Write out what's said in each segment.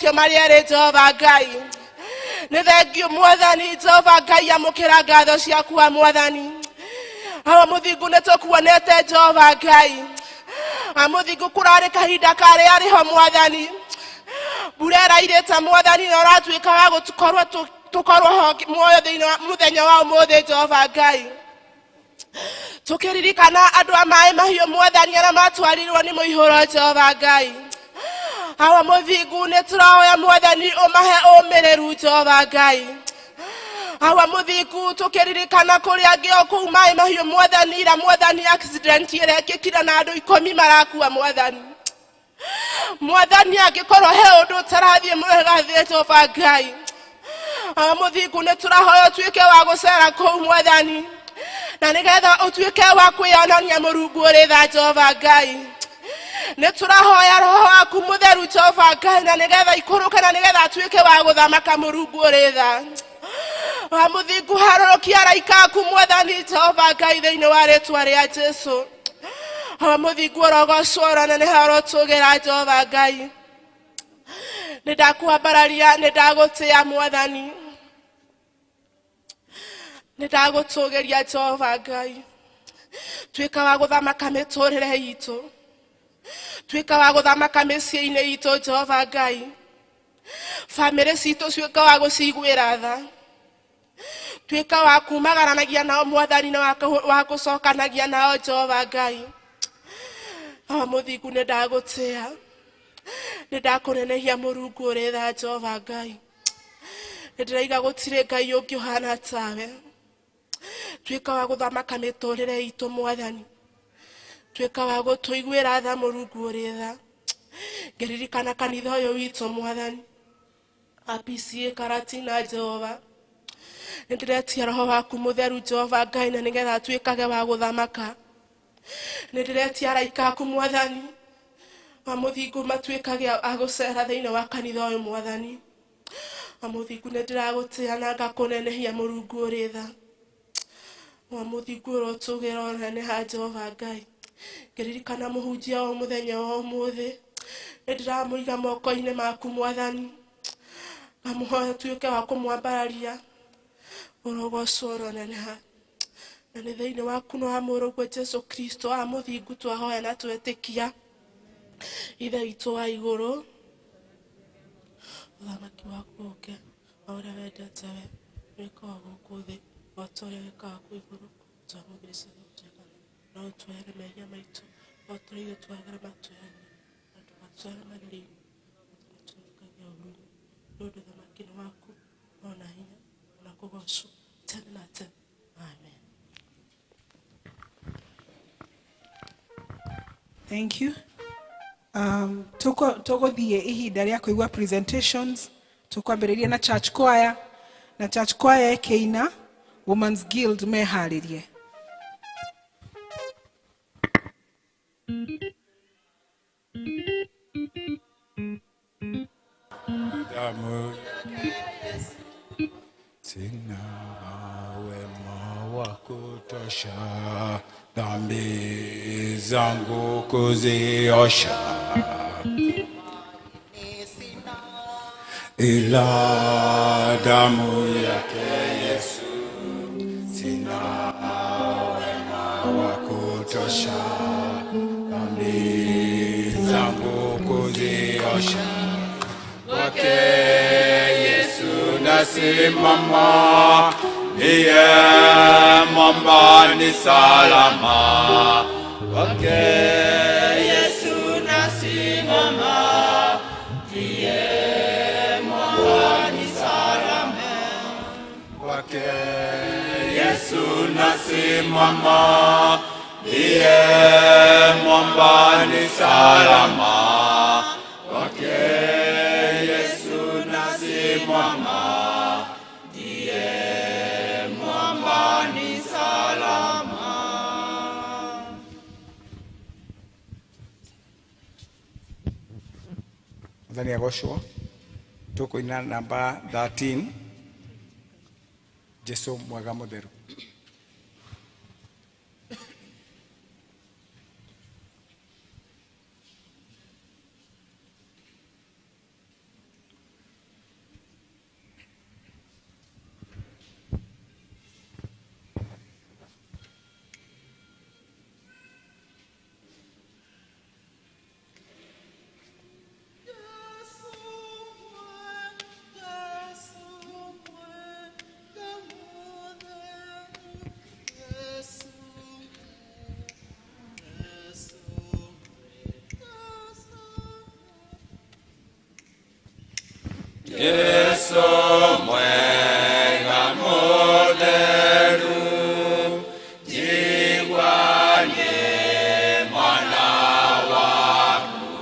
Macio marĩa rĩ Jehova Ngai. Nĩ thengio Mwathani Jehova Ngai, amũkĩra ngatho ciaku wa Mwathani. Awa Mũthingu, nĩ tũkuonete Jehova Ngai. Amũthingu, kũrarĩ kahinda karĩa arĩho Mwathani, mbura ĩrairĩte Mwathani, na ũratuĩka wa gũkorwo tũkorwo ho muoyo thĩinĩ wa mũthenya wa ũmũthĩ Jehova Ngai. Tũkĩririkana andũ a maĩ mahiũ Mwathani, arĩa matwarirwo nĩ mũihũro Jehova Ngai. Awa Mũthingu, nĩ tũrahoya Mwathani ũmahe ũmĩrĩru Jehova Ngai. Awa Mũthingu, tũkĩririkana kũrĩa angĩ o kũu maĩ mahiũ Mwathani, ira Mwathani accident ĩrekĩkire na andũ 10 marakua Mwathani. Mwathani, angĩkorwo he ũndũ ũtarathiĩ mwega thĩ Jehova Ngai, Awa Mũthingu, nĩ tũrahoya ũtuĩke wa gũcera kũu Mwathani, na nĩgetha ũtuĩke wa kwĩyonania Mũrungu ũrĩ tha Jehova Ngai. Nĩ tũrahoya roho waku mũtheru Jehova Ngai, na nĩgetha ikũrũke, na nĩgetha atuĩke wa gũthamaka Mũrungu ũrĩ tha. Wa Mũthingu, harũrũkia araika aku Mwathani Jehova Ngai thĩinĩ wa rĩtwa rĩa Jesu. Awa Mũthingu, ũrogocwo, ũroneneha, ũrotũgĩra Jehova Ngai. Nĩ ndakwambararia, nĩ ndagũtĩa Mwathani, nĩ ndagũtũgĩria Jehova Ngai. Tuĩka wa gũthamaka mĩtũrĩre itũ, tuĩka wa gũthamaka mĩciĩ-inĩ itũ Jehova Ngai. Bamĩrĩ citũ tuĩka wa gũciguĩra tha, tuĩka wa kumagaranagia nao Mwathani, na wa gũcokanagia nao Jehova Ngai. Awa Mũthingu, nĩ ndagũtĩa, nĩ ndakũnenehia Mũrungu ũrĩ tha Jehova Ngai. Nĩ ndĩraiga gũtirĩ Ngai ũngĩ ũhana tawe. Tuĩka wa gũthamaka mĩtũrĩre itũ Mwathani, tuĩka wa gũtũiguĩra tha Mũrungu ũrĩ tha. Ngĩririkana kanitha ũyũ witũ Mwathani, APCA Karatina Jehova, nĩ ndĩretia roho waku mũtheru Jehova Ngai, na nĩgetha atuĩkage wa gũthamaka. Nĩ ndĩretia araika aku Mwathani wa Mũthingu, matuĩkage a gũcera thĩinĩ wa kanitha ũyũ Mwathani. Wa Mũthingu, nĩ ndĩragũtĩa na ngakũnenehia Mũrungu ũrĩ tha. Wa Mũthingu, ũrotũgĩra, ũneneha Jehova Ngai. Ngĩririkana mũhunjia wa mũthenya wa ũmũthĩ, nĩ ndĩramũiga moko-inĩ maku Mwathani, ngamũhoya ũtuĩke wa kũmwambararia, ũrogocwo, ũroneneha, na nĩ thĩinĩ waku na wa mũrũguo Jesu Kristo wa Mũthingu twahoya na twetĩkia. Ithe witũ wa igũrũ, ũthamaki waku ũke, o ũrĩa wendete we wĩkaga gũkũ thĩ o ta ũrĩa wĩkaga kũu igũrũ. Twamũkĩre ciothe gũtuĩkana, no ũtuohere mehia maitũ o ta ũrĩa ithuĩ tuohagĩra matwĩhagia, na ndũgatũtware magerio-inĩ, no tũhonokagie ũũru-inĩ. Nĩ ũndũ ũthamaki nĩ waku, ona hinya, ona kũgocwo tene na tene. Amen. Thank you. Tũgũthiĩ ihinda rĩa kũigua presentations. Tũkwambĩrĩria na church choir, na church choir ĩkĩina, Women's Guild meharĩrie. Damu sina wema wa kutosha, dhambi zangu kuziosha, ila damu yake Yesu. Sina wema wa kutosha, dhambi zangu kuziosha, kwake Yesu nasimama, ndiye mwamba ni salama. Kwake Yesu nasimama, ndiye mwamba ni salama. Kwake Yesu nasimama, ndiye mwamba ni salama. Kwake Yesu nasimama, ndiye mwamba ni salama. Mwathani agocwo. Tũkũina namba 13, Jesu mwega mũtheru. Jesu mwega mũtheru, njigua niĩ mwana waku,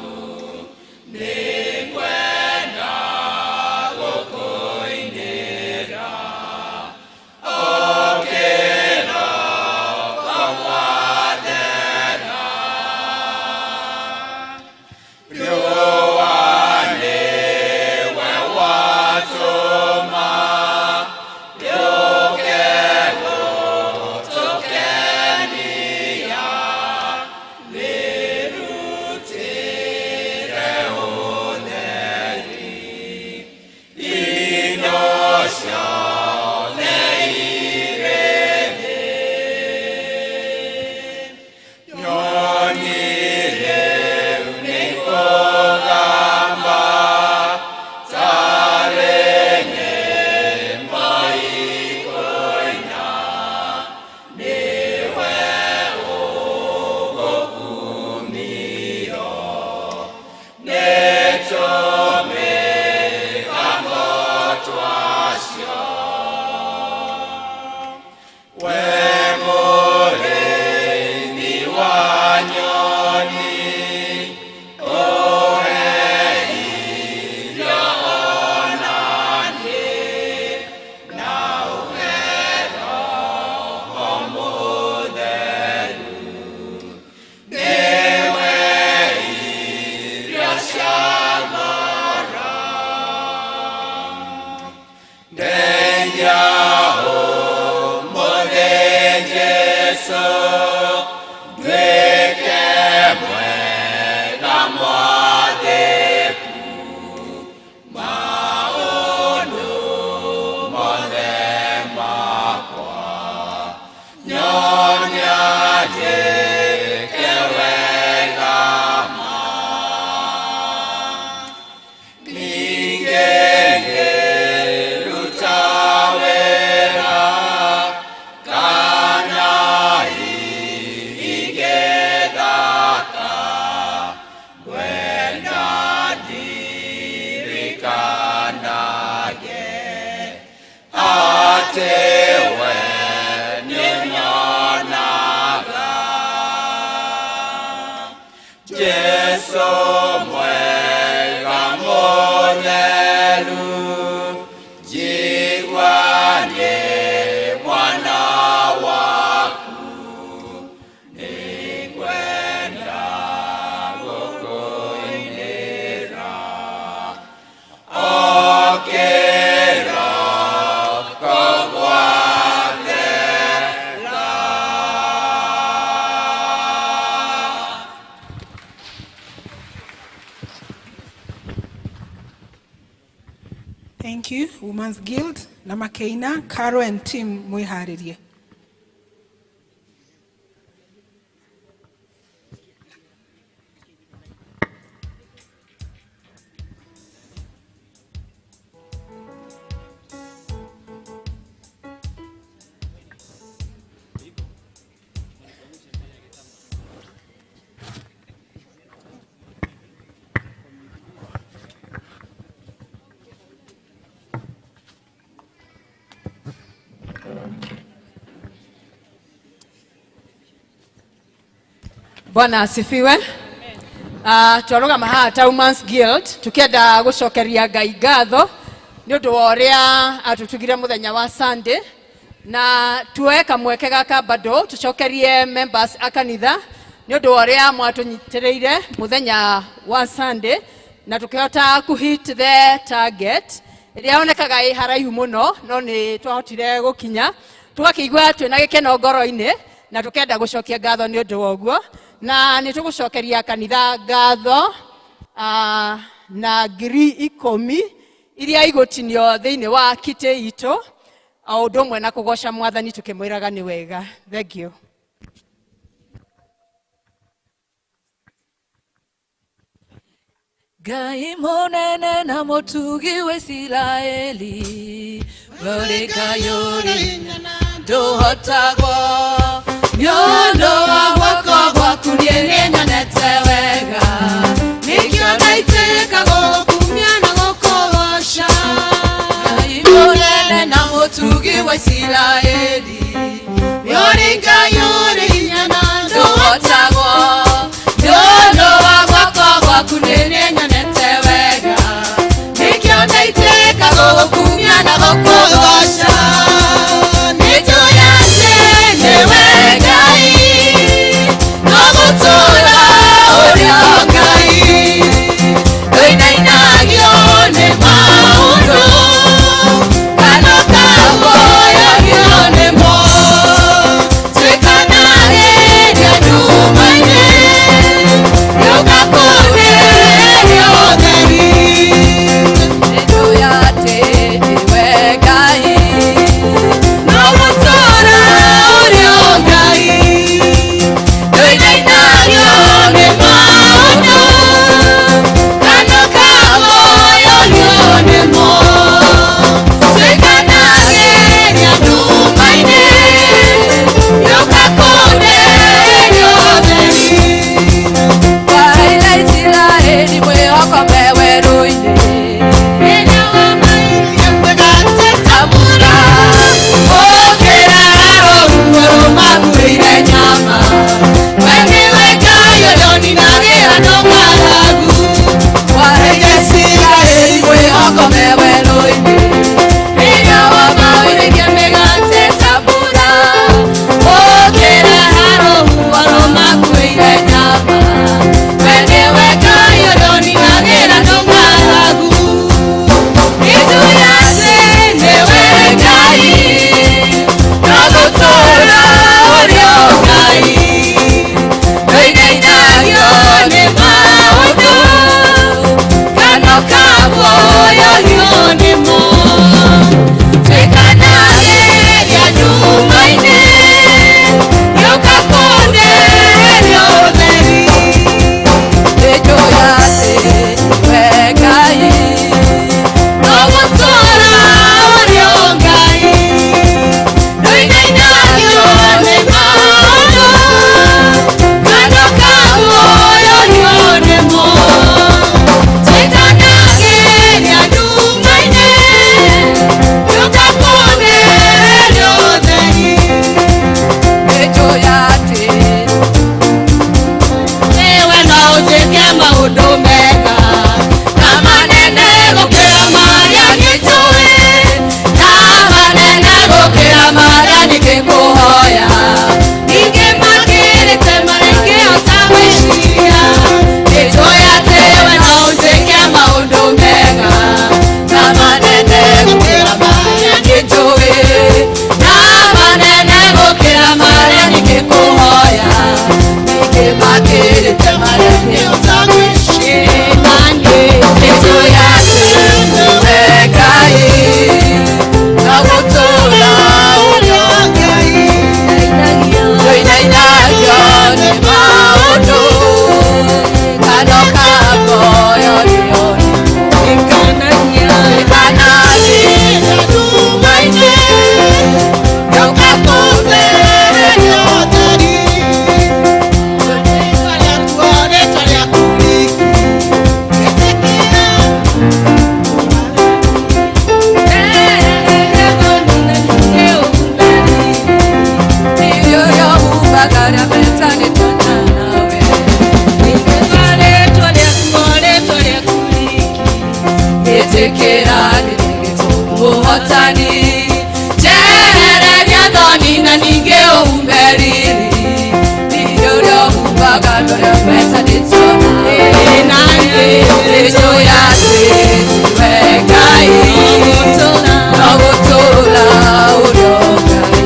nĩngwenda gũkũinĩra, ũkĩra kũgwathera. Riũa nĩwe watũma, rĩũke gũtũkenia, rĩrutĩre ũtheri indo ciothe irĩ thĩ. Nyoni rĩu nĩikũgamba tarĩ nyĩmbo ikũina, nĩwe ũgũkumio nĩ tũmĩgambo twacio. We mũrĩithi wa nyoni, ũhe irio ona niĩ, na ũhe Roho Mũtheru, nĩwe irio cia ngoro. Ndeithia ũmũthĩ Jesũ, nduĩke mwega mwathĩku maũndũ mothe makwa, nyonia njĩke wega ma. Ningĩ ngĩruta wĩra kana hihi ngĩthaka, ngwenda ndirikanage atĩ we nĩũnyonaga. Jesũ mwega mũtheru, njigua niĩ mwana waku, nĩngwenda gũkũinĩra, ũkĩra kũgwathera. Thank you, Women's Guild na Makeina, Caro and team mwĩharĩrie. Bwana asifiwe. Twarũgama haha ta Women's Guild tukienda gũcokeria Ngai ngatho nĩ ũndũ wa ũrĩa atũtugire mũthenya wa Sunday, na tuoe kamweke gaka bado tũcokerie members a kanitha nĩ ũndũ wa ũrĩa mwatũnyitĩrĩire mũthenya wa Sunday na tũkĩhota kũ hit the target ĩrĩa yonekaga ĩ haraihu mũno, no nĩ twahotire gũkinya, tũgakĩigua twĩna gĩkeno ngoro-inĩ na tũkenda gũcokia ngatho nĩ ũndũ wa ũguo, na nĩ tũgũcokeria kanitha ngatho na 10,000 iria igũtinio thĩinĩ wa kitĩ itũ, o ũndũ ũmwe na kũgoca mwathani tũkĩmwĩraga nĩ wega. Thank you. Ngai mũnene na mũtugi wa Isiraeli, we ũrĩ Ngai ũrĩ hinya na ndũhotagwo, nĩ ũndũ wa guoko gwaku niĩ nĩnyonete wega, nĩkĩo ndaitĩka gũgũkumia na gũkũgoca. wa Isiraeli Nĩ Ngai ũrĩ hinya na ndũhotagwo nĩ ũndũ wa guoko gwaku nĩnyonete wega nĩkĩo ndaitĩka gũgũkumia na gũkũgooca nĩnjũĩ atĩ nĩwe Ngai no gũtũũra ũrĩ o Ngai ndũinainagio nĩ maũndũ kana ũkaguoyagio nĩmo tuĩkanagĩria nduma-inĩ rĩũka kũũrĩrĩria ũtheri nĩnjũĩ atĩ nĩwe Ngai no gũtũũra ũrĩ o Ngai ndũinainagio nĩ maũndũ kana ũkaguoyagio nĩmo tuĩkanagĩria nduma-inĩ rĩũka kũũrĩrĩria ũtheri waheire Isiraeli mwĩhoko me werũ-inĩ tambura ũkĩra rũhuho rũmakuĩire nyama we nĩwe Ngai ũrĩa ũninagĩra ndũng'aragu waheire Isiraeli mwĩhoko me werũ-inĩ rĩrĩa wamaurĩrie mĩgate tambura ũkĩra rũhuho rũmakuĩire nyama we nĩwe Ngai ũrĩa ũninagĩra ndũng'aragu nĩnjũĩ atĩ nĩwe Ngai no gũtũũra ũrĩ o Ngai ndũinainagio nĩ maũndũ kana ũkaguoyagio nĩmo tuĩkanagĩria nduma-inĩ rĩũka kũũrĩrĩria ũtheri nĩnjũĩ atĩ nĩwe Ngai no gũtũũra ũrĩ o Ngai ndũinainagio nĩ maũndũ kana ũkaguoyagio nĩmo tuĩkanagĩria nduma-inĩ rĩũka kũũrĩrĩria ũtheri nĩnjũĩ atĩ nĩwe no ũnjĩke maũndũ mega na manene gũkĩra marĩa ngĩtũĩ na manene gũkĩra marĩa ningĩkũhoya ningĩ makĩrĩte marĩa ingĩhota gwĩciria nĩnjũĩ atĩ we no ũnjĩke maũndũ mega na manene gũkĩra marĩa ngĩtũĩ na manene gũkĩra marĩa ningĩkũhoya ningĩ makĩrĩte marĩa ingĩhota gwĩciria nĩnjũĩ atĩ nĩwe Ngai no gũtũũra ũrĩ o Ngai ndũinainagio nĩ maũndũ kana ũkaguoyagio tuĩkanagĩria nduma-inĩ rĩũka kũũrĩrĩria ũtheri Ũhotani njehereria thoni na ningĩ ũhume riri riri ũrĩa ũhumbaga andũ arĩa metanĩtio nawe nĩnjũĩ atĩ nĩwe Ngai no gũtũũra ũrĩ o Ngai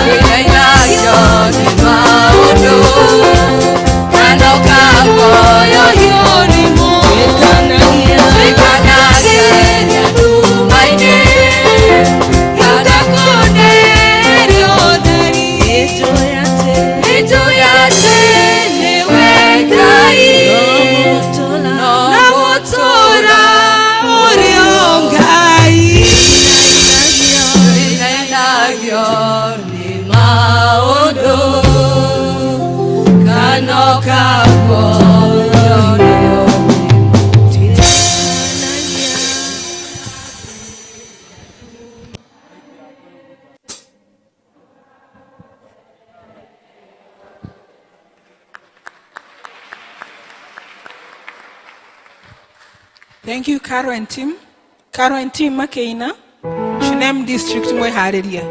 ndũinainagio nĩ maũndũ kana ũkaguoyagio nĩmo tuĩkanagĩria nduma-inĩ kana kũũrĩrĩria ũtheri nĩnjũĩ atĩ nĩwe Ngai no gũtũũra Thank you, Caro and team. Caro and team makeina Shunem district mweharirie.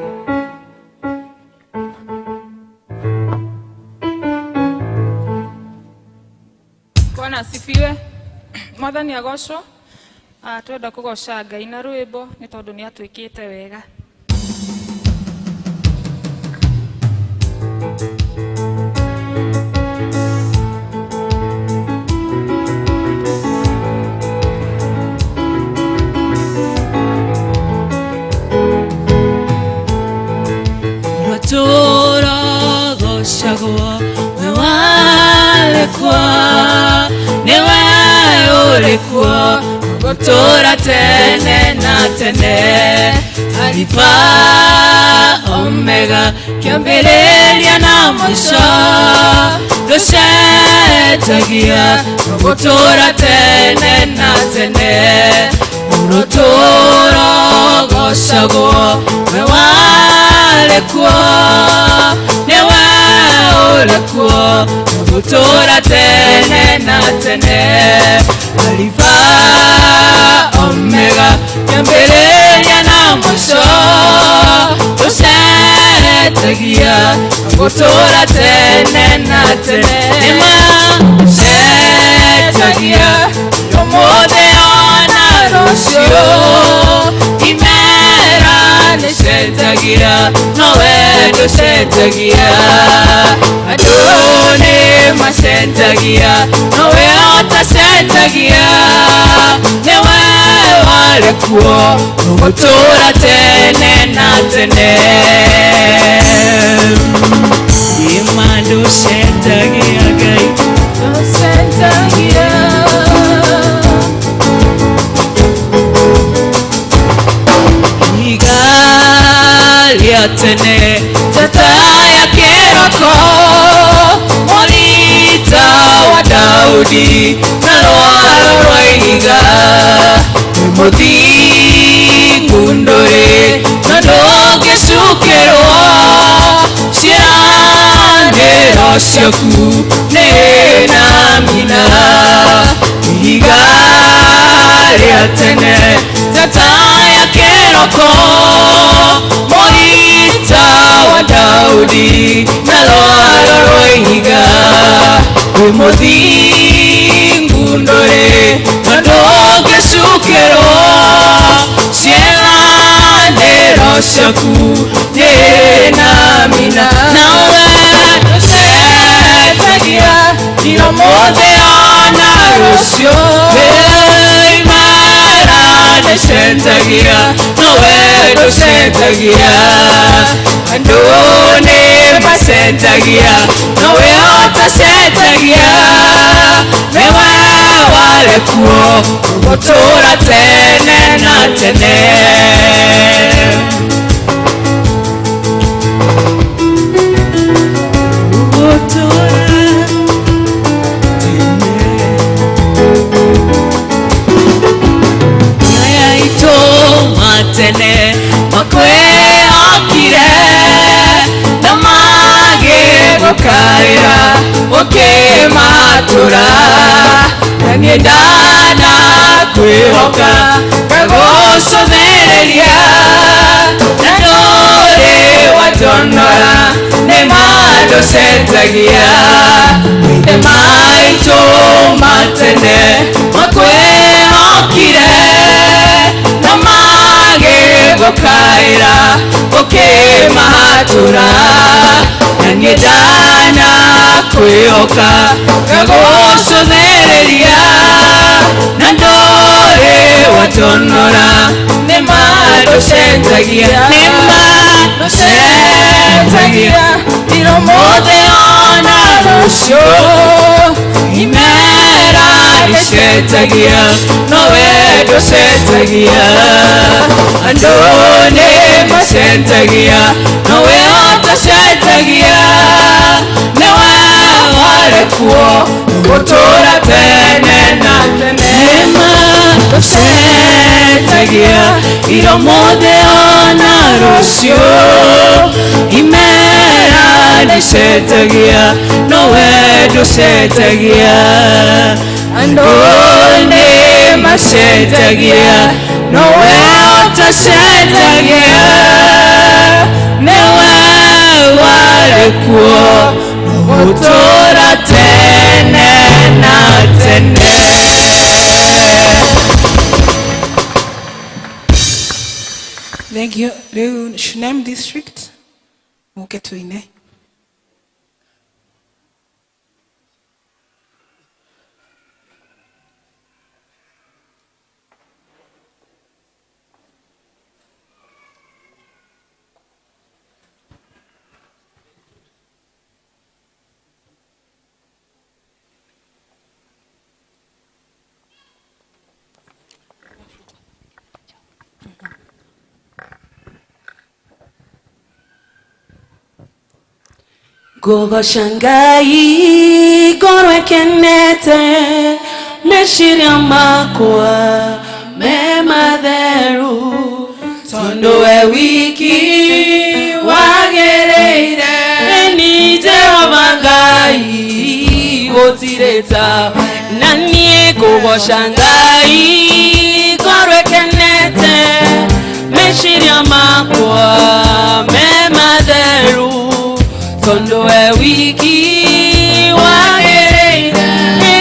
Bwana asifiwe. Mwathani agocwo. Twenda kugoca Ngai na rwimbo ni tondu ni atwikite wega. Rotoro we walekwa niwe ulikwo gutura tene na tene Alifa Omega kiambĩrĩria na mũico ndũcenjagia gũtũra tene na tene Rũtũũro gocagwo we warĩkuo nĩwe ũrĩkuo gũtũra tene na tene Alifa Omega kiambĩrĩria na mũico ndũcenjagia gũtũra tene na tene nĩma ndũcenjagia ũmũthĩ ona rũciũ imera nĩcenjagia nowe ndũcenjagia andũ nĩ macenjagia nowe ũtacenjagia nĩwe warĩkuo gũtũra tene na tene ima ndũcenjagia Ngai ndũcenjagia ihiga rĩa tene njata ya kĩroko mũrita wa Daudi na rwaro rwa ihiga wĩ mũthingu ndũrĩ na ndũngĩcukĩrwo ciĩranĩro ciaku nĩ na mina ihiga rĩa tene njata ya kĩroko mũrita wa Daudi na rwaro rwa ihiga wĩ mũthingu ndũrĩ na ndũngĩcukĩrwo ciĩranĩro ciaku nĩ na mina nawe ndũcenjagia nginya ũmũthĩ ona rũciũ imera nĩcenjagia nowe ndũcenjagia andũ nĩ macenjagia nowe ũtacenjagia nĩwe warĩkuo gũtũra tene na tene. Tene makwĩhokire na magĩgũkaĩra ũkĩmatũra na niĩ ndanakwĩhoka ngagũcũthĩrĩria na ndũrĩ wanjonora nĩ ma ndũcenjagia maithe maitũ ma tene makwĩhokire na magĩgũkaĩra ũkĩmatũra na niĩ ndanakwĩhoka ngagũcũthĩrĩria na ndũrĩ wanjonora nĩ ma ndũcenjagia nĩ ma ndũcenjagia nginya ũmũthĩ ona rũciũ imera nĩcenjagia nowe ndũcenjagia andũ nĩ macenjagia nowe ũtacenjagia nĩwe warĩkuo gũtũra tene na tene nĩma ndũcenjagia nginya ũmũthĩ ona rũciũ imera nĩcenjagia nowe ndũcenjagia Andũ nĩ macenjagia, nowe ũtacenjagia. Nĩwe warĩ kuo, ũgũtũũra tene na tene. Thank you. Rĩu Shunem district mũke tũine. Ngũgoca Ngai ngorwo ĩkenete, meciria makwa me matheru, tondũ we wiki wagĩrĩire. Nĩ Jehova Ngai gũtirĩ tawe, na niĩ ngũgoca Ngai ngorwo ĩkenete, meciria makwa me matheru, tondũ we wiki wagĩrĩire.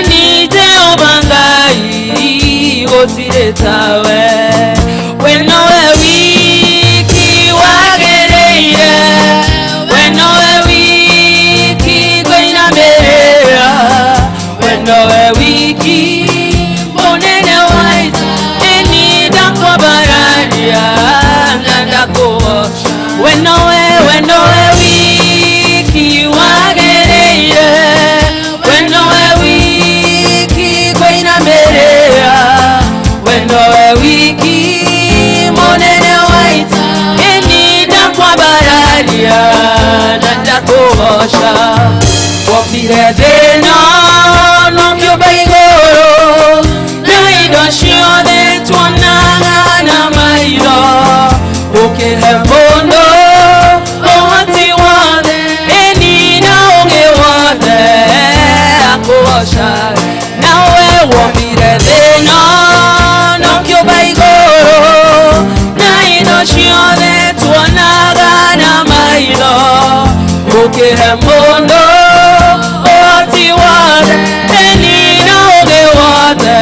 Nĩ Jehova Ngai gũtirĩ tawe, we nowe wiki wagĩrĩire, we nowe wiki ngũinamĩrĩra, we nowe wiki mũnene wa ita. Ĩni ndakwambararia na ndakũgoca, we nowe, we nowe wiki wagĩrĩire, we nowe wiki ngũinamĩrĩra, we nowe wiki mũnene wa ita. Ĩni ndakwambararia na ndakũgoca. Wombire thĩna na ũkĩũmba igũrũ, na indo ciothe tuonaga na maitho, ũkĩhe mũndũ ũhoti wothe, ĩni na ũũgĩ wothe akũgoca. Nawe wombire thĩna na ũkĩũmba igũrũ, na indo ciothe tuonaga na maitho, ũkĩhe mũndũ ũhoti wothe, ĩni na ũũgĩ wothe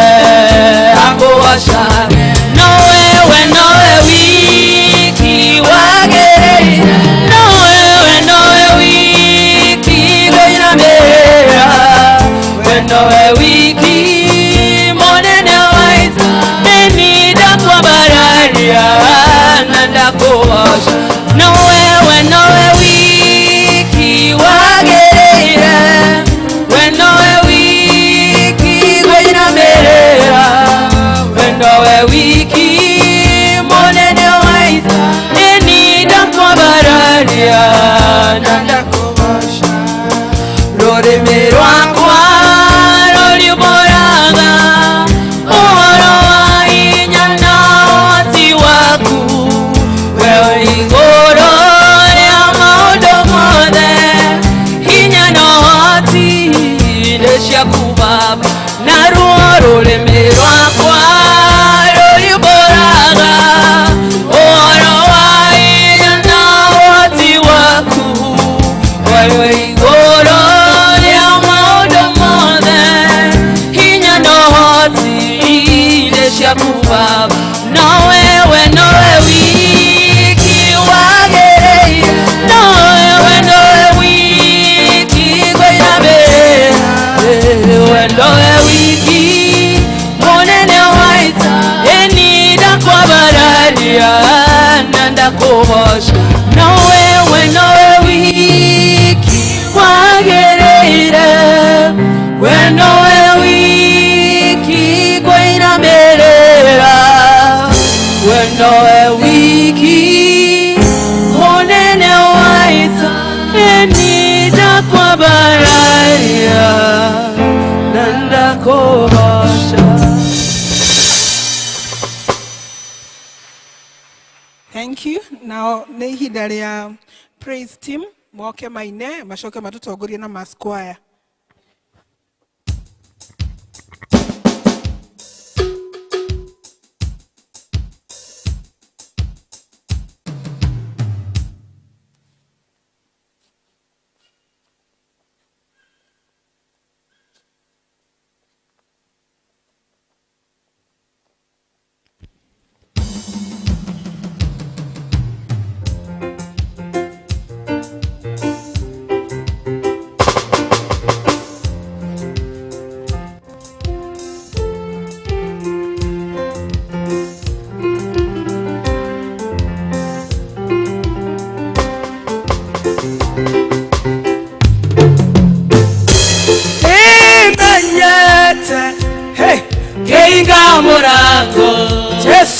akũgoca. Nowe, we nowe wiki wagĩrĩire, nowe, we nowe wiki ngũinamĩrĩra, we nowe wiki mũnene wa ita. Ĩni ndakwambararia na ndakũgoca, nowe, we nowe wiki wagĩrĩire, we nowe wiki ngũinamĩrĩra, we nowe wiki mũnene wa ita. Ĩni ndakwambararia na ndakũgoca. Rũrĩmĩ rwakwa rũriumbũraga ũhoro wa hinya na ũhoti waku, we ũrĩ igũrũ rĩa maũndũ mothe, hinya na ũhoti nĩ ciaku Baba. Naruo rũrĩmĩ rwakwa rũriumbũraga ũhoro wa hinya na ũhoti waku, we ũrĩ igũrũ rĩa maũndũ mothe, hinya na ũhoti nĩ ciaku Baba. Nowe, we nowe wiki wagĩrĩire, nowe, we nowe wiki ngũinamĩrĩra, we nowe wiki mũnene wa ita. Ĩni ndakwambararia na ndakũgoca, nowe, we nowe wiki wagĩrĩire, we nowe wiki ngũinamĩrĩra, we nowe wiki mũnene wa ita. Ĩni ndakwambararia na ndakũgoca. Thank you. Now nĩ ihinda rĩa praise team moke maine macoke matũtongorie na mass choir.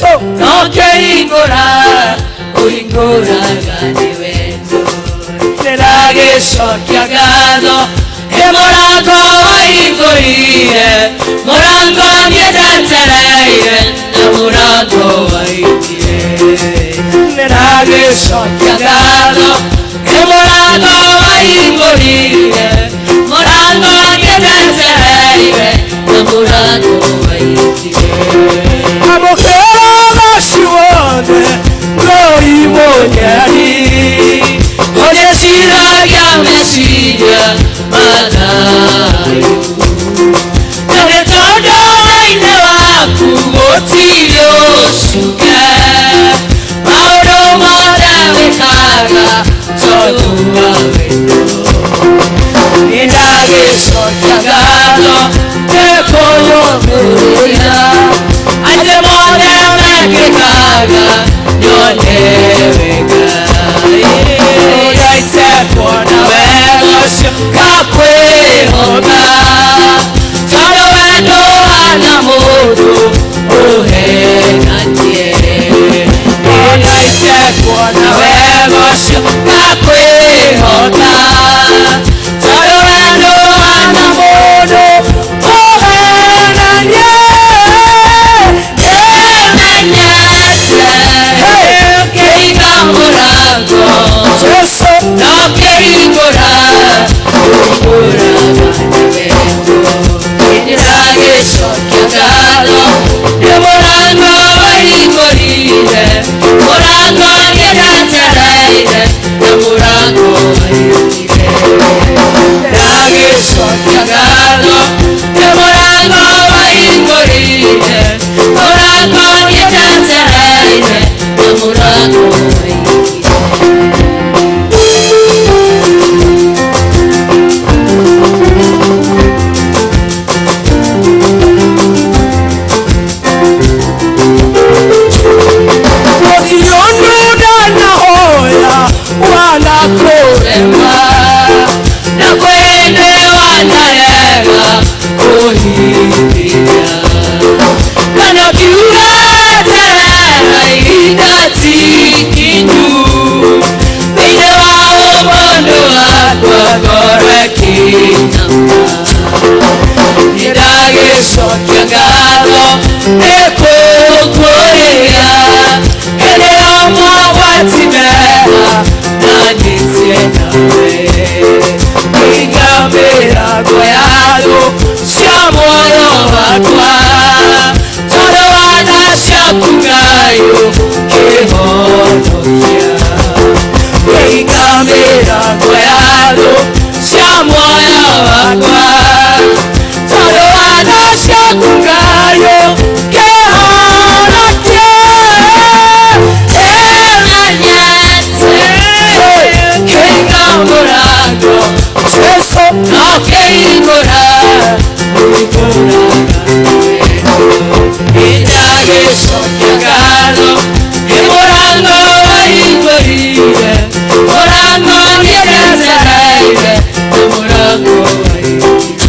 Jesu no kĩhingũra ũhingũraga nĩ wendo ndĩragĩcokia ngatho ĩ mũrango wahingũrire mũrango niĩ ndetereire na mũrango wahingire ndĩragĩcokia ngatho ĩ mũrango wahingũrire mũrango niĩ ndetereire na mũrango wahingire amũkĩra ũgoci wothe Ngai mũnyari ũrĩciragia meciria mathayo na nĩ tondũ thĩinĩ waku gũtirĩ ũcuke maũndũ mothe wĩkaga tondũ wa wendo nĩndagĩcokia ngatho nĩkũyũmĩrĩria atĩ mothe mekĩkaga nyone wega ũraite kuona wega ũcio ngakwĩhoka tondũ we ndũhana mũndũ ũhenanie ũraite kuona wega ũcio ngakwĩhoka tondũ we ndũhana mũndũ ũhenanie ĩmenyete kĩhinga mũrango Jesu no kĩhingũra ũhingũraga nĩ wendo ndĩragĩcokia ngatho nĩ mũrango wahingũrire mũrango niĩ ndetereire na mũrango wahingire ndĩragĩcokia ngatho nĩ mũrango wahingũrire mũrango niĩ ndetereire na mũrango wahingire. Gũtirĩ ũndũ ndanahoya wanakũrema na kwende wanarega kũhingia kana kiuga terera ihinda ti ikinyu thĩinĩ wa ũmũndũ wakwa ngoro ĩkĩinama nĩndagĩcokia ngatho nĩkũkũrĩra hĩndĩ ya mogwati mega na nĩtie nawe hinga mĩrango yayo cia muoyo wakwa tondũ wana ciaku Ngai ũkĩhonokia hinga mĩrango yayo cia muoyo wakwa tondũ wana ciaku Ngai ũkĩhonokia ĩmenyete kĩhinga mũrango Jesu no kĩhingũra ũhingũraga nĩndagĩcokia ngatho nĩ mũrango wahingũrire mũrango niĩ ndetereire na mũrango wahingire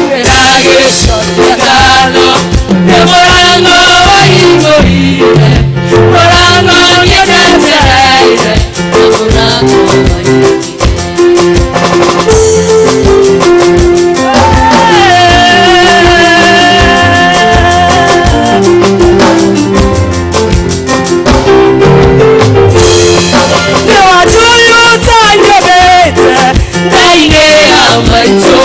ndĩragĩcokia ngatho nĩ mũrango wahingũrire mũrango niĩ ndetereire na mũrango wahingire. Nĩwatuyutanyũmĩte Ndaine ya maitũ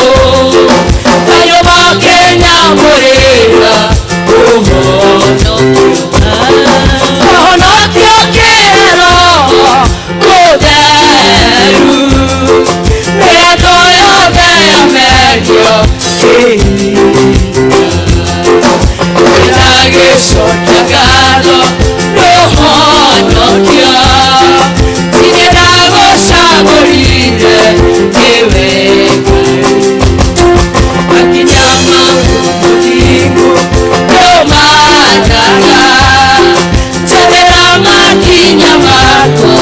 thayũ makĩnyamũrĩra ũhonokio ũhonokio kĩroho mũtheru mĩrango yothe yamerio kĩhinga ndĩragĩcokia ngatho nĩũhonokio tirĩ ndagũcagũrire nĩwe Ngai makinya maku mũthingu nĩũmathaga njerera makinya makwa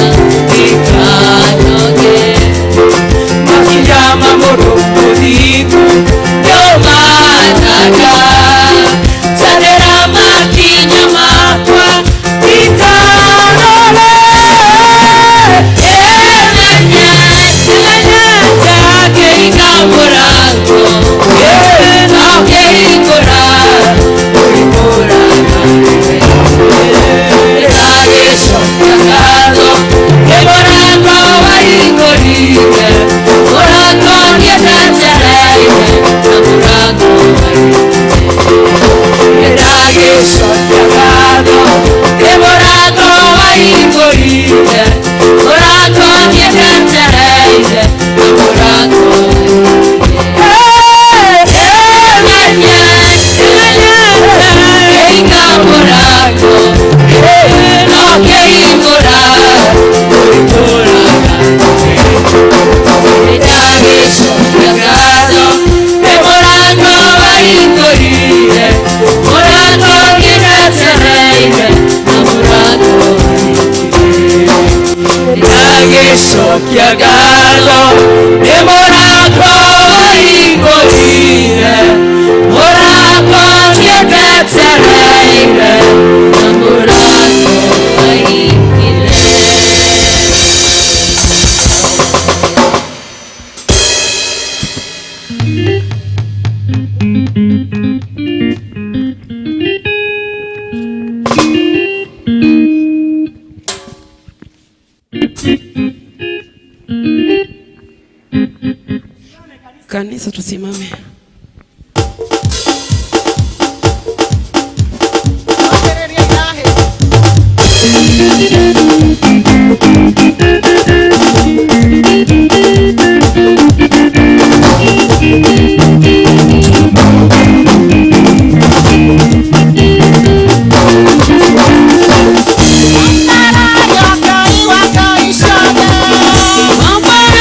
ndikanoge makinya ma mũndũ mũthingu nĩũmathaga njerera makinya makwa. Mũrango no kĩhingũra kũhingũraga nĩndagĩcokia ngatho nĩ mũrango wahingũrire mũrango ngĩretereire na mũrango nĩndagĩcokia ngatho nĩ mũrango wahingũrire mũrango ngĩretereire na mũrango wahingire. Kanisa tusimame. Wambara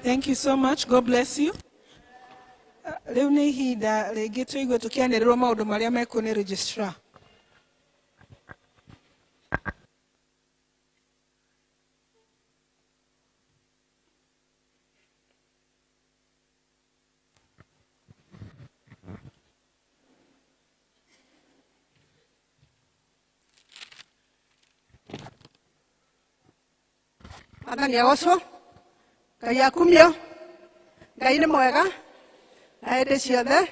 Thank you so much. God bless you. Rĩu nĩ ihinda rĩngĩ tũigue tũkĩanĩrĩrwo maũndũ marĩa mekuo nĩ registrar. Mwathani agocwo, Ngai akumio, Ngai nĩ mwega na hĩndĩ ciothe.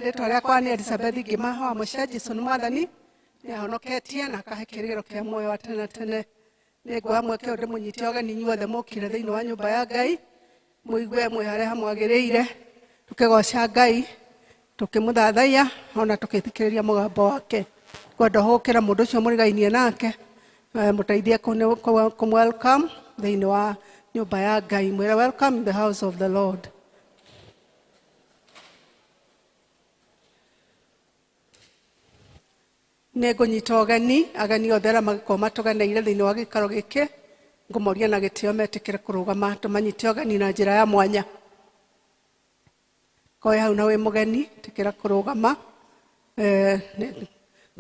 Rĩtwa rĩakwa nĩ Elizabeth Ngima wa Mũce. Jesũ nĩ Mwathani, nĩ ahonoketie na akahe kĩrĩgĩrĩro kĩa muoyo wa tene na tene. Nĩ nguoya mweke ũyũ ndĩmũnyite ũgeni inyuothe mũkire thĩinĩ wa nyũmba ya Ngai, mũigue mwĩ harĩa hamwagĩrĩire, tũkĩgoca Ngai, tũkĩmũthathaiya ona tũkĩthikĩrĩria mũgambo wake. Ngwenda hũkĩra mũndũ ũcio mũrigainie nake, mũteithie kũmwelcome thĩinĩ wa nyũmba ya Ngai. Mwĩre welcome in the house of the Lord. Nĩ ngũnyita ũgeni ageni othe arĩa magĩkorwo matũgeneire thĩinĩ wa gĩikaro gĩkĩ, ngũmoria na gĩtĩo metĩkĩre kũrũgama tũmanyite ũgeni na njĩra ya mwanya. Koe hau na wĩ mũgeni, tĩkĩra kũrũgama. Nĩ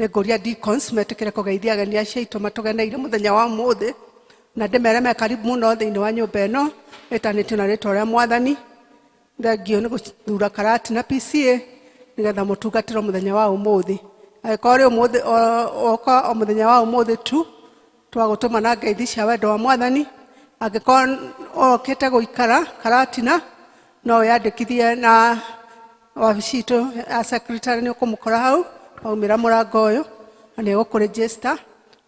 ngũria deacons metĩkĩre kũgeithia ageni acio aitũ matũgeneire mũthenya wa ũmũthĩ, na ndĩmere me karibu mũno thĩinĩ wa nyũmba ĩno ĩtanĩtio na rĩtwa rĩa Mwathani. Thengio nĩ gũthura karati na PCA nĩgetha mũtungatĩrwo mũthenya wa ũmũthĩ. Angĩkorwo rĩ ũmũthĩ oka o mũthenya wa ũmũthĩ tu, twagũtũma na ngeithi cia wendo wa Mwathani. Angĩkorwo okĩte gũikara Karatina, no wĩyandĩkithie na wabici itũ ya secretary, nĩ ũkũmũkora hau waumĩra mũrango ũyũ, na nĩ egũkũregister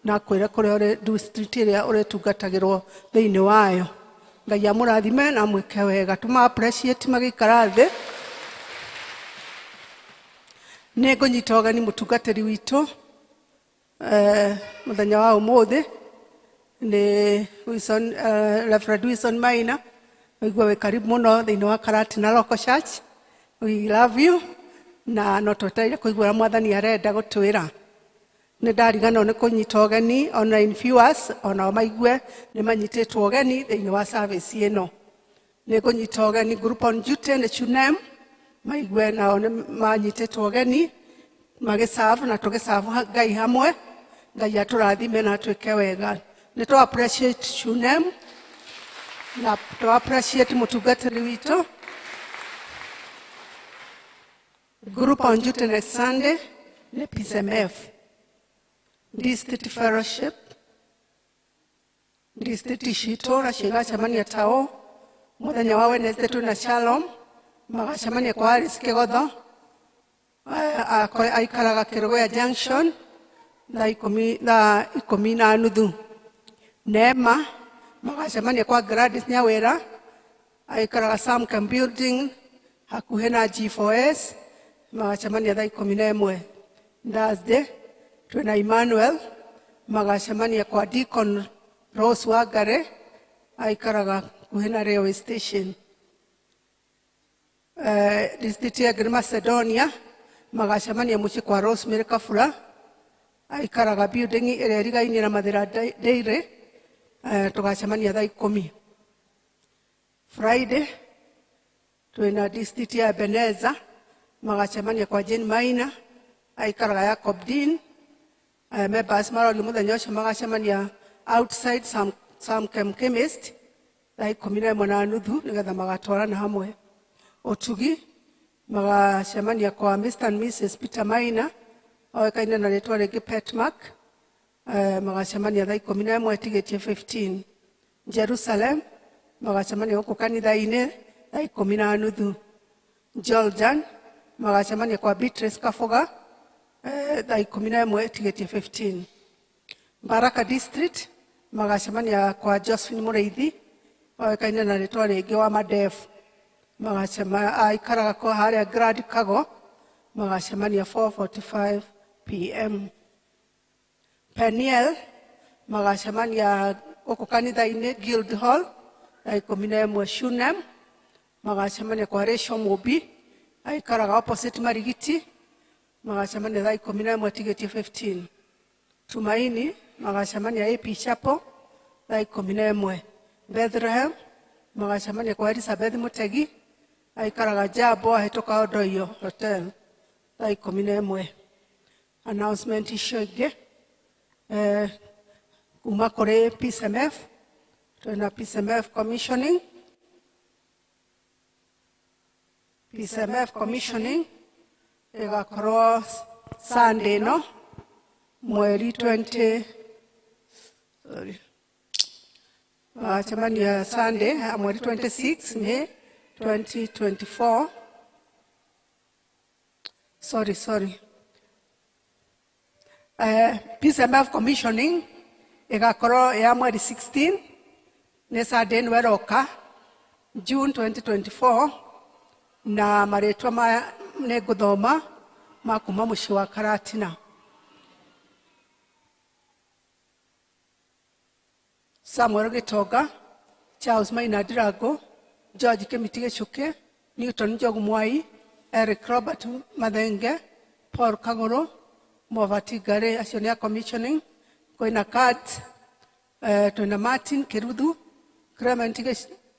na akwĩre kũrĩa ũrĩ district ĩrĩa ũrĩtungatagĩrwo thĩinĩ wayo. Ngai amũrathime na amwĩke wega. Tũma appreciate magĩikara thĩ. Nĩ ngũnyita ũgeni mũtungatĩri witũ mũthenya wa ũmũthĩ nĩ Wilson, Reverend Wilson Maina. Ũigue wĩ karibu mũno thĩinĩ wa Karatina Local Church. We love you na no twetereire kũigua ũrĩa Mwathani arenda gũtwĩra. Nĩ ndariganĩrwo nĩ kũnyita ũgeni online viewers, onao maigue nĩ manyitĩtwo ũgeni thĩinĩ wa service ĩno. Nĩ ngũnyita ũgeni group on duty nĩ Chunem, maigue nao nĩ manyitĩtwo ũgeni magĩserve na tũgĩserve Ngai hamwe. Ngai atũrathime na atwĩke wega. Nĩ tũ appreciate Chunem na tũ appreciate mũtungatĩri witũ. Group on duty next Sunday nĩ PCMF, District Fellowship, district citũ nacio igacemania tao mũthenya wa Wednesday twĩna Shalom, magacemania kwa Alice Kĩgotho, aikaraga Kĩrũgũya Junction thaa 10:30. Neema magacemania kwa Gladys Nyawĩra, aikaraga Samcam Building hakuhĩ na G4S, magacemania thaa 11. Thursday twĩna Emmanuel, magacemania kwa Deacon Rose Wangare, aikaraga hakuhĩ na railway station. District ya Great Macedonia magacemania mũciĩ kwa Rosemary Kabura, aikaraga building ĩrĩa ĩrigainie na Mathĩra Dairy, tũgacemania thaa 10. Friday twĩna district ya Ebenezer, magacemania kwa Jane Maina, aikaraga Jacob Dean. Members marorio mũthenya ũcio magacemania outside Samchem Chemist thaa 11:30 nĩgetha magatwarana hamwe. Ũtugi magacemania kwa Mr and Mrs Peter Maina, oĩkaine na rĩtwa rĩngĩ Petmark, magacemania thaa 11:15. Jerusalem magacemania gũkũ kanitha-inĩ thaa 10:30. Jordan magacemania kwa Beatrice Kabuga thaa 11:15. Baraka District magacemania kwa Josephine Mũrĩithi, oĩkaine na rĩtwa rĩngĩ wa Madef, magacemania aikaraga kwa harĩa Grand Kago, magacemania 4:45 pm. Peniel magacemania gũkũ kanitha-inĩ Guild Hall thaa 11. Shunem magacemania kwa Rachel Mũmbi, aikaraga opposite Marigiti, magacemania thaa 11:15. Tumaini magacemania AP Chapel thaa 11. Bethlehem Magacemania kwa Elizabeth Mutegi aikaraga Jambo ahĩtũka Odoyo Hotel thaa 11. Announcement icio ingĩ kuma kũrĩ PCMF, twĩna PCMF commissioning. PCMF commissioning ĩgakorwo Sunday no mweri 20, sorry, magacemania Sunday mweri 26 May 2024. Sorry, sorry. PCMF commissioning ĩgakorwo ya mweri 16, nĩ Sunday ĩno ĩroka, June 2024, na marĩtwa maya nĩ ngũthoma ma kuma mũciĩ wa Karatina. Samuel Gitonga, Charles Maina Ndirango, George Kimiti Gichuki, Newton Njogu Mwai, Eric Robert Mathenge, Paul Kaguru, Movati Ngari, acio nĩ a commissioning. Kwĩna Kat, twĩna Martin Kiruthu, Clement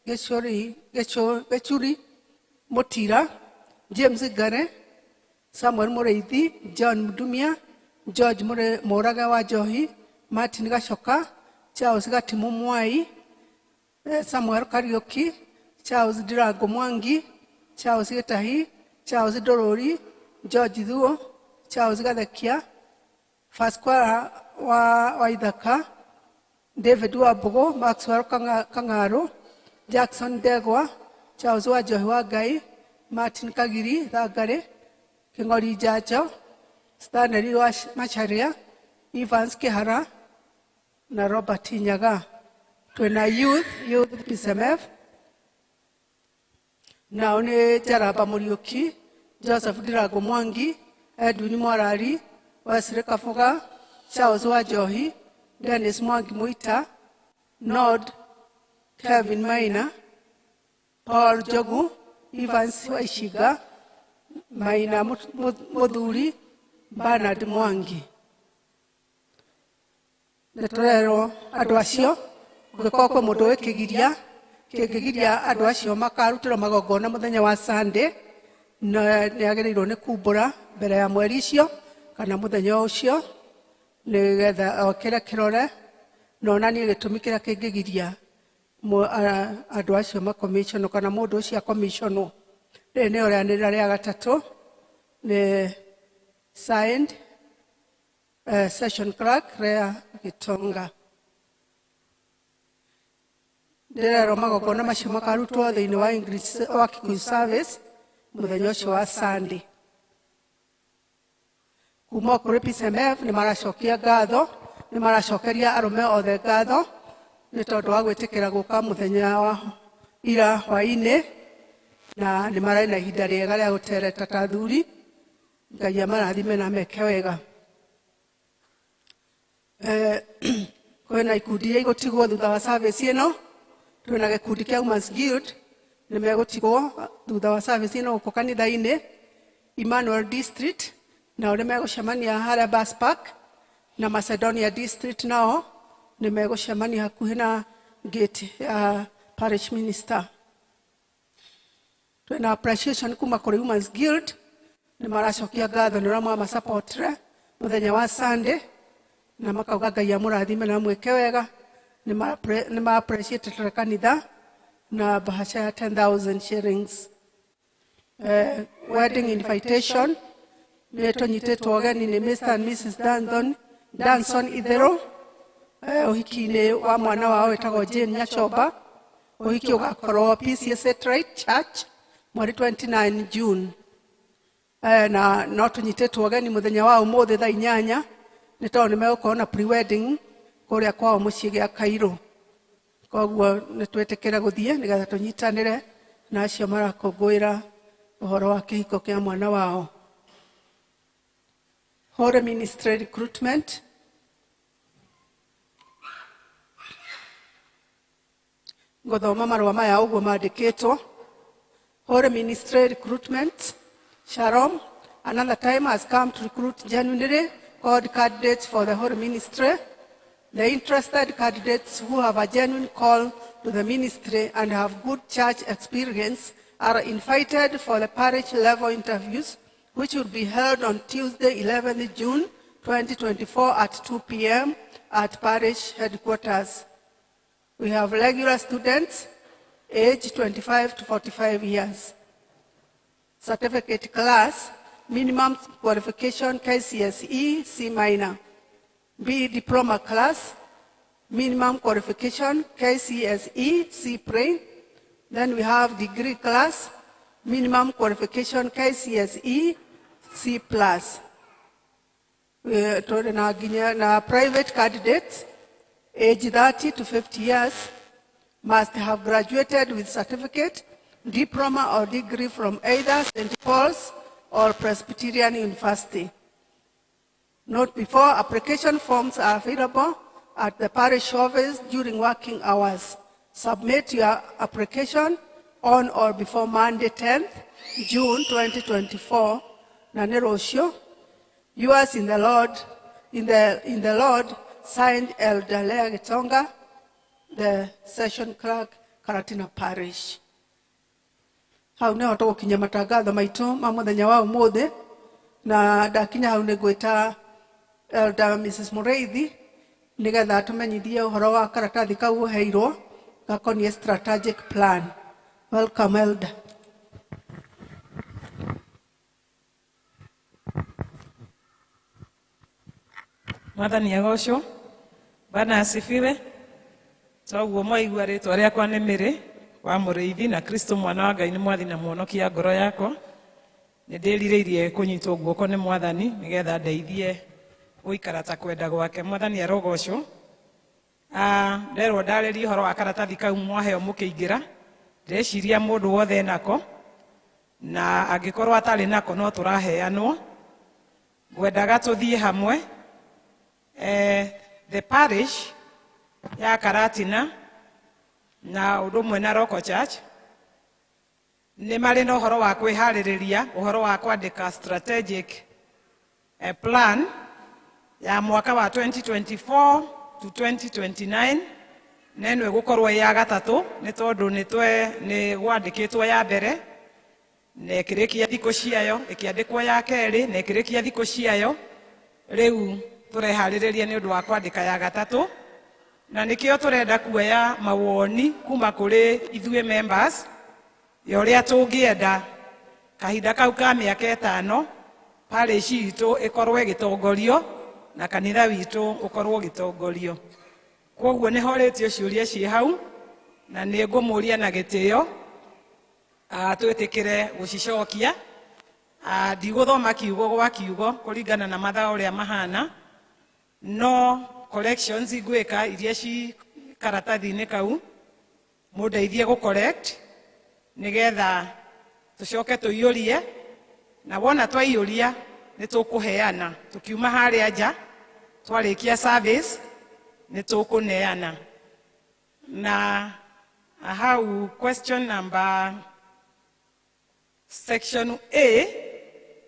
Gĩchuri Mutira, James Ngare, Samuel Mũrĩithi, John Mdumia, George Mũrage wa Njohi, Martin Gacoka, Charles Gatimu Mwai, Samuel Kariuki, Charles Ndirango Mwangi, Charles Gĩtahi, Charles Ndũrũri, George Thuo, Charles Gathekia, Pasquale wa Ithaka, David Wambũgũ, Maxwell Kang'aru, Jackson Ndegwa, Charles wa Njohi wa Ngai, Martin Kagiri Thangarĩ, Kĩng'ori Njanjo, Stanley wa Macharia, Evans Kĩhara na Robert Nyaga. Twĩna youth PCMF, nao nĩ Njaramba Mũriũki, Joseph Ndirango Mwangi, Edwin Mwarari, Wesley Kabuga, Charles wa Njohi, Dennis Mwangi Muita, Nod Kevin Maina, Paul Njogu, Evans Waishiga, Maina Muthuri, Bernard Mwangi. Nĩ tũrerwo andũ acio ũngĩkorwo kwĩ mũndũ wĩkĩgiria kĩngĩgiria andũ acio makarutĩrwo magongona mũthenya wa Sunday, nĩ agĩrĩirwo nĩ kumbũra mbere ya mweri icio kana mũthenya ũcio nĩgetha okĩre kĩrore na onanie gĩtũmi kĩrĩa kĩngĩgiria andũ acio makomiconwo kana mũndũ ũcio akomiconwo. Rĩrĩ nĩ ũrĩanĩrĩra rĩa gatatũ, nĩ signed session clerk Rea Gitonga. Ndĩrerwo magongona macio makarutwo thĩinĩ wa English wa Kikuyu service mũthenya ũcio wa Sunday. Kuma kũrĩ PCMF nĩ maracokia ngatho, nĩ maracokeria arũme othe ngatho nĩ tondũ wa gwĩtĩkĩra gũka mũthenya wa ira hwaĩ-inĩ, na nĩ mararĩ na ihinda rĩega rĩa gũtereta ta athuri. Ngai amarathime na meke wega. Kwĩna ikundi iria igũtigwo thutha wa service ĩno. Twĩna gĩkundi kĩa Women's Guild nĩ megũtigwo thutha wa service ĩno gũkũ kanitha-inĩ. Emmanuel District nao nĩ megũcemania harĩa Bus Park, na Macedonia District nao nĩ megũcemania hakuhĩ na gate ya parish minister. Twĩna appreciation kuma kũrĩ Women's Guild, nĩ maracokia ngatho nĩ ũrĩa mwamasupportire mũthenya wa Sunday, na makauga Ngai amũrathime na amwĩke wega. Nĩ ma appreciate kanitha na bahasha ya 10,000 shillings. Wedding invitation nĩ tũnyitĩtwo ũgeni nĩ Mr and Mrs Danson Ithero, ũhiki-inĩ wa mwana wao wĩtagwo Jane Nyachomba. Ũhiki ũgakorwo PCEA Satellite Church mweri 29 June. Na no tũnyitĩtwo ũgeni mũthenya wa ũmũthĩ thaa 8 nĩ tondũ nĩ megũkorwo na pre-wedding kũrĩa kwao mũciĩ gĩa Cairo. Koguo nĩ twĩtĩkĩre gũthiĩ nĩgetha tũnyitanĩre na acio marakũngũĩra ũhoro wa kĩhiko kĩa mwana wao. Holy Ministry recruitment. Ngũthoma marũa maya ũguo mandĩkĩtwo. Holy Ministry recruitment. Shalom. Another time has come to recruit genuinely called candidates for the Holy Ministry. The interested candidates who have a genuine call to the ministry and have good church experience are invited for the parish level interviews, which will be held on Tuesday, 11th June 2024 at 2 p.m. at parish headquarters. We have regular students, age 25 to 45 years. Certificate class, minimum qualification KCSE C minor. B diploma class, minimum qualification KCSE C print. Then we have degree class, minimum qualification KCSE C plus. Na nginya na private candidates age 30 to 50 years must have graduated with certificate, diploma or degree from either St. Paul's or Presbyterian University. Note before, application forms are available at the parish office during working hours. Submit your application on or before Monday, 10th June 2024. Na nĩ rũciũ. Yours in the Lord, in the Lord, signed Elder Leah Gitonga, the session clerk, Karatina Parish. Hau nĩho tũgũkinyia matangatho maitũ ma mũthenya wa ũmũthĩ, na ndakinya hau nĩ ngwĩta Elder Mrs. Mũrĩithi nĩgetha tũmenyithie ũhoro wa karatathi kau ũheirwo gakoniĩ strategic plan. Welcome, Elder. Mwathani agocwo. Bwana asifiwe. Toguo mwaigua, rĩtwa rĩakwa nĩ Mĩrĩ wa Mũrĩithi, na Kristo mwana wa Ngai nĩ mwathi na mwonokia ngoro yakwa. Nĩ ndĩrirĩirie kũnyitwo guoko nĩ Mwathani nĩgetha ndeithie gũikara ta kwenda gwake. Mwathani arogocwo. Nderwo ndarĩrie ũhoro wa karatathi kau mwaheo mũkĩingĩra. Ndĩreciria mũndũ wothe enako, na angĩkorwo atarĩ nako no tũraheanwo. Ngwendaga tũthiĩ hamwe. The parish ya Karatina na ũndũ ũmwe na Local Church nĩ marĩ na ũhoro wa kwĩharĩrĩria ũhoro wa kwandĩka strategic plan ya mwaka wa 2024 to 2029, na ĩno ĩgũkorwo ĩ ya gatatũ, nĩ tondũ nĩ gwandĩkĩtwo ya mbere na ĩkĩrĩkia thikũ ciayo, ĩkĩandĩkwo ya kerĩ na ĩkĩrĩkia thikũ ciayo. Rĩu tũreharĩrĩria nĩ ũndũ wa kwandĩka ya gatatũ, na nĩkĩo tũrenda kuoya mawoni kuma kũrĩ ithuĩ members ya ũrĩa tũngĩenda kahinda kau ka mĩaka 5 parish itũ ĩkorwo ĩgĩtongorio na kanitha witũ ũkorwo ũgĩtongorio. Koguo nĩ horĩtio ciũria ciĩ hau, na nĩ ngũmũria na gĩtĩo twĩtĩkĩre gũcicokia. Ndigũthoma kiugo gwa kiugo kũringana na mathaa ũrĩa mahana, no corrections ngwĩka iria ci karatathi-inĩ kau mũndeithie gũ correct nĩgetha tũcoke tũiyũrie, na wona twaiyũria nĩ tũkũheana. Tũkiuma harĩa nja twarĩkia service nĩ tũkũneana. Na hau question number, section A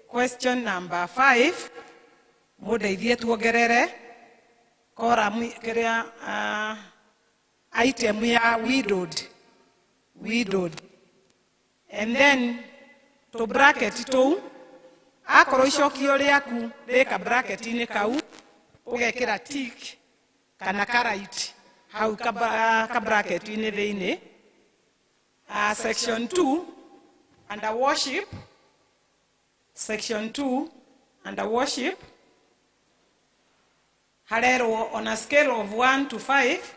question number 5, mũndeithie tuongerere column kĩrĩa item ya widowed, and then to bracket tũu. Akorwo icokio rĩaku rĩka bracket-inĩ kau, ũgekĩra tick kana ka right hau ka bracket-inĩ thĩinĩ. Section 2 under worship, section 2 under worship harerwo, on a scale of 1 to 5,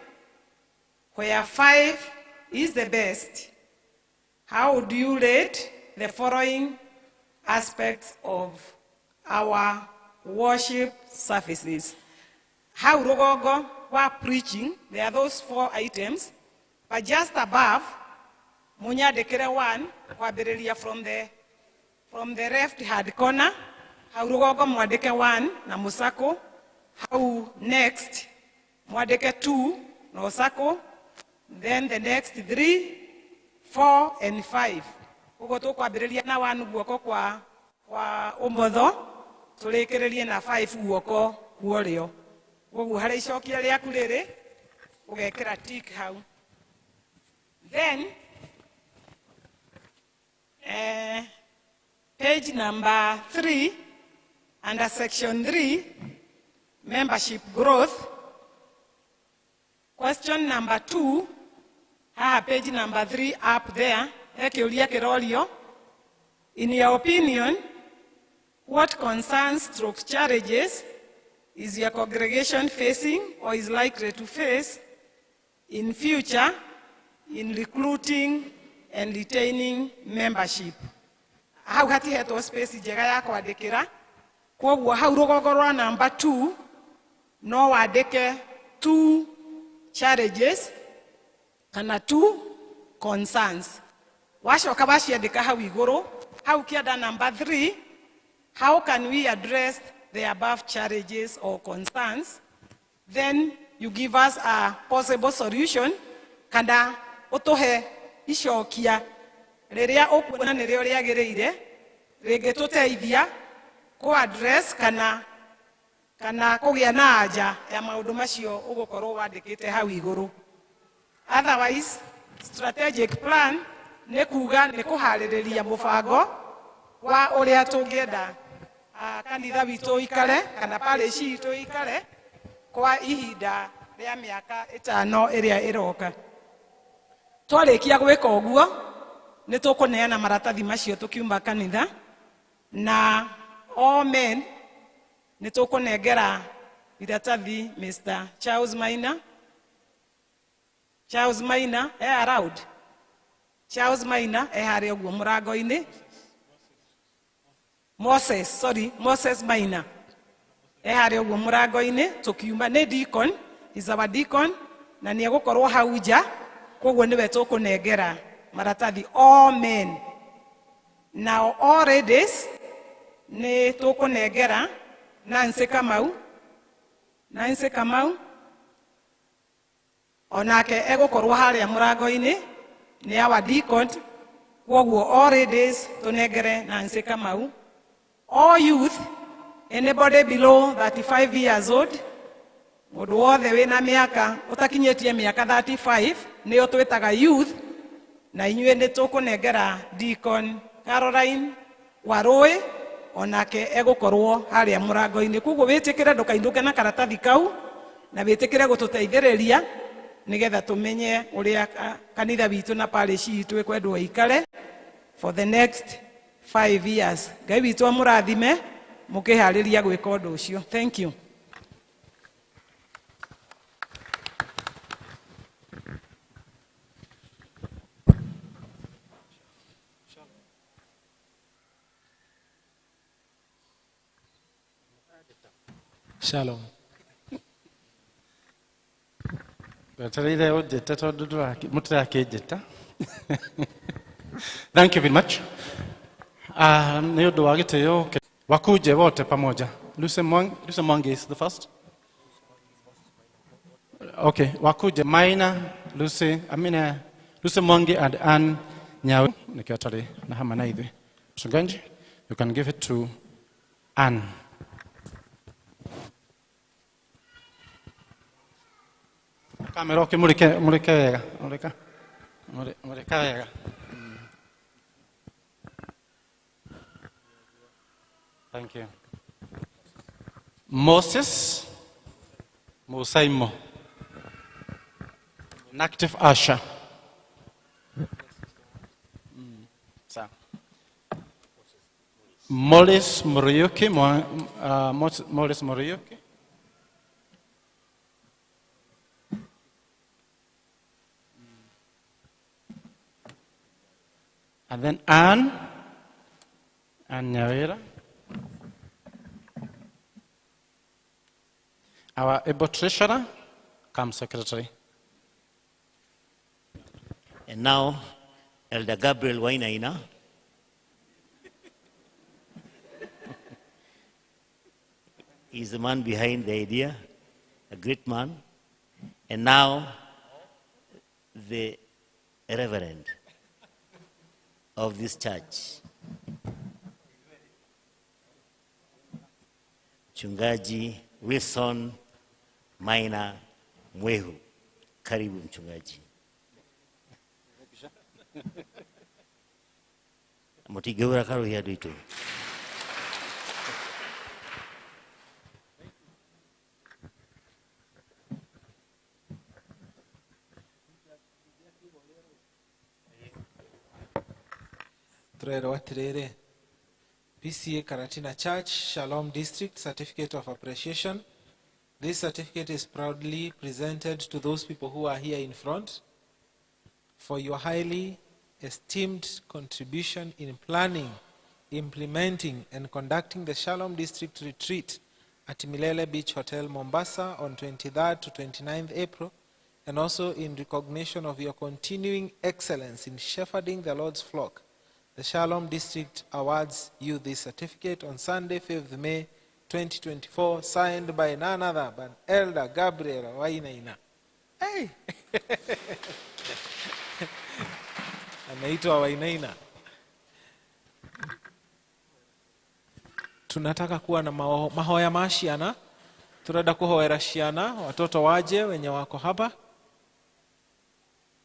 where 5 is the best, how would you rate the following aspects of our worship services? Hau rũgongo wa preaching, there are those four items, but just above munyandĩkĩre 1 kwambĩrĩria from the left hand corner. Hau rũgongo mwandĩke 1 na mũcakũ hau, next mwandĩke 2 na ũcakũ, then the next 3, 4 and 5. Ũguo tũkwambĩrĩria na 1 guoko kwa ũmotho, tũrĩkĩrĩrie na 5 guoko kwa ũrĩo. Koguo harĩa icokia rĩaku rĩrĩ ũgekĩra tick hau. Then page number 3 under section 3, membership growth, question number 2, haha page number 3 up there, he kĩũria kĩrorio, in your opinion, what concerns stroke challenges is your congregation facing or is likely to face in future in recruiting and retaining membership? Hau hatihetwo space njega ya kwandĩkĩra, kwoguo hau rũgongo rwa number 2 no wandĩke 2 challenges kana 2 concerns. Wacoka waciandĩka hau igũrũ, hau kĩanda number 3, how can we address the above challenges or concerns? Then you give us a possible solution kana ũtũhe icokia rĩrĩa ũkuona nĩrĩo rĩagĩrĩire rĩngĩtũteithia kũ address kana kũgĩa na anja ya maũndũ macio ũgũkorwo wandĩkĩte hau igũrũ. Otherwise, strategic plan nĩ kuga nĩ kũharĩrĩria mũbango wa ũrĩa tũngĩenda kanitha witũ ũikare kana parish itũ ĩikare kwa ihinda rĩa mĩaka 5 ĩrĩa ĩroka. Twarĩkia gwĩka ũguo nĩ tũkũneana maratathi macio tũkiuma kanitha, na all men nĩ tũkũnengera iratathi Mr. Charles Maina. Charles Maina e around. Charles Maina e harĩa ũguo mũrango-inĩ. Moses, sorry, Moses Maina e harĩa ũguo mũrango-inĩ tũkiuma. Nĩ deacon, is our deacon, na nĩ egũkorwo hau nja, koguo nĩwe tũkũnengera maratathi all men. Now all ladies nĩ tũkũnengera Nancy Kamau. Nancy Kamau onake egũkorwo harĩa mũrango-inĩ, nĩ our deacon, koguo all ladies tũnengere Nancy Kamau. All youth, anybody below 35 years old, mũndũ wothe wĩna mĩaka ũtakinyĩtie mĩaka 35 nĩo twĩtaga youth, na inyuĩ nĩ tũkũnengera Deacon Caroline Warũĩ, onake egũkorwo harĩa mũrango-inĩ. Koguo wĩtĩkĩre ndũkainũke na karatathi kau, na wĩtĩkĩre gũtũteithĩrĩria nĩgetha tũmenye ũrĩa kanitha witũ na parish itũ ĩkwendwo ĩikare for the next 5 years. Ngai witũ amũrathime mũkĩharĩria gwĩka ũndũ ũcio. Thank you. Shalom. Twetereire ũnjĩte tondũ mũtirakĩnjĩta. Thank you very much. Nĩ ũndũ wa gĩtĩo wakuje wote pamoja. Lucy Mwangi is the first. Okay, wakuje Maina, Lucy, I mean, Lucy Mwangi and Ann Nyawe. Nĩkĩo atarĩ na hamwe na ithuĩ. Mchungaji, you can give it to Ann. Kamera ũkĩmũrĩke mũrĩke wega, mũrĩka. Mũrĩka wega. Thank you. Moses Musaimo, an active usher. Morris Muriuki, Morris Muriuki. And then Ann Nyawira. Our able treasurer, come secretary. And now, Elder Gabriel Wainaina. He's the man behind the idea, a great man. And now, the Reverend of this church, Mchungaji Wilson Maina Mwehu. Karibu mchungaji. Mutigeura karuhia duitu. Turerwo atiriri, PCA Karatina Church, Shalom District, Certificate of Appreciation. This certificate is proudly presented to those people who are here in front for your highly esteemed contribution in planning, implementing, and conducting the Shalom District Retreat at Milele Beach Hotel, Mombasa on 23rd to 29th April, and also in recognition of your continuing excellence in shepherding the Lord's flock. The Shalom District awards you this certificate on Sunday, 5th May 2024, signed by none other than Elder Gabriel Wainaina. Hey! Anaitwa Wainaina. Tunataka kuwa na mahoya ma ciana, turenda kuhoera ciana, watoto waje wenye wako hapa.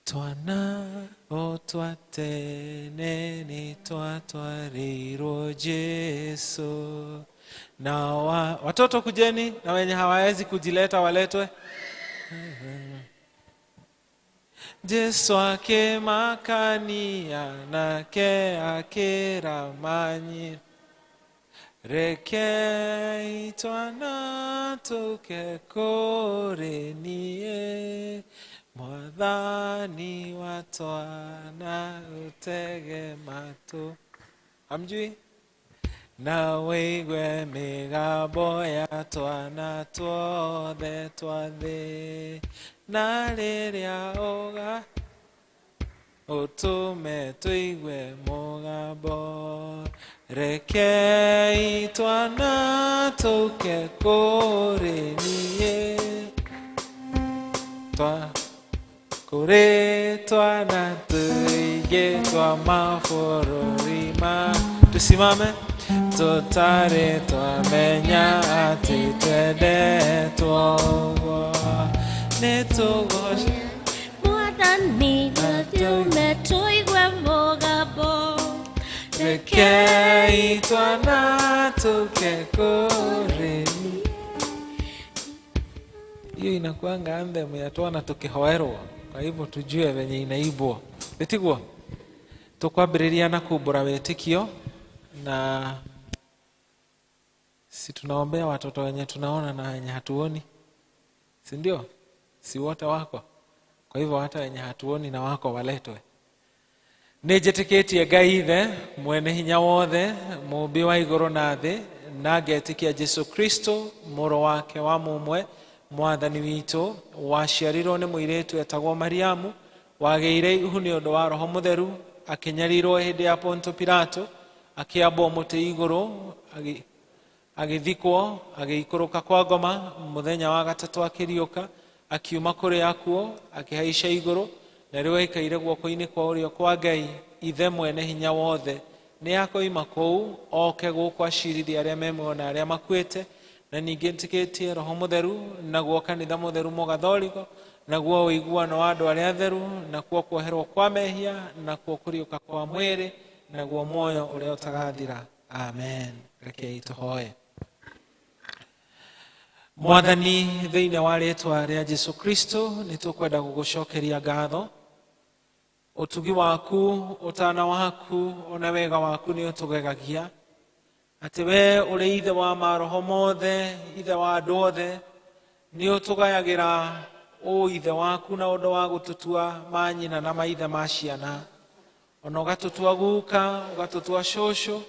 Twana o twatene ni twatwarirwo Jesu. Na watoto kujeni, na wenye hawawezi kujileta waletwe. Jesu akemakania nake akeramanyi. Reke itwana tuke korenie. Mwathani wa twana utege matu. Hamjui? Na wigwe mĩgambo ya twana tuothe twa thĩ. Na rĩrĩa ũga ũtũme tũigue mũgambo. Rekei twana tũke kũrĩ niĩ. Kũrĩ twana tũingĩ twa mabũrũri ma. Tusimame. Tũtarĩ twamenya atĩ twendetwo ũguo. Nĩtũgooce Mwathani tũme tũigue mũgambo. Rekei twana tũke kũrĩ niĩ. Hiyo inakuanga anthem ya twana tukihoerwo, kwa hivyo tujue venye inaibwo. Ĩtiguo? Tukwambĩrĩria na kumbũra wĩtĩkio, na si tunaombea watoto wenye tunaona na wenye hatuoni, si ndio? Si wote wako? Kwa hivyo hata wenye hatuoni na wako waletwe. Nĩnjĩtĩkĩtie Ngai Ithe mwene hinya wothe, mũũmbi wa igũrũ na thĩ, na ngetĩkia Jesu Kristo mũrũ wake wa mũmwe, mwathani witũ, waciarirwo nĩ mũirĩtu etagwo Mariamu, wagĩire ihu nĩ ũndũ wa Roho Mũtheru, akĩnyarirwo hĩndĩ ya Ponto Pilato, akĩambwo mũtĩ igũrũ, agĩthikwo, agĩikũrũka kwa ngoma, mũthenya wa gatatũ akĩriũka, akiuma kũrĩ akuo, akĩhaica igũrũ, na rĩu aikaire guoko-inĩ kwa ũrĩo kwa Ngai Ithe mwene hinya wothe. Nĩ akoima kũu oke gũkũ acirithie arĩa me muoyo na arĩa makuĩte. Na ningĩ nĩtĩkĩtie Roho Mũtheru, naguo kanitha mũtheru mũgatholiko, naguo ũiguano wa andũ arĩa atheru, nakuo kuoherwo kwa mehia, nakuo kũriũka kwa mwĩrĩ, naguo muoyo ũrĩa ũtagathira. Amen. Rekei tũhoe. Mwathani, thĩinĩ wa rĩtwa rĩa Jesu Kristo, nĩtũkwenda gũgũcokeria ngatho. Ũtugi waku, ũtana waku, ona wega waku nĩ ũtũgegagia. Atĩ we ũrĩ ithe wa maroho mothe, ithe wa andũ othe, nĩ ũtũgayagĩra ũithe waku na ũndũ wa gũtũtua manyina na maithe ma ciana. Ona ũgatũtua guka, ũgatũtua cũcũ,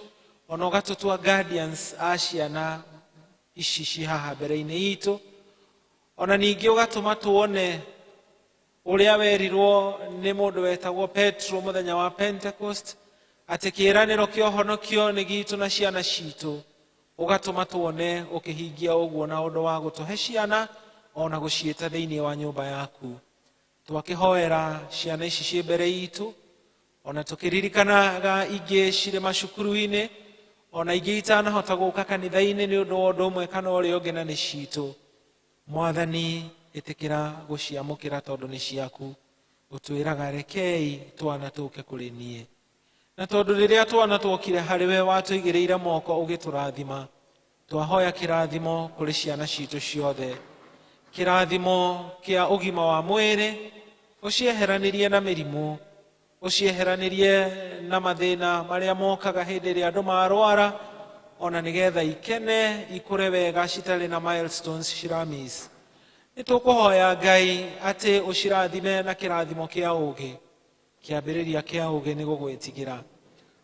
ona ũgatũtua guardians a ciana ici ci haha mbere-inĩ itũ. Ona ningĩ ũgatũma tuone ũrĩa werirwo nĩ mũndũ wetagwo Petro mũthenya wa Pentecost, atĩ kĩĩranĩro kĩa ũhonokio nĩ gitũ na ciana citũ. Ũgatũma tuone ũkĩhingia ũguo na ũndũ wa gũtũhe ciana ona gũciĩta thĩinĩ wa nyũmba yaku. Twakĩhoera ciana ici ciĩ mbere itũ, ona tũkĩririkanaga ingĩ cirĩ macukuru-inĩ, ona ingĩ itanahota gũka kanitha-inĩ nĩ ũndũ wa ũndũ ũmwe kana ũrĩa ũngĩ, na nĩ citũ. Mwathani ĩtĩkĩra gũciamũkĩra tondũ nĩ ciaku. Ũtwĩraga rekei twana tũke kũrĩ niĩ, na tondũ rĩrĩa twana twokire harĩ we watũigĩrĩire moko ũgĩtũrathima, twahoya kĩrathimo kũrĩ ciana citũ ciothe, kĩrathimo kĩa ũgima wa mwĩrĩ, ũcieheranĩrie na mĩrimũ, ũcieheranĩrie na mathĩna marĩa mokaga hĩndĩ ĩrĩa andũ marwara, ona nĩgetha ikene ikũre wega citarĩ na milestones ciramis. Nĩ tũkũhoya Ngai atĩ ũcirathime na kĩrathimo kĩa ũũgĩ. Kĩambĩrĩria kĩa ũũgĩ nĩ gũgwĩtigĩra.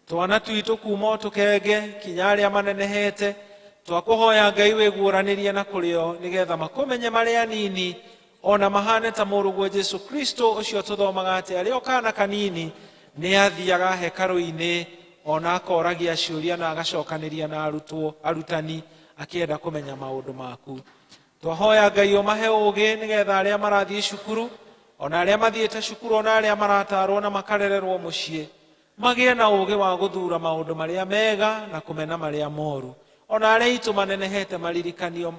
Twana twitũ kuma o tũkenge kinya arĩa manenehete, twakũhoya Ngai wĩguũranĩrie na kũrĩ o nĩgetha makũmenye marĩ anini, ona mahane ta mũrũguo Jesu Kristo ũcio tũthomaga atĩ arĩ o kana kanini nĩ athiaga hekarũ-inĩ ona akoragia ciũria na agacokanĩria na arutwo arutani akĩenda kũmenya maũndũ maku. Twahoya Ngai ũmahe ũũgĩ nĩgetha arĩa marathiĩ cukuru, ona arĩa mathiĩte cukuru, ona arĩa maratarwo na makarererwo mũciĩ, magĩe na ũũgĩ wa gũthura maũndũ marĩa mega na kũmena marĩa moru. Ona arĩa aitũ manenehete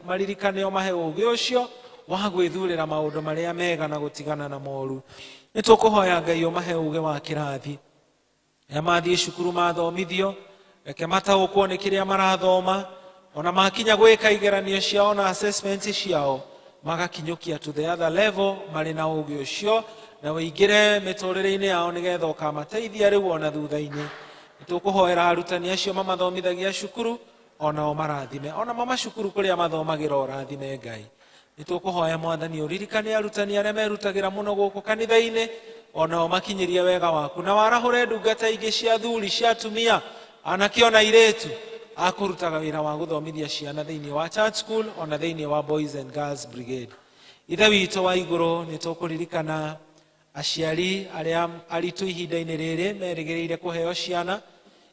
maririkanio mahe ũũgĩ ũcio wa gwĩthurĩra maũndũ marĩa mega na gũtigana na moru. Nĩ tũkũhoya Ngai ũmahe ũũgĩ wa kĩrathi. Arĩa mathiĩ cukuru mathomithio, reke mataũkwo nĩ kĩrĩa marathoma, ona makinya gwĩka igeranio ciao na assessment ciao, magakinyũkia to the other level marĩ na ũũgĩ ũcio, na wĩingĩre mĩtũrĩre-inĩ yao nĩgetha ũkamateithia rĩu ona thutha-inĩ. Nĩ tũkũhoera arutani acio mamathomithagia cukuru, onao marathime, ona mama cukuru kũrĩa mathomagĩra ũrathime Ngai. Nĩ tũkũhoya Mwathani ũririkane arutani arĩa merutagĩra mũno gũkũ kanitha-inĩ, onao makinyĩrie wega waku, na warahũre ndungata ingĩ cia athuri, cia atumia, anake ona airĩtu akũrutaga wĩra wa gũthomithia ciana thĩinĩ wa church school ona thĩinĩ wa Boys and Girls Brigade. Ithe witũ wa igũrũ, nĩ tũkũririkana aciari arĩa aritũ ihinda-inĩ rĩrĩ merĩgĩrĩire kũheo ciana.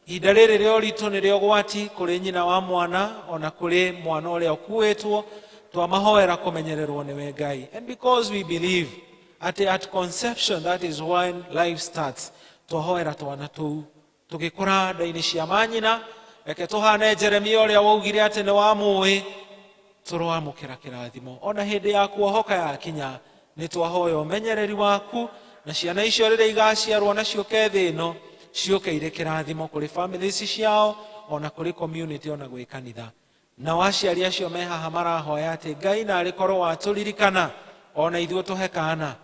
Ihinda rĩrĩ rĩa ũritũ nĩrĩo ũgwati kũrĩ nyina wa mwana ona kũrĩ mwana ũrĩa ũkuĩtwo. Twamahoera kũmenyererwo nĩwe Ngai. And because we believe at conception, that is when life starts, twahoera twana tũu tũgĩkũra nda-inĩ cia manyina, reke tũhane Jeremia ũrĩa waugire atĩ nĩ wamũĩ, tũroamũkĩra kĩrathimo. Ona hĩndĩ ya kuohoka yakinya, nĩ twahoya ũmenyereri waku, na ciana icio rĩrĩa igaciarwo na ciũke thĩ ĩno, ciũke irĩ kĩrathimo kũrĩ families ciao, ona kũrĩ community, ona gwĩ kanitha. Nao aciari acio me haha marahoya atĩ Ngai narĩ korwo watũririkana, ona ithuĩ tũhe kana.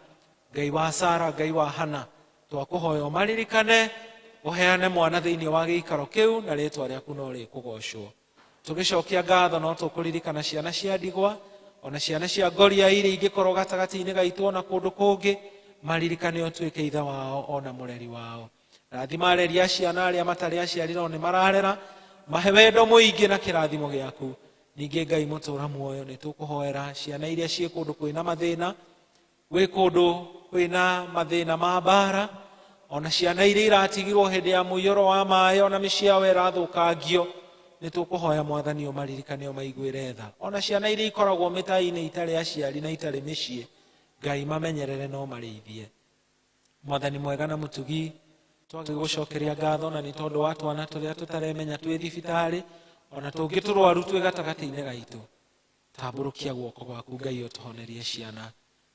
Ngai wa Sara, Ngai wa Hana, twakũhoya ũmaririkane, ũheane mwana thĩinĩ wa gĩikaro kĩu, na rĩtwa rĩaku no rĩkũgocwo. Tũgĩcokia ngatho no tũkũririkana ciana cia ndigwa, ona ciana cia ngoria iria ingĩkorwo gatagatĩ-inĩ gaitũ ona kũndũ kũngĩ, maririkane ũtuĩke ithe wao ona mũreri wao. Rathima areri a ciana arĩa matarĩ aciari no nĩ mararera, mahe wendo mũingĩ na kĩrathimo gĩaku. Ningĩ Ngai mũtũũra muoyo, nĩ tũkũhoera ciana iria ciĩ kũndũ kwĩna mathĩna, gwĩ kũndũ kwĩna mathĩna ma mbara, ona ciana iria iratigirwo hĩndĩ ya mũiyũro wa maĩ, ona mĩciĩ yao ĩrathũkangio, nĩ tũkũhoya Mwathani ũmaririkane ũmaiguĩre tha. Ona ciana iria ikoragwo mĩtai-inĩ itarĩ aciari na itarĩ mĩciĩ, Ngai mamenyerere no marĩithie. Mwathani mwega na mũtugi, twagĩgũcokeria ngatho na nĩ tondũ wa twana tũrĩa tũtaremenya twĩ thibitarĩ, ona tũngĩ tũrwaru twĩ gatagatĩ-inĩ gaitũ. Tambũrũkia guoko gwaku Ngai ũtũhonerie ciana,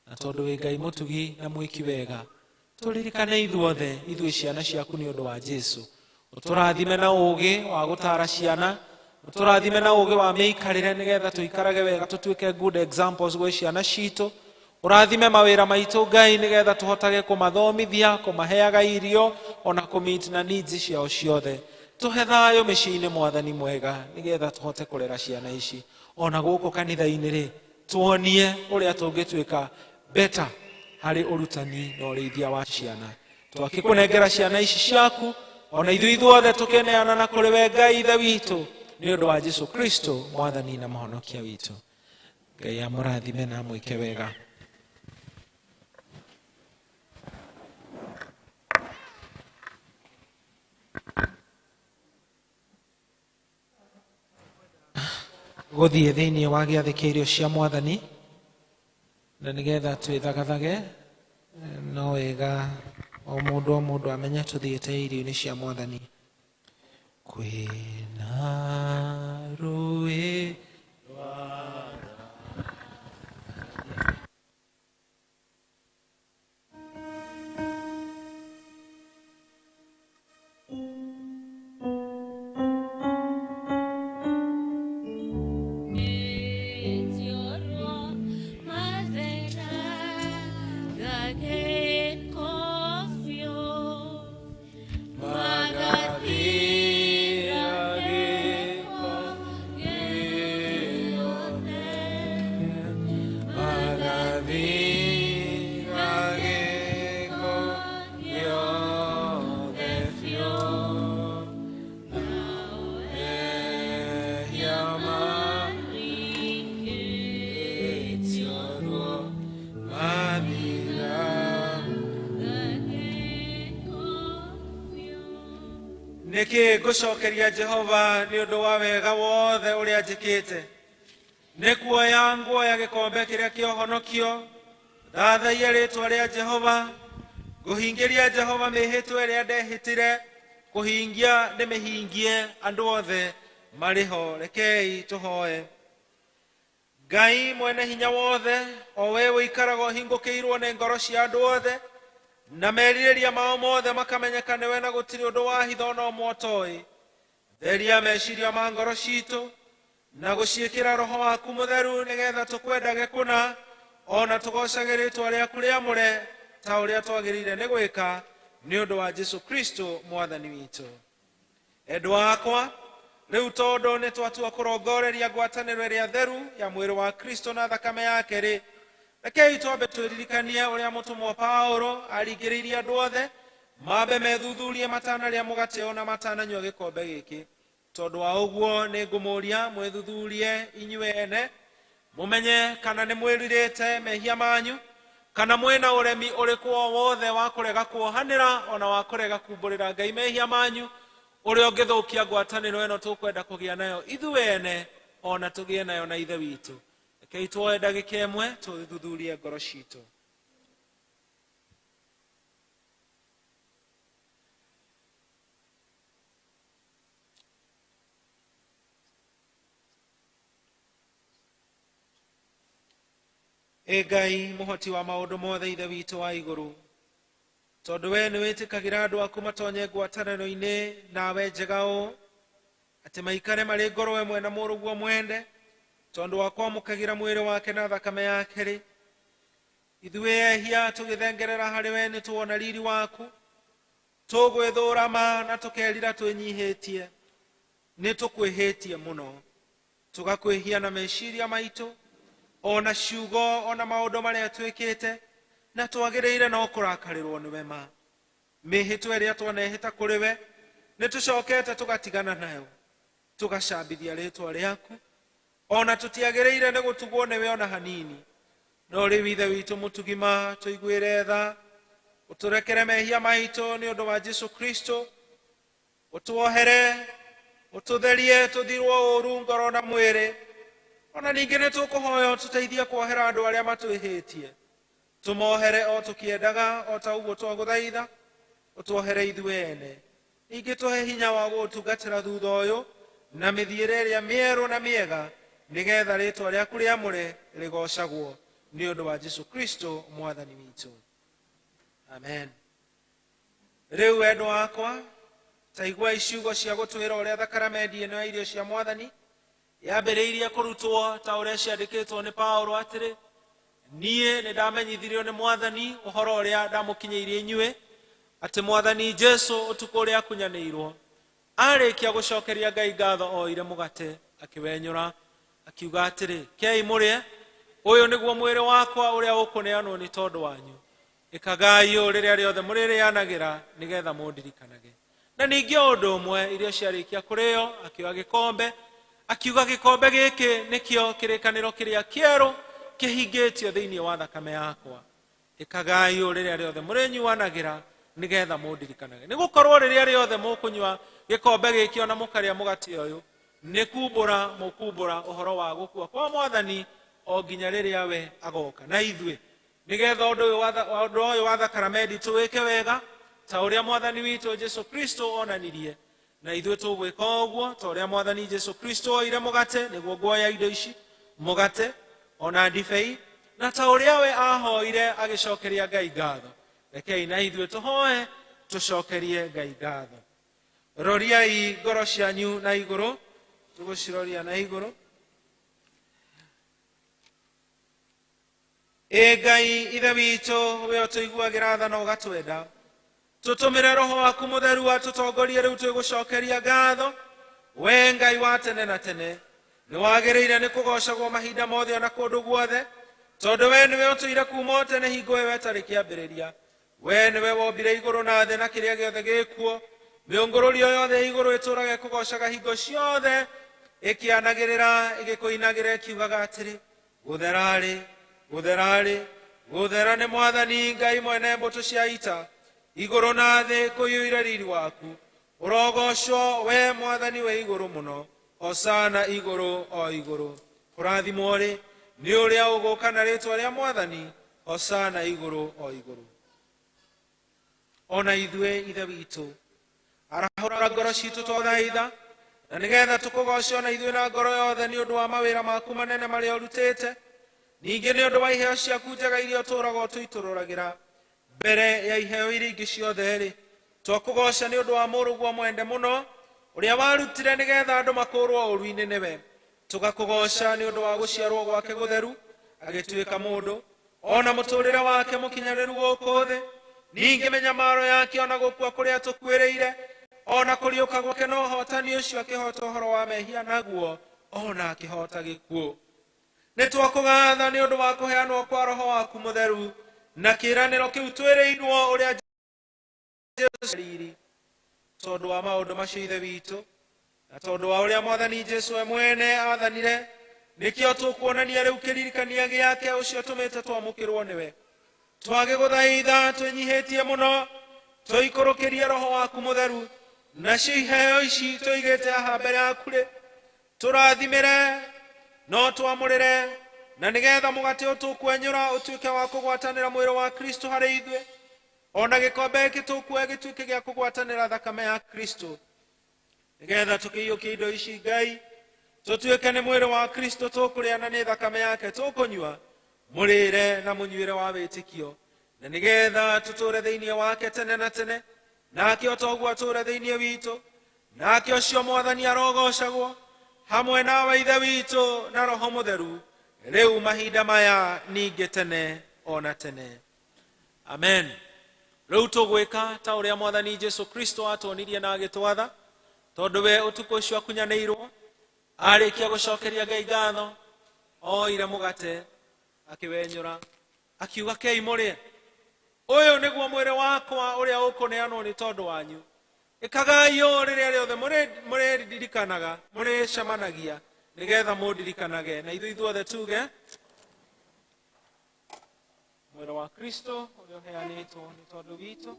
na tondũ wĩ Ngai mũtugi na mwĩki wega, tũririkane ithuothe ithuĩ ciana ciaku nĩ ũndũ wa Jesu. Ũtũrathime na ũũgĩ wa gũtara ciana, ũtũrathime na ũũgĩ wa mĩikarĩre nĩgetha tũikarage wega, tũtuĩke good examples gwĩ ciana citũ. Ũrathime mawĩra maitũ Ngai nĩgetha tũhotage kũmathomithia, kũmaheaga irio, ona kũmeet na needs ciao ciothe. Tũhe thayũ mĩciĩ-inĩ Mwathani mwega nĩgetha tũhote kũrera ciana ici. Ona gũkũ kanitha-inĩ rĩ, tuonie ũrĩa tũngĩtuĩka better harĩ ũrutani na ũrĩithia wa ciana. Twakĩkũnengera ciana ici ciaku, ona ithuĩ ithuothe tũkĩneana na kũrĩ we Ngai Ithe witũ, nĩ ũndũ wa Jesu Kristo Mwathani na Mũhonokia witũ. Ngai amũrathime na amwĩke wega. Gũthiĩ thĩinĩ wa gĩathĩ kĩa irio cia Mwathani, na nĩgetha twĩthagathage, no wega o mũndũ o mũndũ amenye tũthiĩte irio-inĩ cia Mwathani. Kwĩna rũĩ rwa Nĩkĩ ngũcokeria Jehova nĩ ũndũ wa wega wothe ũrĩa njĩkĩte? Nĩ kuoya nguoya gĩkombe kĩrĩa kĩa ũhonokio, thathaiye rĩĩtwa rĩa Jehova, ngũhingĩria Jehova mĩhĩtwa ĩrĩa ndehĩtire, kũhingia ndĩmĩhingie andũ othe marĩ ho. Rekei tũhoe. Ngai mwene hinya wothe, o we ũikaraga ũhingũkĩirwo nĩ ngoro cia andũ othe, na merirĩria mao mothe makamenyeka nĩwe na gũtirĩ ũndũ wa hitho ona ũmwe ũtoĩ. Theria meciria ma ngoro citũ na gũciĩkĩra roho waku mũtheru nĩgetha tũkwendage kũna ona tũgocage rĩĩtwa rĩaku rĩamũre ta ũrĩa twagĩrĩire nĩ gwĩka nĩ ũndũ wa Jesu Kristo mwathani witũ. Endwa akwa, rĩu tondũ nĩ twatua kũrongoreria ngwatanĩro ĩrĩa theru ya mwĩrĩ wa Kristo na thakame yake rĩ, rekei twambe twĩririkanie ũrĩa mũtũmwo Paũlũ aringĩrĩirie andũ othe mambe methuthurie matanarĩa mũgate ona matananyua gĩkombe gĩkĩ. Tondũ wa ũguo nĩ ngũmũũria mwĩthuthurie inyuĩ ene mũmenye kana nĩ mwĩrirĩte mehia manyu kana mwĩna ũremi ũrĩkũ o wothe wa kũrega kuohanĩra ona wa kũrega kumbũrĩra Ngai mehia manyu ũrĩa ũngĩthũkia ngwatanĩro ĩno tũkwenda kũgĩa nayo ithuĩ ene ona tũgĩe nayo na Ithe witũ. Rekei tuoe ndagĩka ĩmwe tũthuthurie ngoro citũ. Ĩ Ngai mũhoti wa maũndũ mothe Ithe witũ wa igũrũ, tondũ we nĩ wĩtĩkagĩra andũ aku matonye ngwatanĩro-inĩ nawe njega ũũ atĩ maikare marĩ ngoro ĩmwe na mũrũguo mwende, tondũ wa kwamũkagĩra mwĩrĩ wake na thakame yake rĩ, ithuĩ ehia tũgĩthengerera harĩ we nĩ tuona riri waku, tũgwĩthũra ma na tũkerira twĩnyihĩtie, nĩ tũkwĩhĩtie mũno, tũgakwĩhia na meciria maitũ ona ciugo ona maũndũ marĩa twĩkĩte, na twagĩrĩire no kũrakarĩrwo nĩwe ma. Mĩhĩtwa ĩrĩa twanehĩta kũrĩ we nĩ tũcokete tũgatigana nayo, tũgacambithia rĩĩtwa rĩaku, ona tũtiagĩrĩire nĩ gũtugwo nĩwe ona hanini. No rĩu Ithe witũ mũtugima, tũiguĩre tha, ũtũrekere mehia maitũ nĩ ũndũ wa Jesu Kristo, ũtuohere, ũtũtherie tũthirwo ũũru ngoro na mwĩrĩ. Ona ningĩ nĩ tũkũhoya ũtũteithie kuohera andũ arĩa matwĩhĩtie, tũmohere o tũkĩendaga o ta ũguo twagũthaitha, ũtuohere ithuĩ ene. Ningĩ tũhe hinya wa gũgũtungatĩra thutha ũyũ na mĩthiĩre ĩrĩa mĩerũ na mĩega, nĩgetha rĩĩtwa rĩaku rĩamũre rĩgocagwo nĩ ũndũ wa Jesu Kristo mwathani witũ. Amen. Rĩu endwa akwa, ta iguai ciugo cia gũtwĩra ũrĩa thakaramendi ĩno ya irio cia mwathani yambĩrĩirie kũrutwo ta ũrĩa ciandĩkĩtwo nĩ Paũlũ atĩrĩ, niĩ nĩ ndamenyithirio nĩ mwathani ũhoro ũrĩa ndamũkinyĩirie inyuĩ, atĩ mwathani Jesu ũtukũ ũrĩa akunyanĩirwo arĩkia gũcokeria Ngai ngatho oire mũgate akĩwenyũra akiuga atĩrĩ, kei mũrĩe, ũyũ nĩguo mwĩrĩ wakwa ũrĩa ũkũneanwo nĩ tondũ wanyu, ĩkagai ũũ rĩrĩa rĩothe mũrĩrĩanagĩra nĩgetha mũndirikanage. Na ningĩ o ũndũ ũmwe irio ciarĩkia kũrĩo akĩoya gĩkombe akiuga gĩkombe gĩkĩ nĩkĩo kĩrĩkanĩro kĩrĩa kĩerũ kĩhingĩtio thĩinĩ wa thakame yakwa, ĩkagai ũũ rĩrĩa rĩothe mũrĩnyuanagĩra nĩgetha mũndirikanage. Nĩ gũkorwo rĩrĩa rĩothe mũkũnyua gĩkombe gĩkĩ ona mũkarĩa mũgate ũyũ, nĩ kumbũra mũkumbũra ũhoro wa gũkua kwa mwathani o nginya rĩrĩa we agoka na ithuĩ, nĩgetha ũndũ ũyũ wa thakaramendi tũwĩke wega ta ũrĩa mwathani witũ Jesu Kristo onanirie, na ithuĩ tũgwĩka ũguo ta ũrĩa mwathani Jesu Kristo oire mũgate, nĩguo nguoya indo ici, mũgate ona ndibei, na ta ũrĩa we ahoire agĩcokeria Ngai ngatho. Rekei na ithuĩ tũhoe tũcokerie Ngai ngatho. Roriai ngoro cianyu na igũrũ, tũgũciroria na igũrũ. Ĩ Ngai Ithe witũ, we ũtũiguagĩra tha na ũgatwenda, tũtũmĩre roho waku mũtheru atũtongorie rĩu twĩgũcokeria ngatho. We Ngai wa tene na tene, nĩ wagĩrĩire nĩ kũgocagwo mahinda mothe ona kũndũ guothe, tondũ we nĩwe ũtũire kuma o tene hingo ĩyo ĩtarĩ kĩambĩrĩria. We nĩwe wombire igũrũ na thĩ na kĩrĩa gĩothe gĩkuo, mĩũngũrũrio yothe ya igũrũ ĩtũũraga ĩkũgocaga hingo ciothe, ĩkĩanagĩrĩra ĩgĩkũinagĩra ĩkiugaga atĩrĩ, gũtherarĩ, gũtherarĩ, gũthera nĩ mwathani Ngai mwene mbũtũ cia ita, igũrũ na thĩ kũiyũire riri waku. Ũrogocwo we Mwathani wĩ igũrũ mũno, hosana igũrũ o igũrũ. Kũrathimwo rĩ nĩ ũrĩa ũgũka na rĩtwa rĩa Mwathani, hosana igũrũ o igũrũ. Ona ithuĩ Ithe witũ, arahũra ngoro citũ twathaitha, na nĩgetha tũkũgoce ona ithuĩ na ngoro yothe nĩ ũndũ wa mawĩra maku manene marĩa ũrutĩte, ningĩ nĩ ũndũ wa iheo ciaku njega iria ũtũũraga ũtũitũrũragĩra mbere ya iheo iria ingĩ ciothe rĩ, twakũgoca nĩ ũndũ wa mũrũguo mwende mũno ũrĩa warutire nĩgetha andũ makũrwo ũũru-inĩ nĩwe. Tũgakũgoca nĩ ũndũ wa gũciarwo gwake gũtheru agĩtuĩka mũndũ, ona mũtũũrĩre wake mũkinyanĩru gũkũ thĩ, ningĩ mĩnyamaro yake ona gũkua kũrĩa tũkuĩrĩire, ona kũriũka gwake na ũhotani ũcio akĩhota ũhoro wa mehia naguo, ona akĩhota gĩkuũ. Nĩ twakũgatha nĩ ũndũ wa kũheanwo kwa Roho waku mũtheru na kĩĩranĩro kĩu twĩrĩirwo ũrĩa Jesũ riri, tondũ wa maũndũ macio Ithe witũ, na tondũ wa ũrĩa Mwathani Jesũ we mwene aathanire, nĩkĩo tũkuonania rĩu kĩririkania gĩake ũcio tũmĩte twamũkĩrwo nĩwe. Twagĩgũthaitha twĩnyihĩtie mũno, tũikũrũkĩrie Roho waku mũtheru, nacio iheo ici tũigĩte haha mbere yaku rĩ, tũrathimĩre no twamũrĩre, na nĩgetha mũgate ũtũkwenyũra ũtuĩke wa kũgwatanĩra mwĩrĩ wa Kristo harĩ ithuĩ, ona gĩkombe gĩkĩ tũkuoya gĩtuĩke gĩa kũgwatanĩra thakame ya Kristo, nĩgetha tũkĩiyũkie indo ici Ngai, tũtuĩke nĩ mwĩrĩ wa Kristo tũkũrĩa na nĩ thakame yake tũkũnyua, mũrĩre na mũnyuĩre wa wĩtĩkio, na nĩgetha tũtũũre thĩinĩ wake tene na tene, nake o toguo atũũre thĩinĩ witũ, nake ũcio Mwathani arogocagwo hamwe nawe Ithe witũ na Roho Mũtheru, rĩu mahinda maya ningĩ tene ona tene. Amen. Rĩu tũgwĩka ta ũrĩa Mwathani Jesũ Kristo atwonirie na agĩtwatha, tondũ we ũtukũ ũcio akunyanĩirwo, arĩkia gũcokeria Ngai ngatho, oire mũgate akĩwenyũra, akiuga, kei mũrĩe, ũyũ nĩguo mwĩrĩ wakwa ũrĩa ũkũneanwo nĩ tondũ wanyu. Ĩkagai ũũ rĩrĩa rĩothe mũrĩririkanaga, mũrĩcemanagia, nĩgetha mũndirikanage. Na ithuĩ ithuothe tuge mwĩrĩ wa Kristo ũrĩa ũheanĩtwo nĩ tondũ witũ.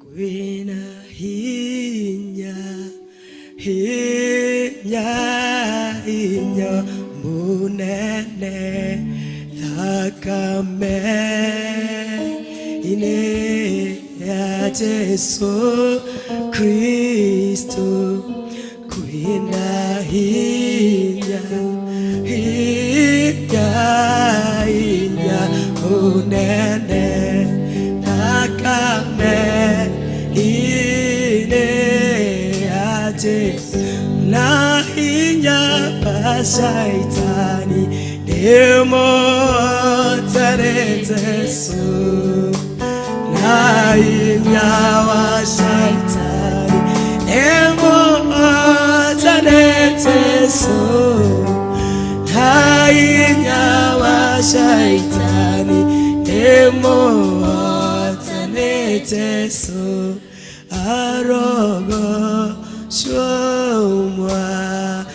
Kwĩna hinya, hinya, hinya mũnene thakame-inĩ ya Jesu Kristo. Kwĩna hinya, hinya, hinya mũnene thakame-inĩ ya Jesu, na hinya wa Shaitani nĩmũhotane Jesu, na hinya wa Shaitani nĩmũhotane Jesu, na hinya wa Shaitani nĩmũhotane Jesu, arogocwo Mwathani.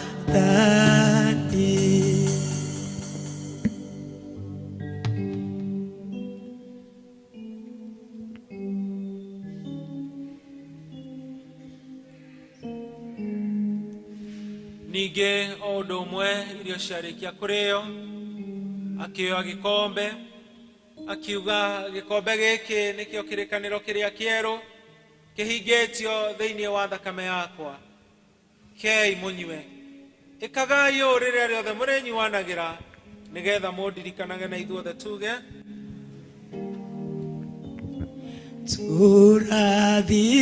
Ningĩ o ũndũ ũmwe irio ciarĩkia kũrĩo, akĩoya gĩkombe, akiuga, gĩkombe gĩkĩ nĩkĩo kĩrĩkanĩro kĩrĩa kĩerũ kĩhingĩtio thĩinĩ wa thakame yakwa, kei mũnyue. Ĩkagai ũũ rĩrĩa rĩothe mũrĩnyuanagĩra, nĩgetha mũndirikanage. Na ithuothe tuge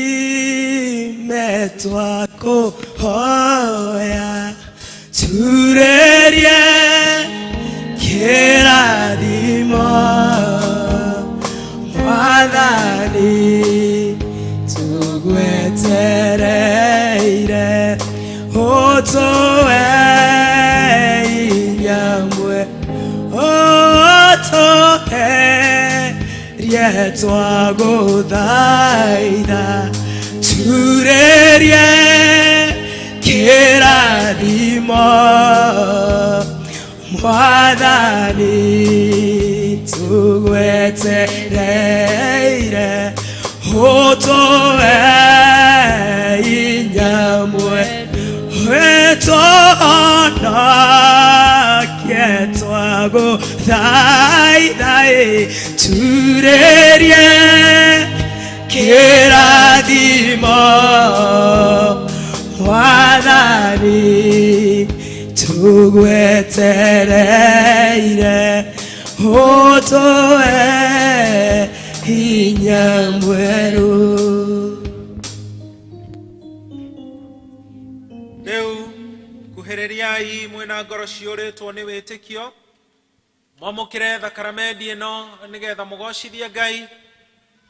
Tũrathime twakũhoya, turĩrie kĩrathimo Mwathani, tũgwetereire ũtũhe hinya mwe, ũtũhe twagũthaitha, turĩrie kĩrathimo Mwathani, tũgwetereire Utoe inyamwe Wetonokie twago Thai Turerie Kĩrathimo Mwathani Tũgwetereire Ũtũhe hinya mwerũ. Rĩu kuhĩrĩriai mwĩna ngoro ciũrĩtwo nĩ wĩtĩkio mwamũkĩre thakaramendi ĩno nĩgetha mũgocithie Ngai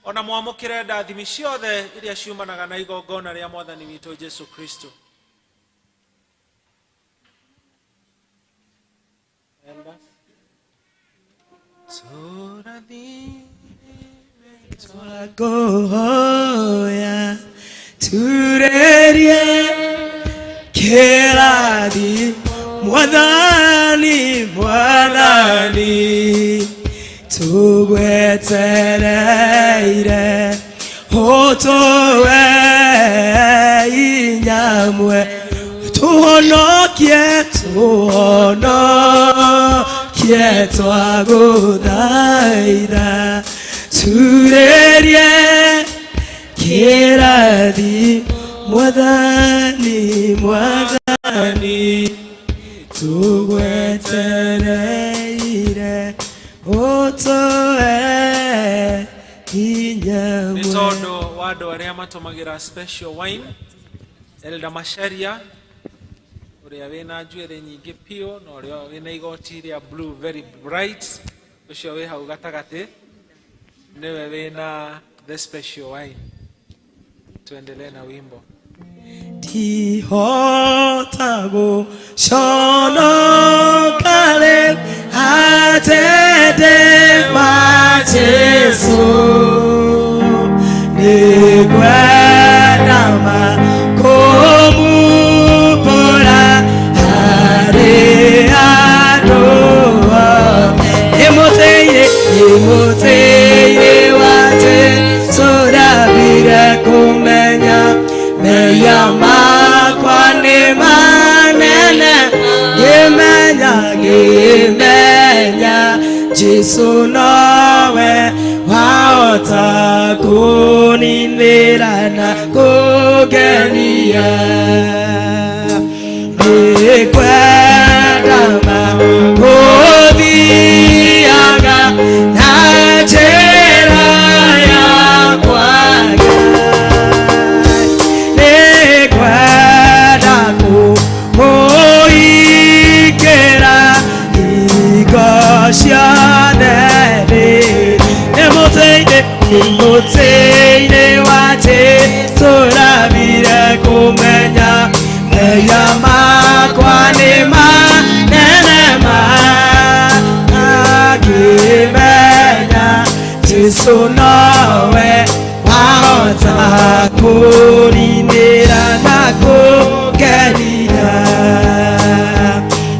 ona mwamũkĩre ndathimi ciothe iria ciumanaga na igongona rĩa Mwathani witũ Jesu Kristo. Twakuhoya turerie kĩrathi Mwathani Mwathani tũgwetereire ũtũhe inyamwe tũhonokie tũhonokie twagũthaitha turerie kĩrathi Mwathani Mwathani tũgwetereire ũtũhe hinya Nĩ tondũ wa andũ arĩa matũmagĩra special wine, Elder Macharia ũrĩa wĩna njuĩrĩ nyingĩ piũ na ũrĩa wĩna igoti rĩa blue very bright, ũcio wĩ hau gatagatĩ nĩwe wĩna the special wine. Tuendelee na wimbo. Ndihota gũconoka rĩu atĩ ndĩ wa Jesũ nĩngwenda ma kũmumbũra harĩ andũ othe. Nĩmũtĩire wa Jesũ ndambire kũmenya mehia makwa nĩ manene ngĩmenya ngĩmenya Jesũ nowe wahota kũninĩra na kũngenia nĩngwenda ma gũthiaga na njĩra yakwa nĩngwenda kũmũingĩra hingo ciothe nĩmũtĩinĩ wa Jesũ ndambire kũmenya mehia makwa nĩ manene ma ngĩmenya Jesũ nowe wahota kũninĩra na kũngenia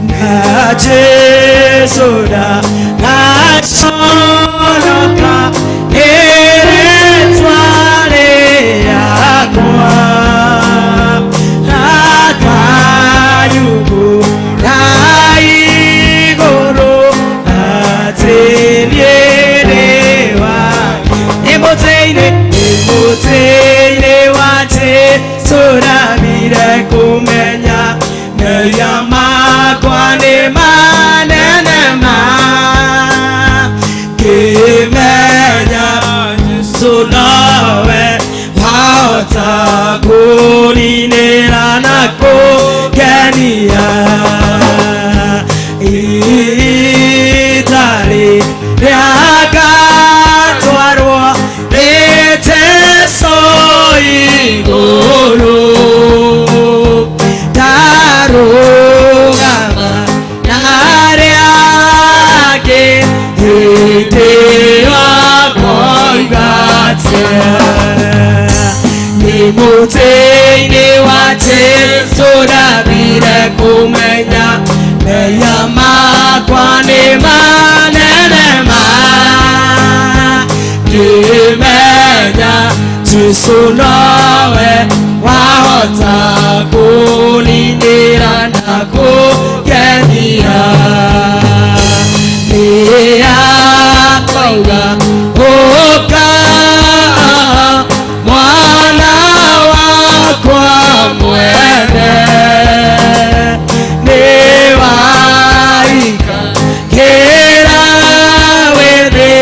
na Jesũ ndaconoka ĩrĩtwa rĩakwa akanyumbũra igũrũ atĩ niĩ ndĩ wa nĩmũtĩinĩ wa Jesũ ndambire kũmenya mehia makwa nĩ manene ma ngĩmenya Jesũ nowe wahota kũninĩra na kũngenia itarĩ rĩagatwarwo nĩ Jesũ igũrũ ndarũgama na arĩa angĩ hĩndĩ ĩyo ngoiga atĩa nĩmũtĩinĩ wa Jesũ ndambire kũmenya mehia makwa nĩ manene ma ngĩmenya Jesu nowe wahota kũnindĩra na kũngenia nĩakauga ũka mwana wakwa mwene nĩwaika kĩra wĩthĩ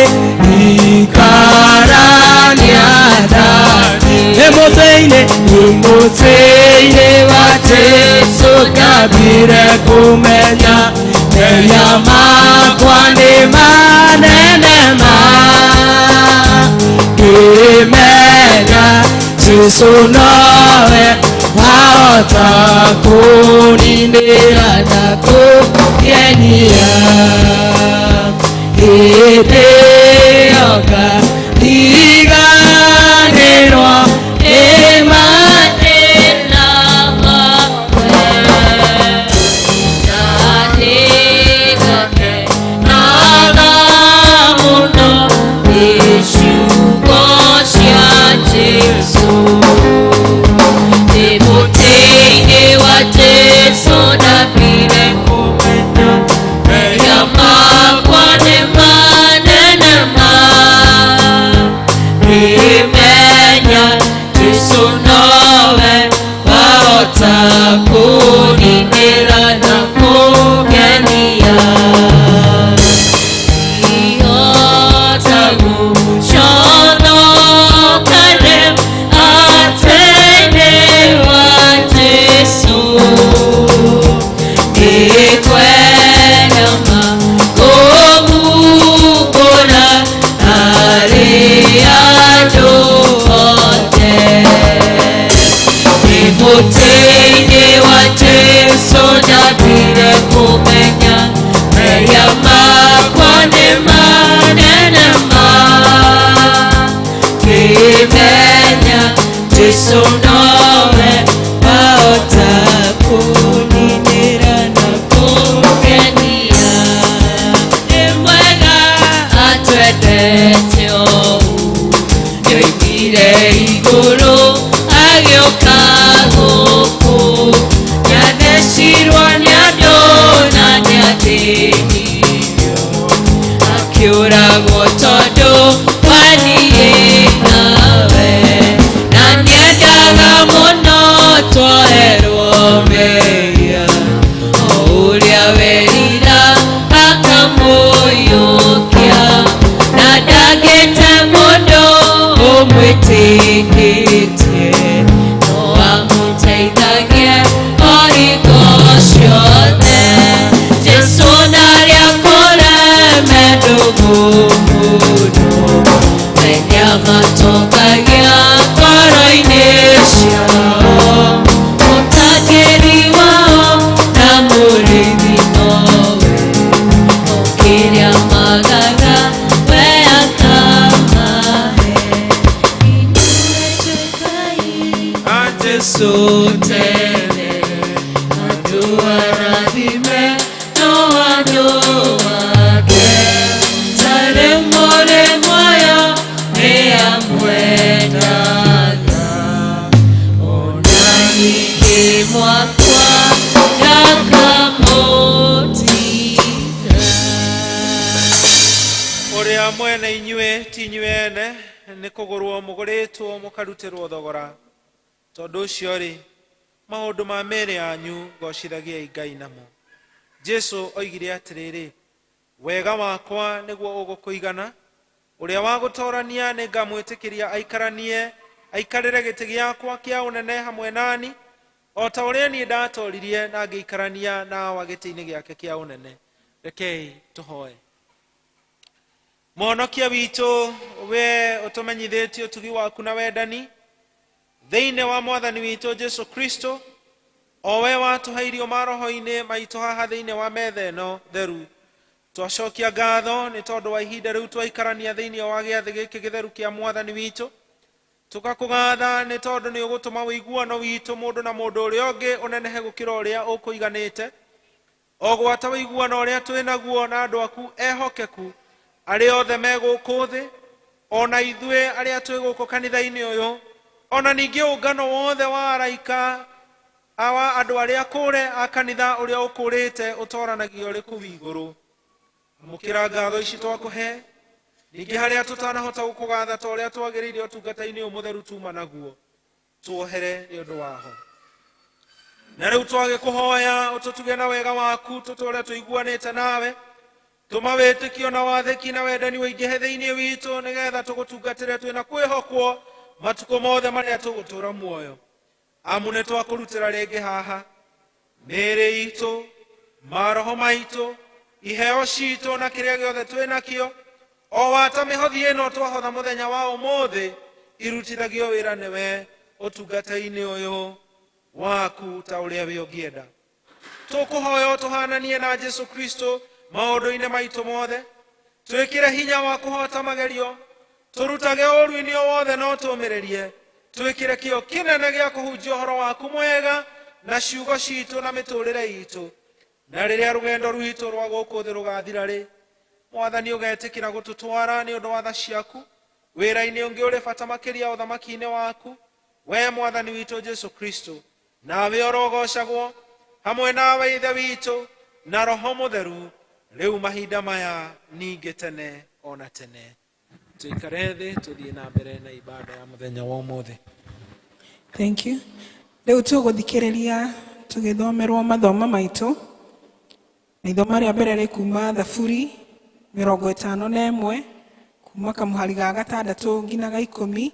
ikarania nani nĩ mũtĩ-inĩ wa Jesu ndambire kũmenya mehia makwa nĩ manene ma ngĩmenya Jesu nowe wahota kũnindĩra na kũngenia hĩndĩ ĩyo ngariganĩrwo nĩ mathĩna makwa Naga muno ciugo cia Jesu Nĩ mũtĩ-inĩ wa Jesu ndambire kũmenya mehia makwa nĩ manene ma ngĩmenya Jesu nowe wahota kũnindĩra na kũngenia Mũtĩ-inĩ wa Jesu ndambire kũmenya mehia makwa nĩ manene ma ngĩmenya Jesu nowe wahota kũninĩra na kũngenia nĩ mwega atwendete ũũ nĩoimire igũrũ agĩũka gũkũ nĩathecirwo nĩ andũ na nĩathĩnirio akĩũragwo tondũ wa niĩ nawe na nĩendaga mũno twoherwo mehia o ũrĩa werira akamũiyũkia na ndangĩte mũndũ ũmwĩtĩkĩtie no amũteithagie o hingo ciothe Jesu ndarĩ akũreme ndũgũ mũno we nĩamatongagia ngoro-inĩ ciao mũtangĩri wao na mũrĩithi nowe o kĩrĩa magaga we akamahe Jesu tene andũ arathime no andũ ake tarĩ mũrĩ muoyo nĩ amwendaga ona ningĩ mwakwa ndakamũtiga Ũrĩa mwene inyuĩ ti inyuĩ ene nĩ kũgũrwo mũgũrĩtwo mũkarutĩrwo thogora tondũ ũcio rĩ maũndũ ma mĩĩrĩ yanyu gocithagiai Ngai namo. Jesu oigire atĩrĩrĩ, wega wakwa nĩguo ũgũkũigana, ũrĩa wa gũtorania nĩ ngamwĩtĩkĩria aikaranie aikarĩre gĩtĩ gĩakwa kĩa ũnene hamwe nani o ta ũrĩa niĩ ndatoririe na ngĩikarania na Awa gĩtĩ-inĩ gĩake kĩa ũnene. Rekei tũhoe. Mũhonokia witũ, we ũtũmenyithĩtie ũtugi waku na wendani thĩinĩ wa mwathani witũ Jesu Kristo, o we watũhe irio maroho-inĩ maitũ haha thĩinĩ wa metha ĩno theru. Twacokia ngatho nĩ tondũ wa ihinda rĩu twaikarania thĩinĩ wa gĩathĩ gĩkĩ gĩtheru kĩa mwathani witũ. Tũgakũgatha nĩ tondũ nĩ ũgũtũma ũiguano witũ mũndũ na mũndũ ũrĩa ũngĩ ũnenehe gũkĩra ũrĩa ũkũiganĩte, o gwata ũiguano ũrĩa twĩ naguo na andũ aku ehokeku arĩa othe me gũkũ thĩ, ona ithuĩ arĩa twĩ gũkũ kanitha-inĩ ũyũ. Ona ningĩ ũngano wothe wa araika awa andũ arĩa akũre a kanitha ũrĩa ũkũrĩte ũtoranagio ũrĩ kũu igũrũ. Amũkĩra ngatho ici twakũhe, ningĩ harĩa tũtanahota gũkũgatha ta ũrĩa twagĩrĩire ũtungata-inĩ ũyũ mũtheru tuma naguo, tuohere nĩ ũndũ waho. Na rĩu twagĩkũhoya ũtũtuge na wega waku tũtũre tũiguanĩte nawe, tũma wĩtĩkio na wathĩki na wendani ũingĩhe thĩinĩ witũ nĩgetha tũgũtungatĩre twĩna kwĩhokwo matukũ mothe marĩa tũgũtũra muoyo. Amu nĩ twakũrutĩra rĩngĩ haha mĩĩrĩ itũ, maroho maitũ, iheo citũ na kĩrĩa gĩothe twĩ nakĩo, o wata mĩhothi ĩno twahotha mũthenya wa ũmũthĩ irutithagio wĩra nĩwe ũtungata-inĩ ũyũ waku ta ũrĩa we ũngĩenda. Tũkũhoya ũtũhananie na Jesu Kristo maũndũ-inĩ maitũ mothe, twĩkĩre hinya wa kũhota magerio, tũrutage ũũru-inĩ o wothe na ũtũũmĩrĩrie, twĩkĩre kĩo kĩnene gĩa kũhunjia ũhoro waku mwega na ciugo citũ na mĩtũrĩre itũ. Na rĩrĩa rũgendo rwitũ rwa gũkũ thĩ rũgathira rĩ, Mwathani ũgetĩkĩra gũtũtwara nĩ ũndũ wa tha ciaku wĩra-inĩ ũngĩ ũrĩ bata makĩria ũthamaki-inĩ waku, we Mwathani witũ Jesu Kristo, nawe ũrogocagwo hamwe nawe Ithe witũ na Roho Mũtheru rĩu mahinda maya ningĩ tene ona tene. Tũikare thĩ tũthiĩ na mbere na ibada ya mũthenya wa ũmũthĩ. Thank you. Rĩu tũgũthikĩrĩria tũgĩthomerwo mathomo maitũ, na ithoma rĩa mbere rĩ kuma Thaburi 51 kuma kamũhari ga 6 nginya ga 10,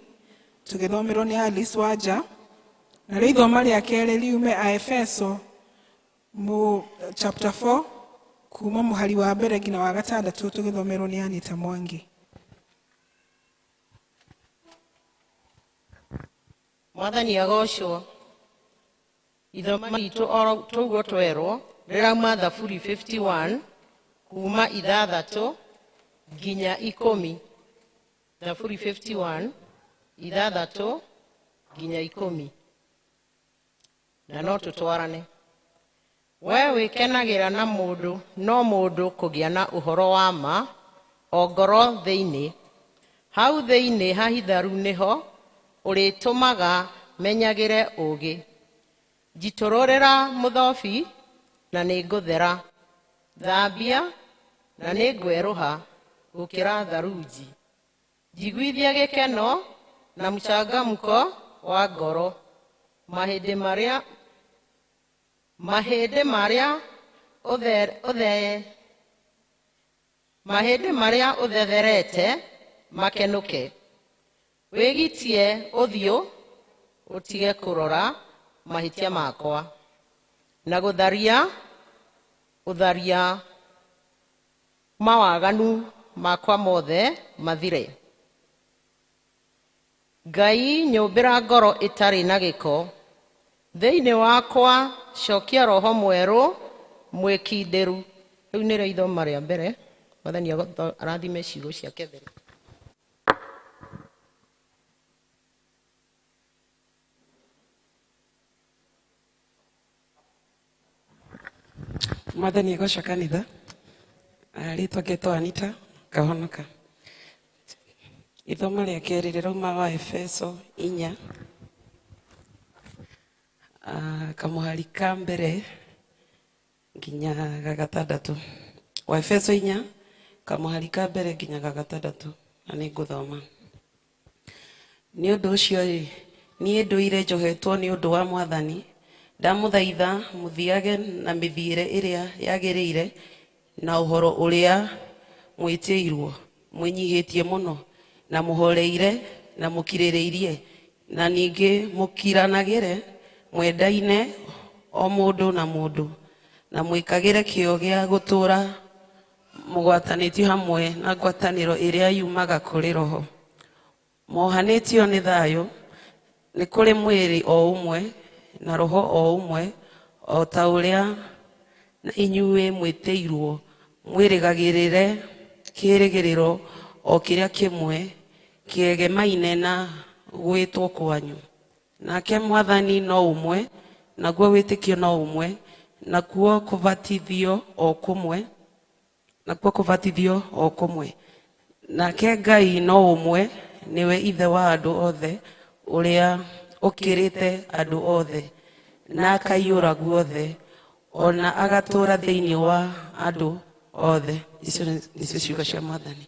tũgĩthomerwo nĩ Alice Wanja. Narĩo ithoma rĩa kerĩ riume Aefeso chapter 4 kuma mũhari wa mbere nginya wa 6, tũgĩthomerwo nĩ Anita Mwangi. Mwathani agocwo. Ithoma ritũ oro tũguo twerwo rĩrauma Thaburi 51 kuma 6 nginya 10. Thaburi 51 6 nginya 10. Na no tũtwarane. We wĩkenagĩra na mũndũ, no mũndũ kũgĩa na ũhoro wa ma o ngoro thĩinĩ. Hau thĩinĩ hahitharu nĩho ũrĩtũmaga menyagĩre ũũgĩ. Njitũrũrĩra mũthobi na nĩngũthera, thambia na nĩngwerũha gũkĩra tharunji. Njiguithia gĩkeno na mũcangamko wa ngoro. Mahĩndĩ marĩa ũthetherete makenũke. Wĩgitie ũthiũ ũtige kũrora mahĩtia makwa, na gũtharia ũtharia mawaganu makwa mothe mathire. Ngai nyũmbĩra ngoro ĩtarĩ na gĩko, thĩinĩ wakwa cokia roho mwerũ mwĩkindĩru. Rĩu nĩrĩo ithoma rĩa mbere. Mwathani arathime ciugo ciake theru. Mwathani agocwo kanitha. Rĩtwa ngetwo Anita Kahonoka. Ithoma rĩa kerĩ rĩrauma wa Efeso 4 kamũhari ka mbere nginya ga 6. Wa Efeso 4 kamũhari ka mbere nginya ga 6, na nĩngũthoma. Nĩ ũndũ ũcio rĩ, niĩ ndũire njohetwo nĩ ũndũ wa Mwathani, ndamũthaitha mũthiage na mĩthiĩre ĩrĩa yagĩrĩire na ũhoro ũrĩa mwĩtĩirwo, mwĩnyihĩtie mũno na mũhoreire na mũkirĩrĩirie, na ningĩ mũkiranagĩre mwendaine o mũndũ na mũndũ, na mwĩkagĩre kĩyo gĩa gũtũũra mũgwatanĩtio hamwe na ngwatanĩro ĩrĩa yumaga kũrĩ Roho. Mohanĩtio nĩ thayũ, nĩ kũrĩ mwĩrĩ o ũmwe na Roho o ũmwe, o ta ũrĩa na inyuĩ mwĩtĩirwo mwĩrĩgagĩrĩre kĩĩrĩgĩrĩro o kĩrĩa kĩmwe kĩegemaine na gwĩtwo kwanyu. Nake Mwathani no ũmwe, naguo wĩtĩkio no ũmwe, nakuo kũbatithio o kũmwe, nakuo kũbatithio o kũmwe. Nake Ngai no ũmwe, nĩwe Ithe wa andũ othe, Ũrĩa ũkĩrĩte andũ othe na akaiyũra guothe ona agatũũra thĩinĩ wa andũ othe. Icio nĩcio ciugo cia Mwathani.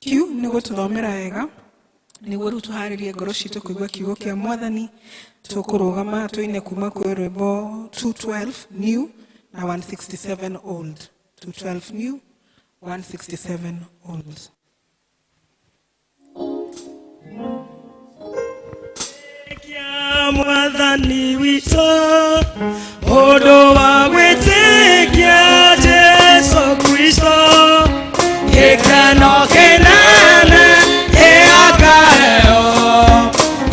Kiu nĩ gũtũthomera wega nĩguo rĩu tũharĩrie ngoro citũ kũigua kiugo kĩa Mwathani. Tũkũrũgama tũine kuma kwĩ rwĩmbo 212 new na 167 old. 212 new, 167 old. Mwathani witũ ũndũ wa gwĩtĩkia Jesu Kristo, gĩkeno kĩnene gĩakaheo,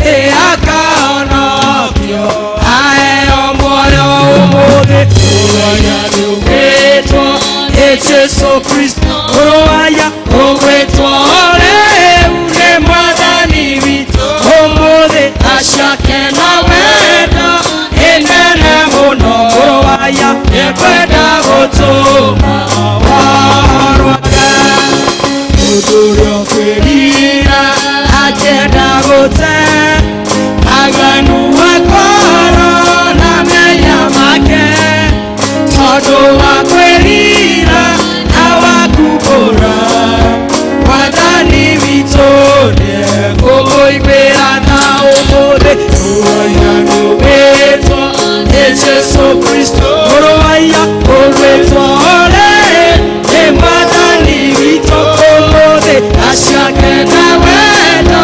gĩakahonokio aheo muoyo ũmũthĩ. Ũrĩa nĩũgwĩtwo nĩ Jesu Kristo, ũrĩa ũgwĩtwo rĩu nĩ Mwathani witũ ũmũthĩ, acake na wendo inene mũno, ũrĩa nĩkwenda gũtũma warwake mũndũ ũrĩa ũkwĩrira akĩenda gũte aganu akorwo na mehia make, tondũ wa kwĩrira na wa kumbũra Mwathani witũ nĩekũmũiguĩra tha ũmũthĩ. Ũrĩa nĩũgwĩtwo nĩ Jesu Kristo, ũrĩa ũgwĩtwo rĩu nĩ Mwathani witũ ũmũthĩ, acake na wendo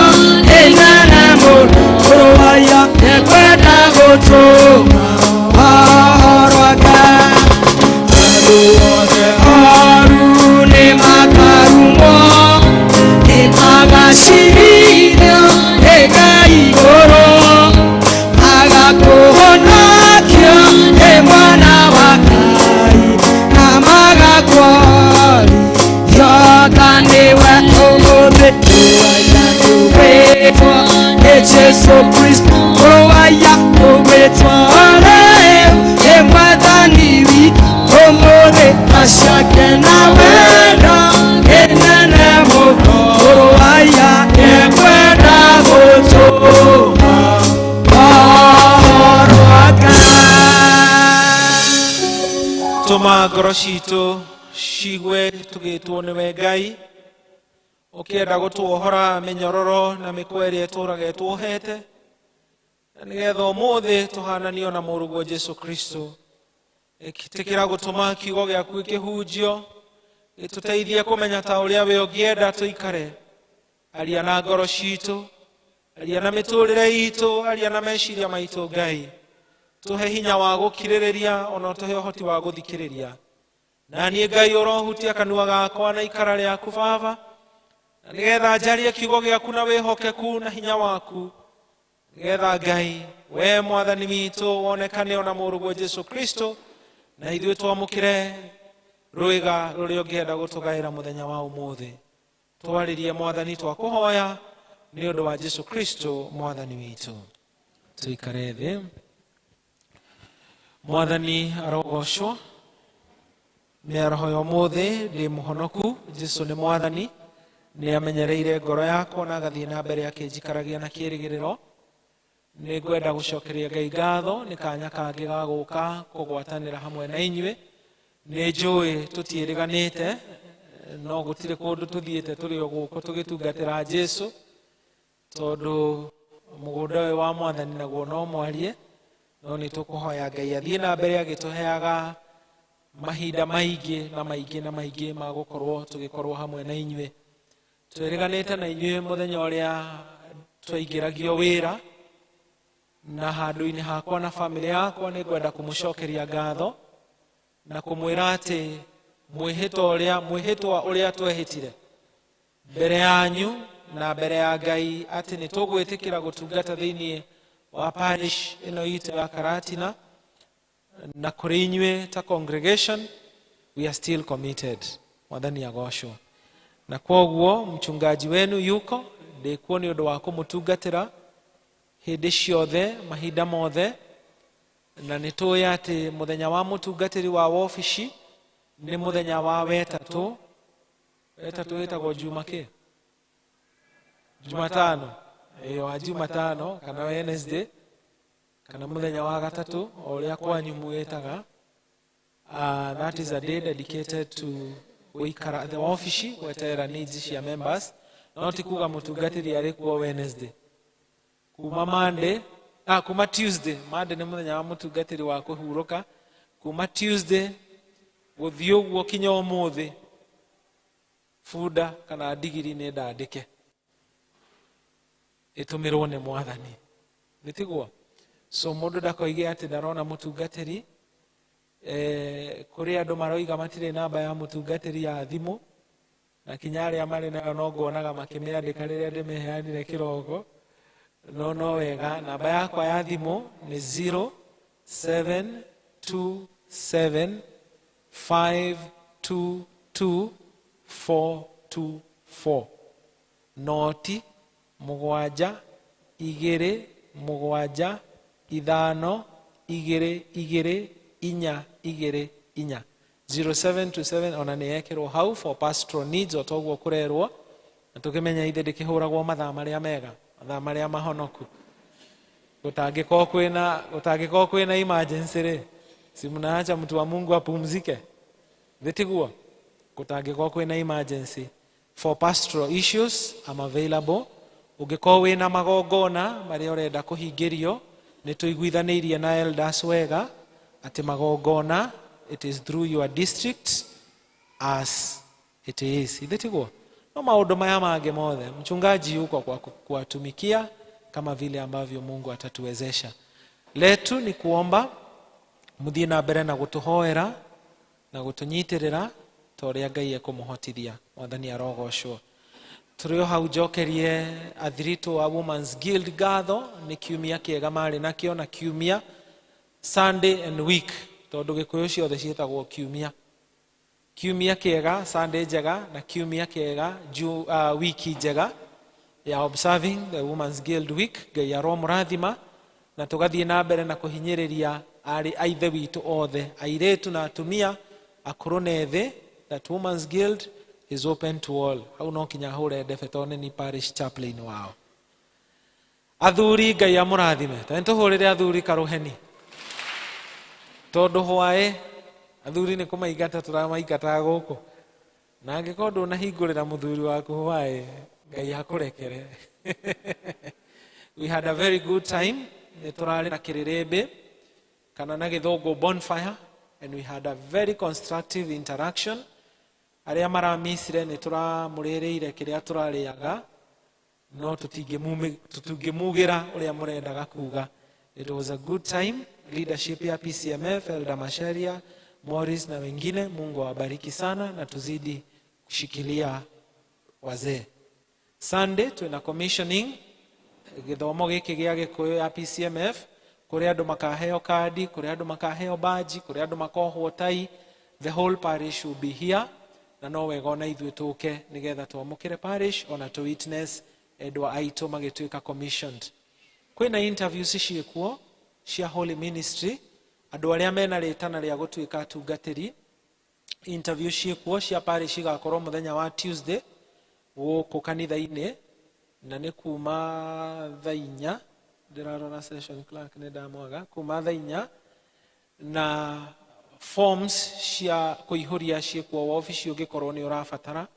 inene mũno, ũrĩa nĩkwenda gũtũma warwake. Andũ othe oru nĩmakarumwo, nĩmagacirithio nĩ Ngai igũrũ, magakũhonokio nĩ Mwana wa Ngai, na magakwarithio ta nĩwe ũmũthĩ. Ũrĩa nĩũgwĩtwo nĩ Jesu Kristo, ũrĩa ũgwĩtwo rĩu nĩ Mwathani witũ ũmũthĩ, acake na wendo inene mũno, ũrĩa nĩkwenda gũtũma warwake. Tũma ngoro citũ cigue tũgĩtwo nĩwe Ngai, ũkĩenda gũtuohora mĩnyororo na mĩkwa ĩrĩa ĩtũraga ĩtuohete, na nĩgetha ũmũthĩ tũhananio na mũrũguo Jesu Kristo. Ĩtĩkĩra gũtũma kiugo gĩaku gĩkĩhunjio, gĩtũteithie kũmenya ta ũrĩa we ũngĩenda tũikare. Aria na ngoro citũ, aria na mĩtũrĩre itũ, aria na meciria maitũ Ngai. Tũhe hinya wa gũkirĩrĩria, ona ũtũhe ũhoti wa gũthikĩrĩria. Na niĩ Ngai ũrohutia kanua gakwa na ikara rĩaku Baba, na nĩgetha njarie kiugo gĩaku na wĩhokeku na hinya waku, nĩgetha Ngai we Mwathani witũ wonekane ona mũrũguo Jesu Kristo, na ithuĩ twamũkĩre rwĩga rũrĩa ũngĩenda gũtũgaĩra mũthenya wa ũmũthĩ. Twarĩrie Mwathani, twakũhoya nĩ ũndũ wa Jesu Kristo Mwathani witũ. Tũikare thĩ. Mwathani arogocwo. Mĩaraho ya ũmũthĩ ndĩ mũhonoku. Jesu nĩ Mwathani, nĩ amenyereire ngoro yakwa na agathiĩ na mbere akĩnjikaragia na kĩĩrĩgĩrĩro. Nĩ ngwenda gũcokeria Ngai ngatho nĩ kanya kangĩ ga gũka kũgwatanĩra hamwe na inyuĩ. Nĩ njũĩ tũtiĩrĩganĩte, no gũtirĩ kũndũ tũthiĩte, tũrĩ o gũkũ tũgĩtungatĩra Jesu, tondũ mũgũnda ũyũ wa Mwathani naguo no mwarie. No nĩ tũkũhoya Ngai athiĩ na mbere agĩtũheaga mahinda maingĩ na maingĩ na maingĩ ma gũkorwo tũgĩkorwo hamwe na inyuĩ. Twĩrĩganĩte na inyuĩ mũthenya ũrĩa twaingĩragio wĩra, na handũ-inĩ hakwa na bamĩrĩ yakwa nĩ ngwenda kũmũcokeria ngatho na kũmwĩra atĩ mwĩhĩtwa ũrĩa twehĩtire mbere yanyu na mbere ya Ngai atĩ nĩ tũgwĩtĩkĩra gũtungata thĩinĩ wa parish ĩno itũ ya Karatina, na kũrĩ inyuĩ ta congregation, we are still committed. Mwathani agocwo. Na kwoguo mchungaji wenu yuko ndĩkuo nĩ ũndũ wa kũmũtungatĩra hĩndĩ ciothe, mahinda mothe, na nĩ tũĩ atĩ mũthenya wa mũtungatĩri wa wobici Nĩ mũthenya wa wetatũ. Wetatũ wĩtagwo Juma kĩ? Jumatano. Ĩĩ, wa Jumatano kana Wednesday kana mũthenya wa gatatũ, o ũrĩa kwanyu mwĩtaga. That is a day dedicated to gũikara the wabici gweterera needs cia members, no ti kuga mũtungatĩri arĩ kuo Wednesday. Kuma Monday, kuma Tuesday, Monday nĩ mũthenya wa mũtungatĩri wa kũhurũka. Kuma Tuesday gũthiĩ ũguo kinya ũmũthĩ, bunda kana ndigiri nĩ ndandĩke ĩtũmĩrwo nĩ Mwathani, nĩ tiguo? So mũndũ ndakoige atĩ ndarona mũtungatĩri. Kũrĩ andũ maroiga matirĩ namba ya mũtungatĩri ya thimũ, na kinya arĩa marĩ nayo no nguonaga makĩmĩandĩka rĩrĩa ndĩmĩheanire kĩroko. No wega, namba yakwa ya thimũ nĩ 0727 522 424, 0 7 2 7 5 2 2 4 2 4, 0727. Ona nĩ yekĩrwo hau for pastoral needs, o toguo kũrerwo, na tũkĩmenya ithe ndĩkĩhũragwo mathaa marĩa mega, mathaa marĩa mahonoku. Gũtangĩkorwo kwĩna emergency rĩ, si mnaacha mtu wa Mungu apumzike, thĩ tiguo? Gũtangĩkorwo kwĩna emergency, for pastoral issues I'm available. Ũngĩkorwo wĩna magongona marĩa ũrenda kũhingĩrio, nĩ tũiguithanĩirie na elders wega atĩ magongona, it is through your district as it is, ithe tiguo? No maũndũ maya mangĩ mothe, mchungaji yuko kwa kuwatumikia kama vile ambavyo Mungu atatuwezesha. Letu ni kuomba muthiĩ na mbere na gũtũhoera na gũtũnyitĩrĩra ta ũrĩa Ngai ekũmũhotithia. Mwathani arogocwo. Tũrĩ o hau, njokerie athiritũ a Women's Guild ngatho nĩ kiumia kĩega marĩ nakĩo, na kiumia, Sunday and week, tondũ Gĩkũyũ ciothe ciĩtagwo kiumia. Kiumia kĩega, Sunday njega na kiumia kĩega, wiki njega ya observing the Women's Guild Week. Ngai aromũrathima, na tũgathiĩ na mbere na kũhinyĩrĩria arĩ a ithe witũ othe, airĩtu na atumia, akũrũ na ethĩ, that Women's Guild is open to all. Hau no kinya hũre ndebe tondũ nĩ parish chaplain wao. Athuri, Ngai amũrathime. Ta nĩtũhũrĩre athuri karũheni, tondũ hwaĩ athuri nĩ kũmaingata tũramaingataga gũkũ, na angĩkorwo ndũnahingũrĩra mũthuri waku hwaĩ, Ngai akũrekere. We had a very good time. Nĩ tũrarĩ na kĩrĩrĩmbĩ, kana na Gĩthũngũ bonfire, and we had a very constructive interaction. Arĩa maramisire, nĩ tũramũrĩrĩire kĩrĩa tũrarĩaga, no tũtingĩmugĩra ũrĩa mũrendaga kuga. It was a good time. Leadership ya PCMF, Elder Masharia, Morris na wengine, Mungu awabariki sana na tuzidi kushikilia wazee. Sunday twina commissioning, gĩthomo gĩkĩ gĩa Gĩkũyũ ya PCMF, kũrĩa andũ makaheo kandi, kũrĩa andũ makaheo baji, kũrĩa andũ makohwo tai. The whole parish will be here, na no wega ona ithuĩ tũke nĩgetha twamũkĩre parish, ona tũ witness endwa aitũ magĩtuĩka commissioned. Kwĩna interviews ciĩkuo cia Holy Ministry, andũ arĩa mena rĩtana rĩa gũtuĩka atungatĩri. Interview ciĩkuo cia parish igakorwo mũthenya wa Tuesday gũkũ kanitha-inĩ, na nĩ kuma thaa 4. Ndĩrarora session clerk, nĩ ndamwaga. Kuma thaa 4, na forms cia kũihũria ciĩkuo wabici ũngĩkorwo nĩ ũrabatara,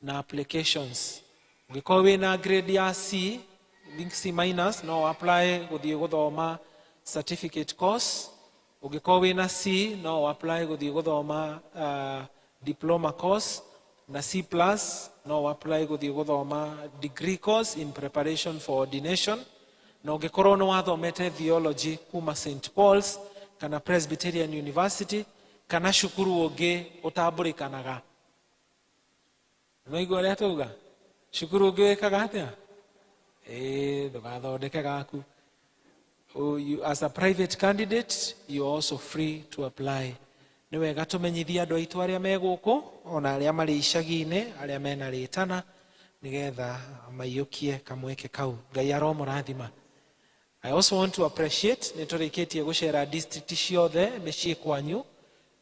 na applications. Ũngĩkorwo wĩna grade ya C, I think C minus, no apply gũthiĩ gũthoma certificate course. Ũngĩkorwo wĩna C, no apply gũthiĩ gũthoma diploma course, na C plus no apply gũthiĩ gũthoma degree course in preparation for ordination. Na ũngĩkorwo nĩ wathomete theology kuma St Paul's kana Presbyterian University kana cukuru ũngĩ ũtambũrĩkanaga, no igua ũrĩa tauga, cukuru ũngĩ wĩkaga atĩa, ĩĩ, ndũgathondeke gaku. Oh, you, as a private candidate, you are also free to apply. Nĩ wega tũmenyithie andũ aitũ arĩa me gũkũ, ona arĩa marĩ icagi-inĩ, arĩa mena rĩtana, nĩgetha maiyũkie kamweke kau. Ngai aromũrathima. I also want to appreciate, nĩ tũrĩkĩtie gũcera district ciothe mĩciĩ kwanyu.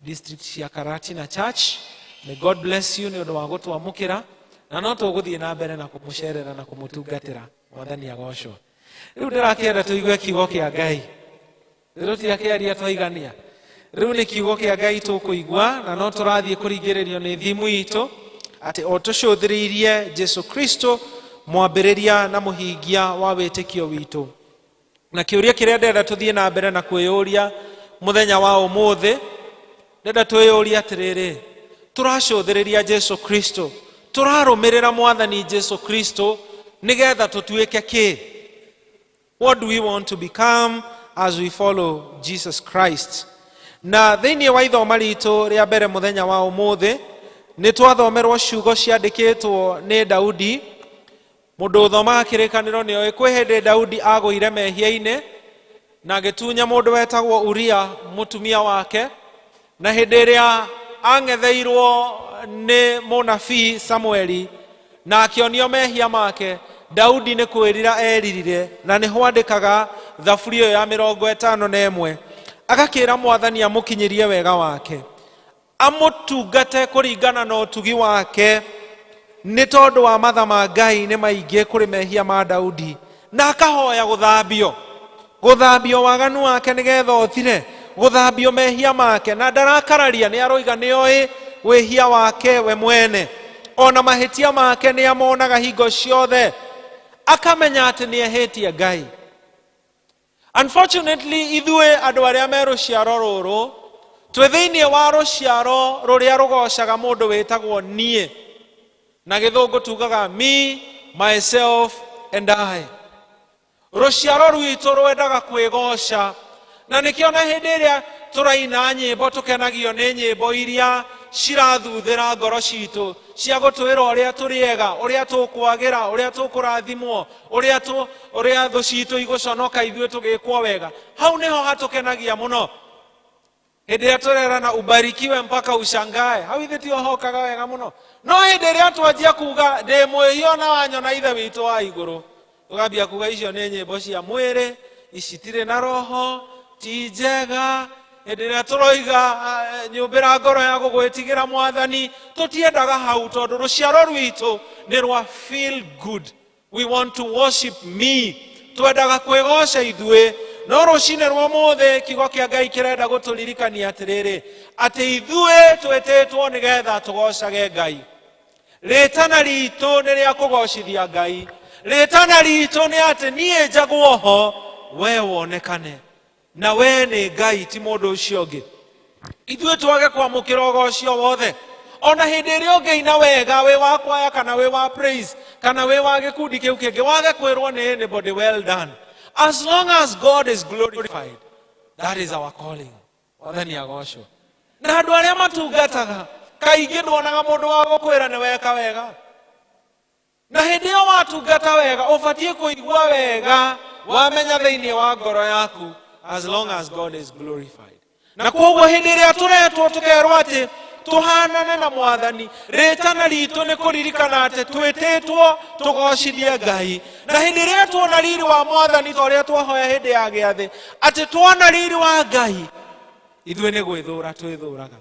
District cia Karatina Church. May God bless you nĩ ũndũ wa gũtwamũkĩra, na no tũgũthiĩ na mbere na kũmũcerera na kũmũtungatĩra. Mwathani agocwo. Rĩu ndĩrakĩenda tũigue kiugo kĩa Ngai. Rĩu tũtirakĩaria twaigania. Rĩu nĩ kiugo kĩa Ngai tũkũigua, na no tũrathiĩ kũringĩrĩrio nĩ thimu itũ atĩ o tũcũthĩrĩirie Jesu Kristo, mwambĩrĩria na mũhingia wa wĩtĩkio witũ. Na kĩũria kĩrĩa ndĩrenda tũthiĩ na mbere na kwĩyũria mũthenya wa ũmũthĩ, ndĩrenda twĩyũrie atĩrĩrĩ, tũracũthĩrĩria Jesu Kristo, tũrarũmĩrĩra Mwathani Jesu Kristo nĩgetha tũtuĩke kĩ? What do we want to become as we follow Jesus Christ? Na thĩinĩ wa ithoma ritũ rĩa mbere mũthenya wa ũmũthĩ, nĩ twathomerwo ciugo ciandĩkĩtwo nĩ Daudi. Mũndũ ũthomaga kĩrĩkanĩro nĩ oĩ kwĩ hĩndĩ Daudi agũire mehia-inĩ na agĩtunya mũndũ wetagwo Uria mũtumia wake, na hĩndĩ ĩrĩa ang'etheirwo nĩ mũnabii Samueli na akĩonio mehia make, Daudi nĩ kwĩrira eririre, na nĩ hwandĩkaga thaburi ĩyo ya 51, agakĩra Mwathani amũkinyĩrie wega wake, amũtungate kũringana na ũtugi wake, nĩ tondũ wa matha ma Ngai nĩ maingĩ kũrĩ mehia ma Daudi, na akahoya gũthambio, gũthambio waganu wake nĩgetha ũthire, gũthambio mehia make. Na ndarakararia, nĩ aroiga nĩ oĩ wĩhia wake we mwene, ona mahĩtia make nĩ amonaga hingo ciothe, akamenya atĩ nĩ ehĩtie Ngai. Unfortunately, ithuĩ andũ arĩa me rũciaro rũrũ twĩ thĩinĩ wa rũciaro rũrĩa rũgocaga mũndũ wĩtagwo niĩ, na gĩthũngũ tugaga me, myself and I. Rũciaro rwitũ rwendaga kwĩgoca, na nĩkĩo na hĩndĩ ĩrĩa tũraina nyĩmbo tũkenagio nĩ nyĩmbo iria cirathuthĩra ngoro citũ, cia gũtwĩra ũrĩa tũrĩ ega, ũrĩa tũkwagĩra, ũrĩa tũkũrathimwo, ũrĩa tũ ũrĩa thũ citũ igũconoka ithuĩ tũgĩkwo wega. Hau nĩho hatũkenagia mũno. Hĩndĩ ĩrĩa tũrerana ubarikiwe mpaka ushangae, hau ithuĩ tiohokaga wega mũno. No hĩndĩ ĩrĩa twanjia kuga ndĩ mwĩhia ona wanyona Ithe witũ wa igũrũ, tũkambia kuga icio nĩ nyĩmbo cia mwĩrĩ, ici tirĩ na roho, ti njega. Hĩndĩ ĩrĩa tũroiga nyũmbĩra ngoro ya gũgwĩtigĩra Mwathani, tũtiendaga hau, tondũ rũciaro rwitũ nĩ rwa feel good. We want to worship me, twendaga kwĩgoca ithuĩ. No rũcinĩ rwa ũmũthĩ kiugo kĩa Ngai kĩrenda gũtũririkania atĩrĩrĩ, atĩ ithuĩ twĩtĩtwo nĩgetha tũgocage Ngai. Rĩtana ritũ nĩ rĩa kũgocithia Ngai. Rĩtana ritũ nĩ atĩ niĩ njagwo ho, we wonekane, na we nĩ Ngai, ti mũndũ ũcio ũngĩ. Ithuĩ twage kwamũkĩra ũgocio wothe. Ona hĩndĩ ĩrĩa ũngĩina wega wĩ wa kwaya kana wĩ wa praise kana wĩ wa gĩkundi kĩu kĩngĩ, wage kwĩrwo nĩ anybody well done, as long as God is glorified, that is our calling. Mwathani agocwo. Na andũ arĩa matungataga kaingĩ nduonaga mũndũ wa gũkwĩra nĩ weka wega, na hĩndĩ ĩyo watungata wega ũbatiĩ kũigua wega, wamenya thĩinĩ wa ngoro yaku, as long as God is glorified. Na koguo hĩndĩ ĩrĩa tũretwo tũkerwo atĩ tũhanane na Mwathani, rĩtana ritũ nĩ kũririkana atĩ twĩtĩtwo tũgocithie Ngai. Na hĩndĩ ĩrĩa tuona riri wa Mwathani, ta ũrĩa twahoya hĩndĩ ya gĩathĩ, atĩ tuona riri wa Ngai, ithuĩ nĩ gwĩthũra twĩthũraga,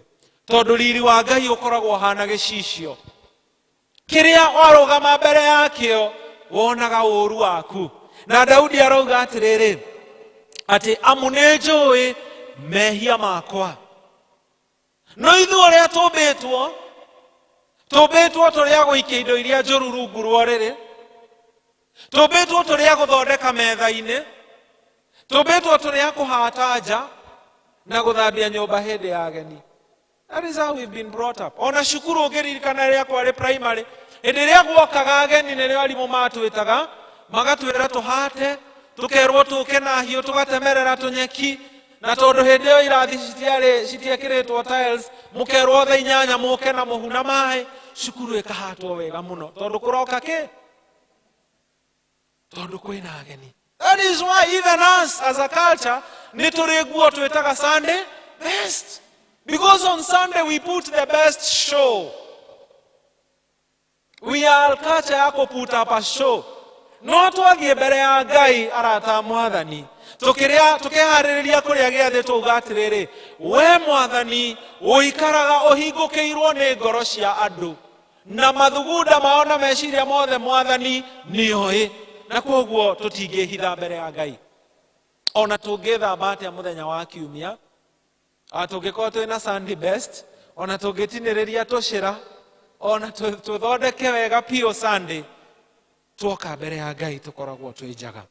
tondũ riri wa Ngai ũkoragwo ũhana gĩcicio kĩrĩa warũgama mbere yakĩo wonaga ũũru waku. Na Daudi arauga atĩrĩrĩ, atĩ amu nĩ njũĩ mehia makwa. No ithuĩ ũrĩa tũmbĩtwo, tũmbĩtwo tũrĩ a gũikia indo iria njũru rungu rwa ũrĩrĩ, tũmbĩtwo tũrĩ a gũthondeka metha-inĩ, tũmbĩtwo tũrĩ a kũhata nja na gũthambia nyũmba hĩndĩ ya ageni. That is how we've been brought up. Ona cukuru ũngĩririkana rĩrĩa kwarĩ primary, hĩndĩ ĩrĩa gwokaga ageni nĩrĩo arimũ matwĩtaga, magatwĩra tũhate, tũkerwo tũke na hiũ tũgatemerera tũnyeki, na tondũ hĩndĩ ĩyo irathi citiarĩ citiekĩrĩtwo tiles, mũkerwo thaa 8 mũke na mũhu na maĩ, cukuru ĩkahatwo wega mũno, tondũ kũroka kĩ? Tondũ kwĩna ageni. That is why even us as a culture nĩ tũrĩ nguo twĩtaga Sunday best, because on Sunday we put the best show. We are culture ya kũ put up a show. No twathiĩ mbere ya Ngai, arata a Mwathani, Tũkĩrĩa tũkĩharĩrĩria kũrĩa gĩathĩ twauga atĩrĩrĩ, we Mwathani ũikaraga ũhingũkĩirwo nĩ ngoro cia andũ na mathugunda mao na meciria mothe, Mwathani nĩoĩ, na kwoguo tũtingĩhitha mbere ya Ngai. Ona tũngĩthamba atĩa mũthenya wa kiumia, tũngĩkorwo twĩna Sunday best, ona tũngĩtinĩrĩria tũcĩra, ona tũthondeke wega piũ Sunday, tuoka mbere ya Ngai tũkoragwo twĩ njaga.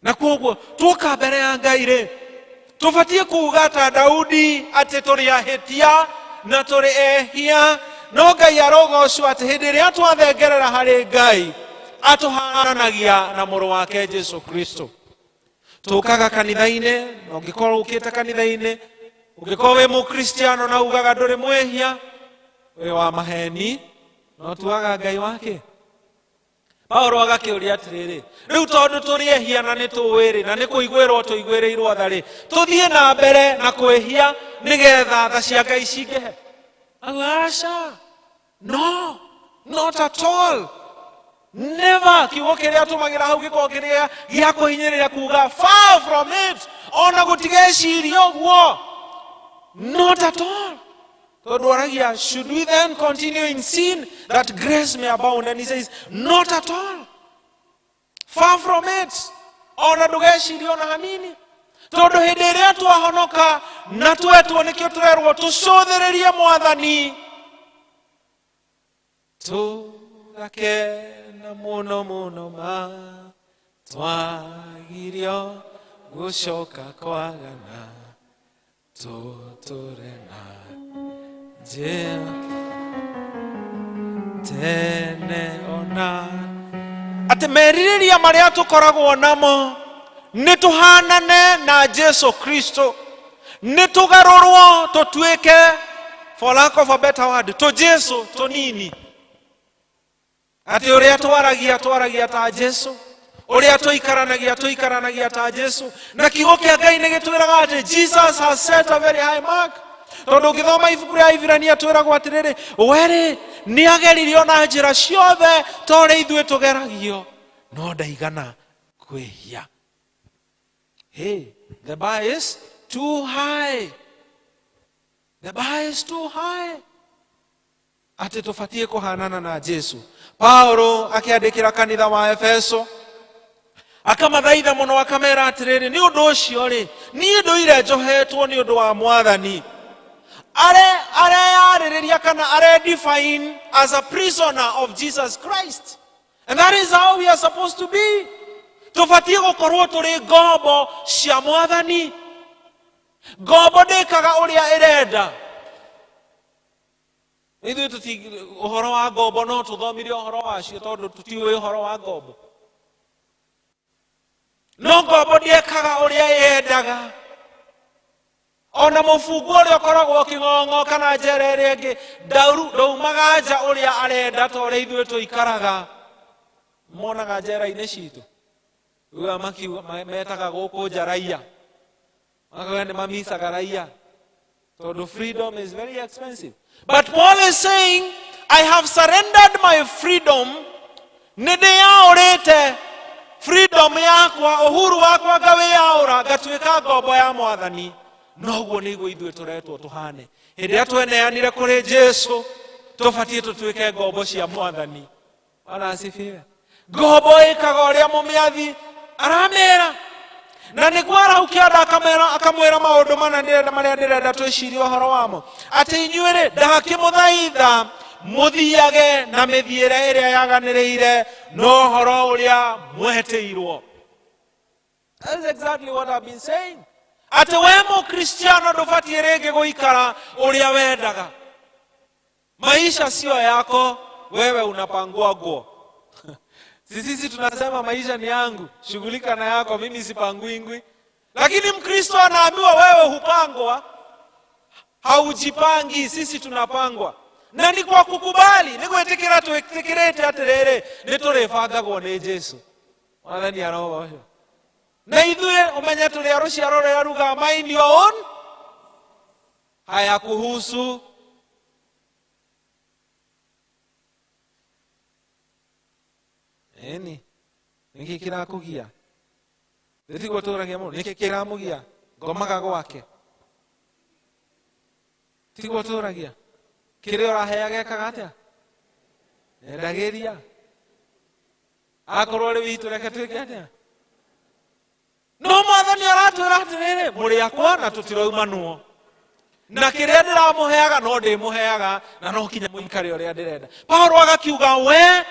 Na kwoguo tuoka mbere ya Ngai rĩ, tũbatiĩ kuuga ta Daudi atĩ tũrĩ ahĩtia na tũrĩ ehia, no Ngai arogocwo atĩ hĩndĩ ĩrĩa twathengerera harĩ Ngai atũhananagia na mũrũ wake Jesu Kristo. Tũkaga kanitha-inĩ, na ũngĩkorwo ũkĩte kanitha-inĩ, ũngĩkorwo wĩ mũkristiano na ugaga ndũrĩ mwĩhia, wĩ wa maheni, no tuaga Ngai wake. Paulo agakĩũria atĩrĩrĩ, rĩu tondũ tũrĩ ehia na nĩ tũĩ rĩ, na nĩ kũiguĩrwo tũiguĩrĩirwo tha rĩ, tũthiĩ na mbere na kwĩhia nĩgetha tha cia Ngai cingĩhe? Aca, no, not at all, never. Kiugo kĩrĩa atũmagĩra hau gĩkorwo kĩrĩa gĩa kũhinyĩrĩria kuga far from it, ona gũtigeciria ũguo, not at all. Tondũ aragia, should we then continue in sin that grace may abound? And he says, not at all, far from it. Ona ndũgeciria ona hanini, tondũ hĩndĩ ĩrĩa twahonoka na twetwo, nĩkĩo tũrerwo tũcũthĩrĩrie Mwathani, tũgakena mũno mũno ma twagirio gũcoka kwagana, tũtũre na njĩra tene ona atĩ merirĩria marĩa tũkoragwo namo nĩ tũhanane na Jesu Kristo, nĩ tũgarũrwo tũtuĩke, for lack of a better word, tũ Jesu tũnini, atĩ ũrĩa twaragia twaragia ta Jesu, ũrĩa tũikaranagia tũikaranagia ta Jesu. Na kiugo kĩa Ngai nĩ gĩtwĩraga atĩ Jesus has set a very high mark, tondũ ũngĩthoma ibuku rĩa Iburania twĩragwo atĩrĩrĩ, werĩ nĩ ageririo na njĩra ciothe ta ũrĩa ithuĩ tũgeragio, no ndaigana kwĩhia. Hey, the bar is too high, the bar is too high, atĩ tũbatiĩ kũhanana na Jesu. Paulo akĩandĩkĩra kanitha wa Efeso akamathaitha mũno, akamera atĩrĩrĩ, nĩ ũndũ ũcio rĩ, niĩ ndũire njohetwo nĩ ũndũ wa Mwathani. Are areyarĩrĩria kana are define as a prisoner of Jesus Christ, and that is how we are supposed to be. Tũbatiĩ gũkorwo tũrĩ ngombo cia Mwathani. Ngombo ndĩkaga ũrĩa ĩrenda. Ithuĩ tũti ũhoro wa ngombo, no tũthomire ũhoro wacio tondũ tũtiũĩ ũhoro wa ngombo, no ngombo ndĩekaga ũrĩa yendaga. Ona mũbungwo ũrĩa ũkoragwo kĩng'ong'o kana njera ĩrĩa ĩngĩ ndaumaga nja ũrĩa arenda, ta ũrĩa ithuĩ tũikaraga monaga njera-inĩ citũ. Uga makiuga metaga gũkũ nja raia, makauga nĩ mamicaga raia tondũ freedom is very expensive. But Paul is saying, I have surrendered my freedom, nĩ ndĩyaũrĩte freedom yakwa, uhuru wakwa ngawĩyaũra, ngatuĩka ngombo ya Mwathani. Noguo nĩguo ithuĩ tũretwo tũhane. Hĩndĩ ĩrĩa tweneanire kũrĩ Jesu, tũbatiĩ tũtuĩke ngombo cia Mwathani. Bwana asifiwe. Ngombo ĩkaga ũrĩa mũmĩathi aramĩra, na nĩguo arau kĩanda akamera akamwĩra maũndũ mana ndĩrenda marĩa ndĩrenda twĩcirie ũhoro wamo, atĩ inyuĩ rĩ, ndakĩmũthaitha mũthiage na mĩthiĩre ĩrĩa yaganĩrĩire na ũhoro ũrĩa mwetĩirwo. That is exactly what I've been saying, atĩ we mũkristiano ndũbatiĩ rĩngĩ gũikara ũrĩa wendaga. Maisha sio yako, wewe unapangua nguo. Sisi tunasema maisha ni yangu, shughulika na yako, mimi sipangui ngui. Lakini mkristo anaambiwa wewe hupangwa, haujipangi, sisi tunapangwa. Na ni kwa kukubali, nĩ gwĩtĩkĩra twĩtĩkĩrĩte atĩrĩrĩ, nĩ tũrĩbangagwo nĩ Jesu. Mwathani arogocwo. Na ithuĩ ũmenye tũrĩ a rũciaro rũrĩa rugaga mind your own, hayakuhusu. Ĩni nĩkĩ kĩrakũgia? Tiguo tũragia mũno nĩkĩ kĩramũgia ngomaga gwake tiguo tũragia kĩrĩa ũraheaga ekaga atĩa endagĩria akorwo rĩu itũ reke twĩke atĩa no mwathani aratwĩra atĩrĩrĩ mũrĩ akwa na tũtiraumanwo na kĩrĩa ndĩramũheaga no ndĩmũheaga na no kinya mũikare ũrĩa ndĩrenda. Paulo agakiuga we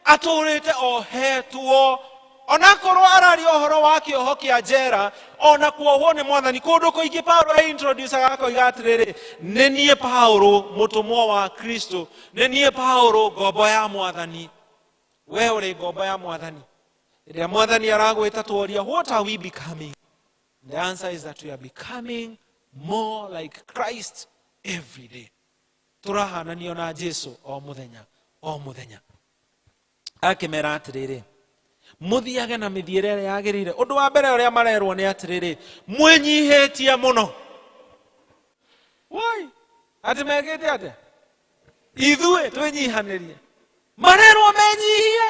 atũrĩte ohetwo onakorwo araria ũhoro wa kĩoho kĩa njera ona kuohwo nĩ mwathani kũndũ kũingĩ. Paulo eintroducaga akoiga atĩrĩrĩ nĩ niĩ Paulo mũtũmwo wa Kristo, nĩ niĩ Paulo ngombo ya mwathani. We ũrĩ ngombo ya mwathani. Rĩrĩa mwathani aragwĩta tworia what are we becoming? The answer is that we are becoming more like Christ every day. Tũrahananio na Jesu o mũthenya o mũthenya. Akĩmera atĩrĩrĩ mũthiage na mĩthiĩre ĩrĩa yagĩrĩire. Ũndũ wa mbere ũrĩa marerwo nĩ atĩrĩrĩ mwĩnyihĩtie mũno. Woi, atĩ mekĩte atĩa? Ithuĩ twĩnyihanĩrie. Marerwo menyihie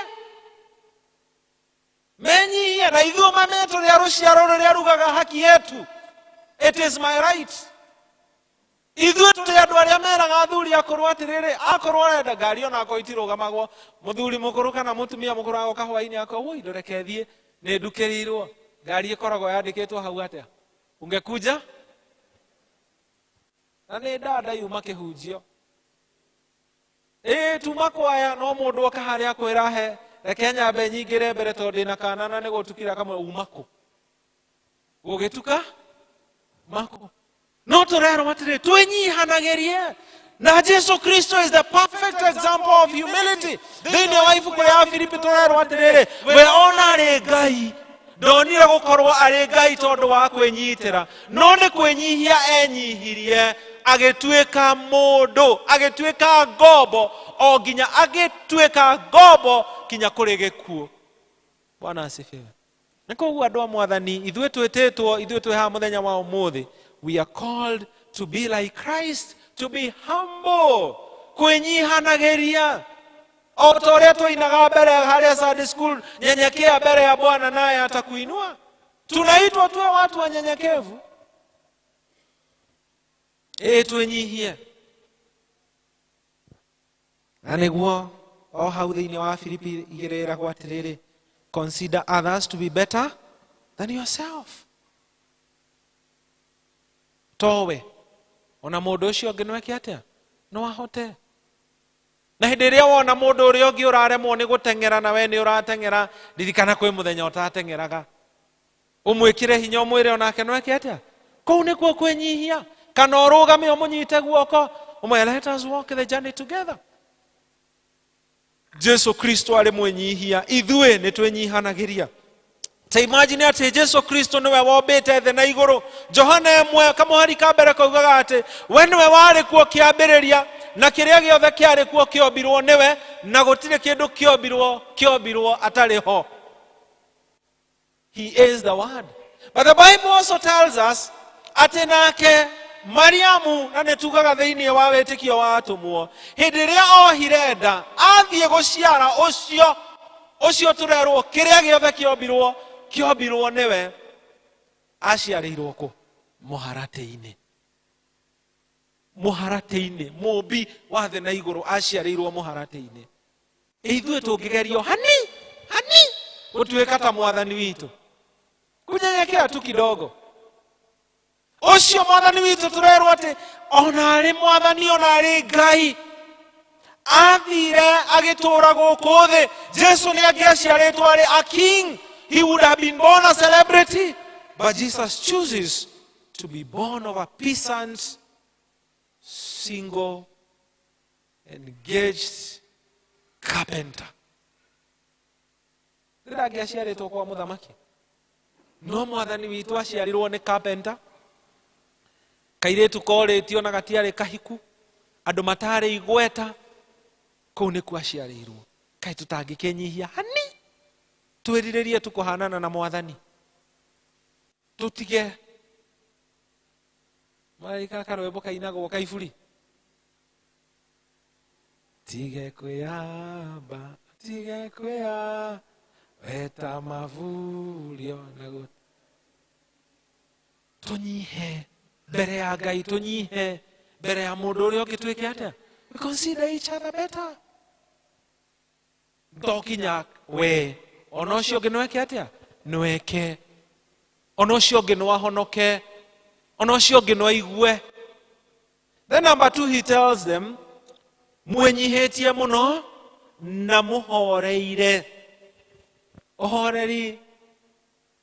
menyihie na ithuĩ mame tũrĩ a rũciaro rũrĩa rugaga haki yetu. It is my right. Ithuĩ tũrĩ andũ arĩa meraga athuri akũrũ atĩrĩrĩ akorwo arenda ngari onakorwo itirũgamagwo mũthuri mũkũrũ kana mũtumia mũkũrũ agoka hwainĩ akoiga woi ndũreke thiĩ nĩ ndukĩrĩirwo ngari ĩkoragwo yandĩkĩtwo hau atĩa ungekuja na nĩ ndanda yuma kĩhunjio ĩĩ tuma kwaya no mũndũ oka harĩa akwĩra he reke nyambe nyingĩre mbere tondũ ndĩna kana na nĩ gũtukire akamwĩra uma kũ gũgĩtuka mako no tũrerwo atĩrĩ twĩnyihanagĩrie na Jesu Kristo is the perfect example of humility. Thĩinĩ wa ibuku rĩa Filipi tũrerwo atĩrĩrĩ we ona arĩ Ngai ndonire gũkorwo arĩ Ngai tondũ wa kwĩnyitĩra no nĩ kwĩnyihia enyihirie agĩtuĩka mũndũ agĩtuĩka ngombo o nginya agĩtuĩka ngombo kinya kũrĩ gĩkuũ. Bwana asifiwe. Na koguo andũ a mwathani ithuĩ twĩtĩtwo ithuĩ twĩ haha mũthenya wa ũmũthĩ we are called to be like Christ, to be humble, kwĩnyihanagĩria o ta ũrĩa twainaga mbere harĩa Sunday school, nyenyekea mbere ya Bwana naye atakuinua. Tunaitwa tuwe watu wanyenyekevu. Ĩĩ twĩnyihie. Na nĩguo o hau thĩinĩ wa Filipi igĩrĩ ĩragwo atĩrĩrĩ consider others to be better than yourself. Towe ona mũndũ ũcio ũngĩ no eke atĩa no ahote. Na hĩndĩ ĩrĩa wona mũndũ ũrĩa ũngĩ ũraremwo nĩ gũteng'era na we nĩ ũrateng'era ririkana kwĩ mũthenya ũtateng'eraga ũmwĩkĩre hinya ũmwĩre onake no eke atĩa kũu nĩkuo kwĩnyihia kana ũrũgame ũmũnyite guoko ũmwĩre let us walk the journey together. Jesu Kristo arĩ mwĩnyihia ithuĩ nĩ twĩnyihanagĩria. Ta imagine atĩ Jesu Kristo nĩwe wombĩte thĩ na igũrũ. Johana ĩmwe kamũhari ka mbere kaugaga atĩ we nĩwe warĩ kuo kĩambĩrĩria na kĩrĩa gĩothe kĩarĩ kuo kĩombirwo nĩwe na gũtirĩ kĩndũ kĩombirwo kĩombirwo atarĩ ho. He is the word. But the Bible also tells us atĩ nake Mariamu na nĩ tugaga thĩinĩ wa wĩtĩkio wa atũmwo hĩndĩ ĩrĩa ohire nda athiĩ gũciara ũcio ũcio tũrerwo kĩrĩa gĩothe kĩombirwo kĩombirwo nĩwe aciarĩirwo kũ mũharatĩ-inĩ mũharatĩ-inĩ mũmbi wa thĩ na igũrũ aciarĩirwo mũharatĩ-inĩ. Ithuĩ tũngĩgerio hani hani gũtuĩka ta mwathani witũ kunyenyekea tu kidogo ũcio mwathani witũ tũrerwo atĩ ona arĩ mwathani ona arĩ Ngai athire agĩtũũra gũkũ thĩ. Jesu nĩ angĩaciarĩtwo arĩ a king. He would have been born a celebrity, but Jesus chooses to be born of a peasant, single, engaged carpenter. Rĩrĩa angĩaciarĩtwo kwa mũthamaki no mwathani witũ aciarirwo nĩ carpenter kairĩtu korĩtio na gatiarĩ kahiku andũ matarĩ igweta kũu nĩkuo aciarĩirwo. Kaĩ tũtangĩkĩnyihia hani twĩrirĩrie tũkũhanana na mwathani tũtige marika karwĩmbo kainagwo kaiburi tige kwĩyamba tige kwĩyamba Weta mavurio na tunyihe mbere ya Ngai, tunyihe mbere ya mundu uria ungi, twike atia? We consider each other better. Ntokinya we ona ucio ungi nweke atia? Nweke. Ona ucio ungi nwahonoke, ona ucio ungi nwaigue. Then number 2, he tells them mwenyihitie muno na muhoreire. Uhoreri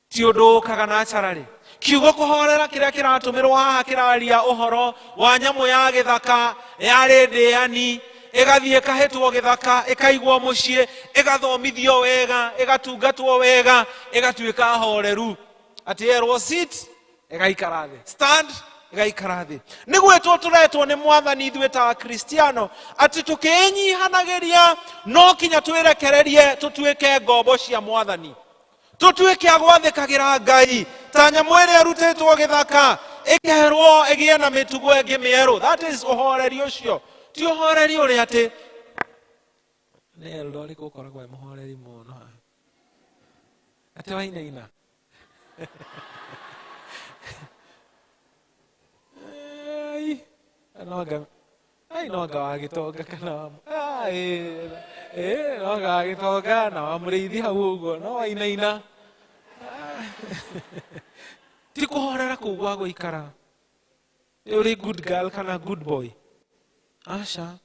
ti undu ukaga naturally. Kiugo kuhorera kiria kiratumirwo haha kiraria uhoro wa nyamu ya githaka yari ndiani, igathie ikahitwo githaka, ikaigwo mucii, igathomithio wega, igatungatwo wega, igatuika horeru. Ati erwo sit, igaikara thi, stand, igaikara thi. Ni gwitwo turetwo ni Mwathani ithuĩ ta Akristiano ati tukiinyihanagiria no kinya twirekererie tutuike ngombo cia Mwathani, tutuike agwathikagira Ngai ta nyamu ĩrĩa ĩrutĩtwo gĩthaka ĩkeherwo ĩgĩe na mĩtugo ĩngĩ mĩerũ. That is ũhoreri ũcio. Ti ũhoreri ũrĩa atĩ nĩ elder ũrĩkũ ũkoragwo e mũhoreri mũno haha atĩ wainaina. Ai, no anga wa gĩtonga kana wa no anga wa gĩtonga na wa mũrĩithi hau ũguo no wainaina. Ti kũhorera kũu gwa gũikara ũrĩ good girl kana good boy. Aca,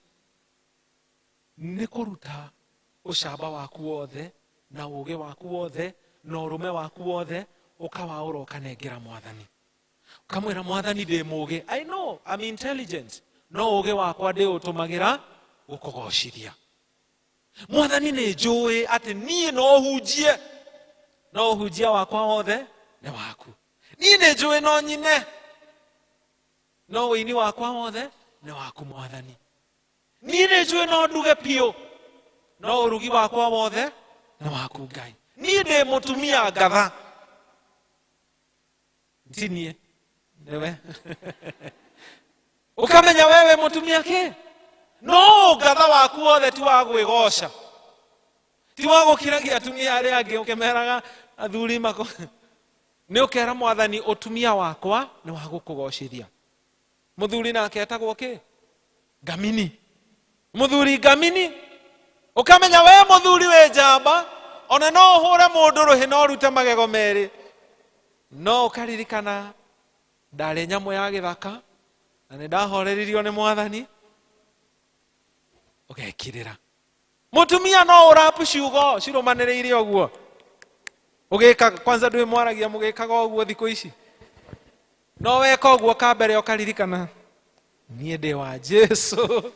nĩ kũruta ũcamba waku wothe na ũũgĩ waku wothe na ũrũme waku wothe ũkawaũra ũkanengera Mwathani. Ukamwĩra Mwathani ndĩ mũũgĩ, I know I'm intelligent, no ũũgĩ wakwa ndĩũtũmagĩra gũkũgocithia. Mwathani nĩ njũĩ atĩ niĩ no hunjie, no ũhunjia wakwa wothe nĩ waku. Niĩ nĩ njũĩ no nyine, no ũini wakwa wothe nĩ waku Mwathani. Niĩ nĩ njũĩ no nduge biũ, no ũrugi wakwa wothe nĩ waku Ngai. Niĩ ndĩ mũtumia ngatha, ti niĩ, nĩwe. Ukamenya wewe mũtumia kĩ, no ngatha waku wothe ti wa gwĩgoca, ti wa gũkiragia atumia arĩa angĩ ũkĩmeraga athuri mako. Nĩ ũkera Mwathani ũtumia wakwa nĩ wa gũkũgocithia. Mũthuri nake etagwo kĩ? Ngamini. Mũthuri ngamini. Ũkamenya we mũthuri wĩ njamba, ona no ũhũre mũndũ rũhĩ no ũrute magego merĩ, no ũkaririkana ndarĩ nyamũ ya gĩthaka na nĩ ndahoreririo nĩ Mwathani, ũgekirĩra. Mũtumia no ũrapu ciugo cirũmanĩrĩire ũguo ũgĩka, kwanza ndwĩ mwaragia mũgĩkaga ũguo thikũ ici, no weka ũguo kambere ũkaririkana niĩ ndĩ wa Jesu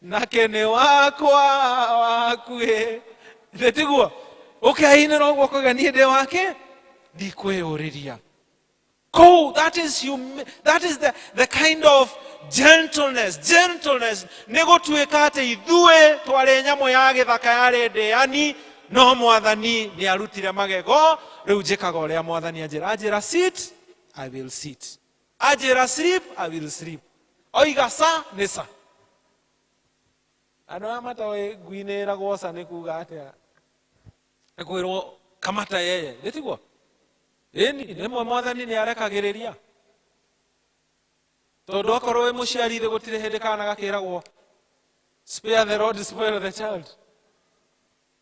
nake nĩ wakwa wakuĩ. Nĩ tiguo? Ũkeinĩra ũguo ũkauga niĩ ndĩ wake, ndikwĩyũrĩria. Kũu, that is the kind of gentleness. Gentleness nĩ gũtuĩka atĩ ithuĩ twarĩ nyamũ ya gĩthaka yarĩ ndĩani, no Mwathani nĩ arutire magego. Rĩu njĩkaga ũrĩa Mwathani anjĩra. Anjĩra sit, I will sit. Anjĩra sleep, I will sleep. Oiga sa, nĩ sa. Andũ aya matoĩ ngui nĩ ĩragwo sa nĩ kuga atĩa? Nĩ kwĩrwo kamata yeye, nĩ tiguo? Ĩni, rĩmwe Mwathani nĩ arekagĩrĩria. Tondũ akorwo wĩ mũciari thĩ gũtirĩ hĩndĩ kana gakĩragwo spare the rod, spoil the child.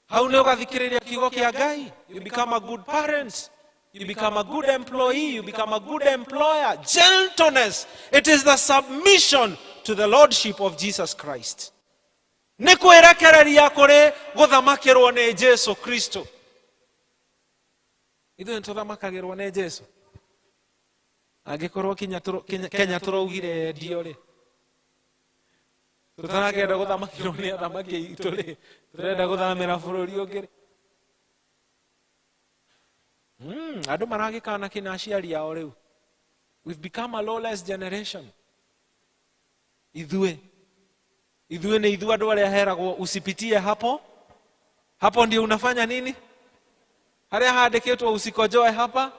Hau nĩ ũgathikĩrĩria kiugo kĩa Ngai. You become a good parent, you become a good employee, you become a good employer. Gentleness, it is the submission to the lordship of Jesus Christ. Nĩ kwĩrekereria kũrĩ gũthamakĩrwo nĩ Jesu Kristo. Ithuĩ nĩ tũthamakagĩrwo nĩ Jesu. Angĩkorwo Kenya tũraugire ndio rĩ, tũtarakĩenda gũthamakĩrwo nĩ athamaki aitũ rĩ, tũrenda gũthamĩra bũrũri ũngĩ rĩ. Andũ maragĩkana kĩna aciari ao rĩu. We've become a lawless generation. Ithuĩ nĩ ithuĩ andũ arĩa heragwo usipitie hapo. Hapo ndio unafanya nini? Harĩa handĩkĩtwo usikojoe hapa.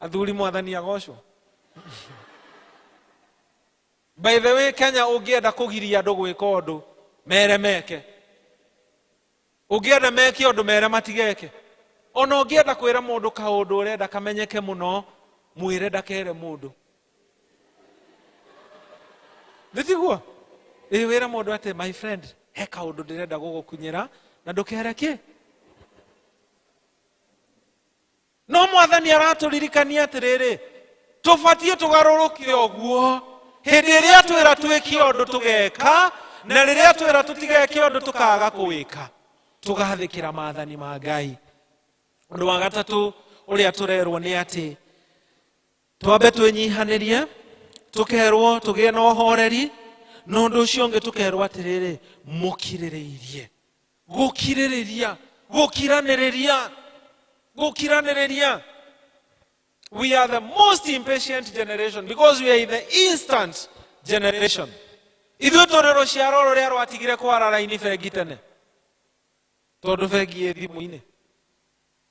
Athuri Mwathani agocwo. By the way, Kenya ũngĩenda kũgiria andũ gwĩka ũndũ, mere meke. Ũngĩenda meke ũndũ mere matigeke. Ona ũngĩenda kwĩra mũndũ kaũndũ ũrenda kamenyeke mũno, mwĩre ndakere mũndũ. Nĩ tiguo? Ĩ wĩre mũndũ atĩ my friend, he kaũndũ ndĩrenda gũgũkunyĩra na ndũkere kĩ. No mwathani aratũririkania atĩrĩrĩ, tũbatiĩ tũgarũrũke ũguo hĩndĩ ĩrĩa twĩra twĩke ũndũ tũgeka, na rĩrĩa twĩra tũtigeke ũndũ tũkaga kũwĩka, tũgathĩkĩra maathani ma Ngai. Ũndũ wa gatatũ ũrĩa tũrerwo nĩ atĩ twambe twĩnyihanĩrie, tũkerwo tũgĩe na ũhoreri, na ũndũ ũcio ũngĩ tũkerwo atĩrĩrĩ, mũkirĩrĩirie. Gũkirĩrĩria, gũkiranĩrĩria, gũkiranĩrĩria. We are the most impatient generation because we are in the instant generation. Ithuĩ tũrĩ rũciaro rũrĩa rwatigire kwara raini bengi tene, tondũ bengi ĩ thimũ-inĩ.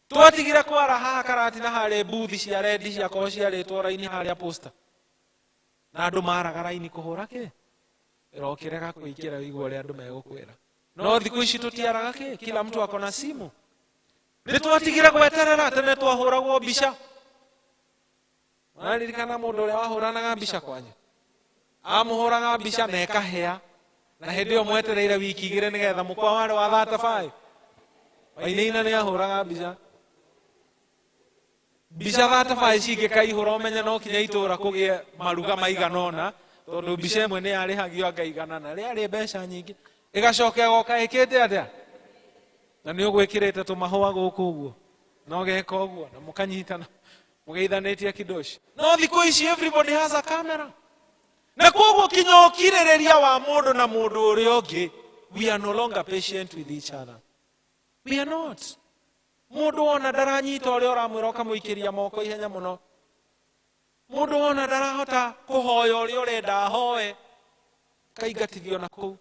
Twatigire kwara haha Karatina harĩ mbuthi cia rendi ciakorwo ciarĩtwo raini harĩa posta, na andũ maraga raini kũhũra kĩ ĩrokĩrega kũingĩra wĩigua ũrĩa andũ megũkwĩra. No thikũ ici tũtiaraga kĩ, kila mtu ako na simu. Nĩ twatigire gweterera, tene twahũragwo mbica. Mwaririkana mũndũ ũrĩa wahũranaga mbica kwanyu? Amũhũraga mbica na ĩkahĩa, na hĩndĩ ĩyo mwetereire wiki igĩrĩ nĩgetha mũkwa warĩ wa 35. Wainaina nĩ ahũraga mbica. Mbica 35 cingĩkaihũra ũmenye no kinya itũũra kũgĩe maruga maigana ũna, tondũ mbica ĩmwe nĩ yarĩhagio anga igana na rĩarĩ mbeca nyingĩ. Ĩgacoka ĩgoka ĩkĩte atĩa? Na nĩ ũgwĩkĩrĩte tũmahũa gũkũ ũguo, na ũgeka ũguo, na mũkanyitana, mũgeithanĩtie kidoshi. No thikũ ici everybody has a camera. Na koguo kinya ũkirĩrĩria wa mũndũ na mũndũ ũrĩa ũngĩ, we are no longer patient with each other. We are not. Mũndũ wona ndaranyita ũrĩa ũramwĩra ũkamũikĩria moko ihenya mũno. Mũndũ wona ndarahota kũhoya ũrĩa ũrenda ahoe, kaingatithio na kũu.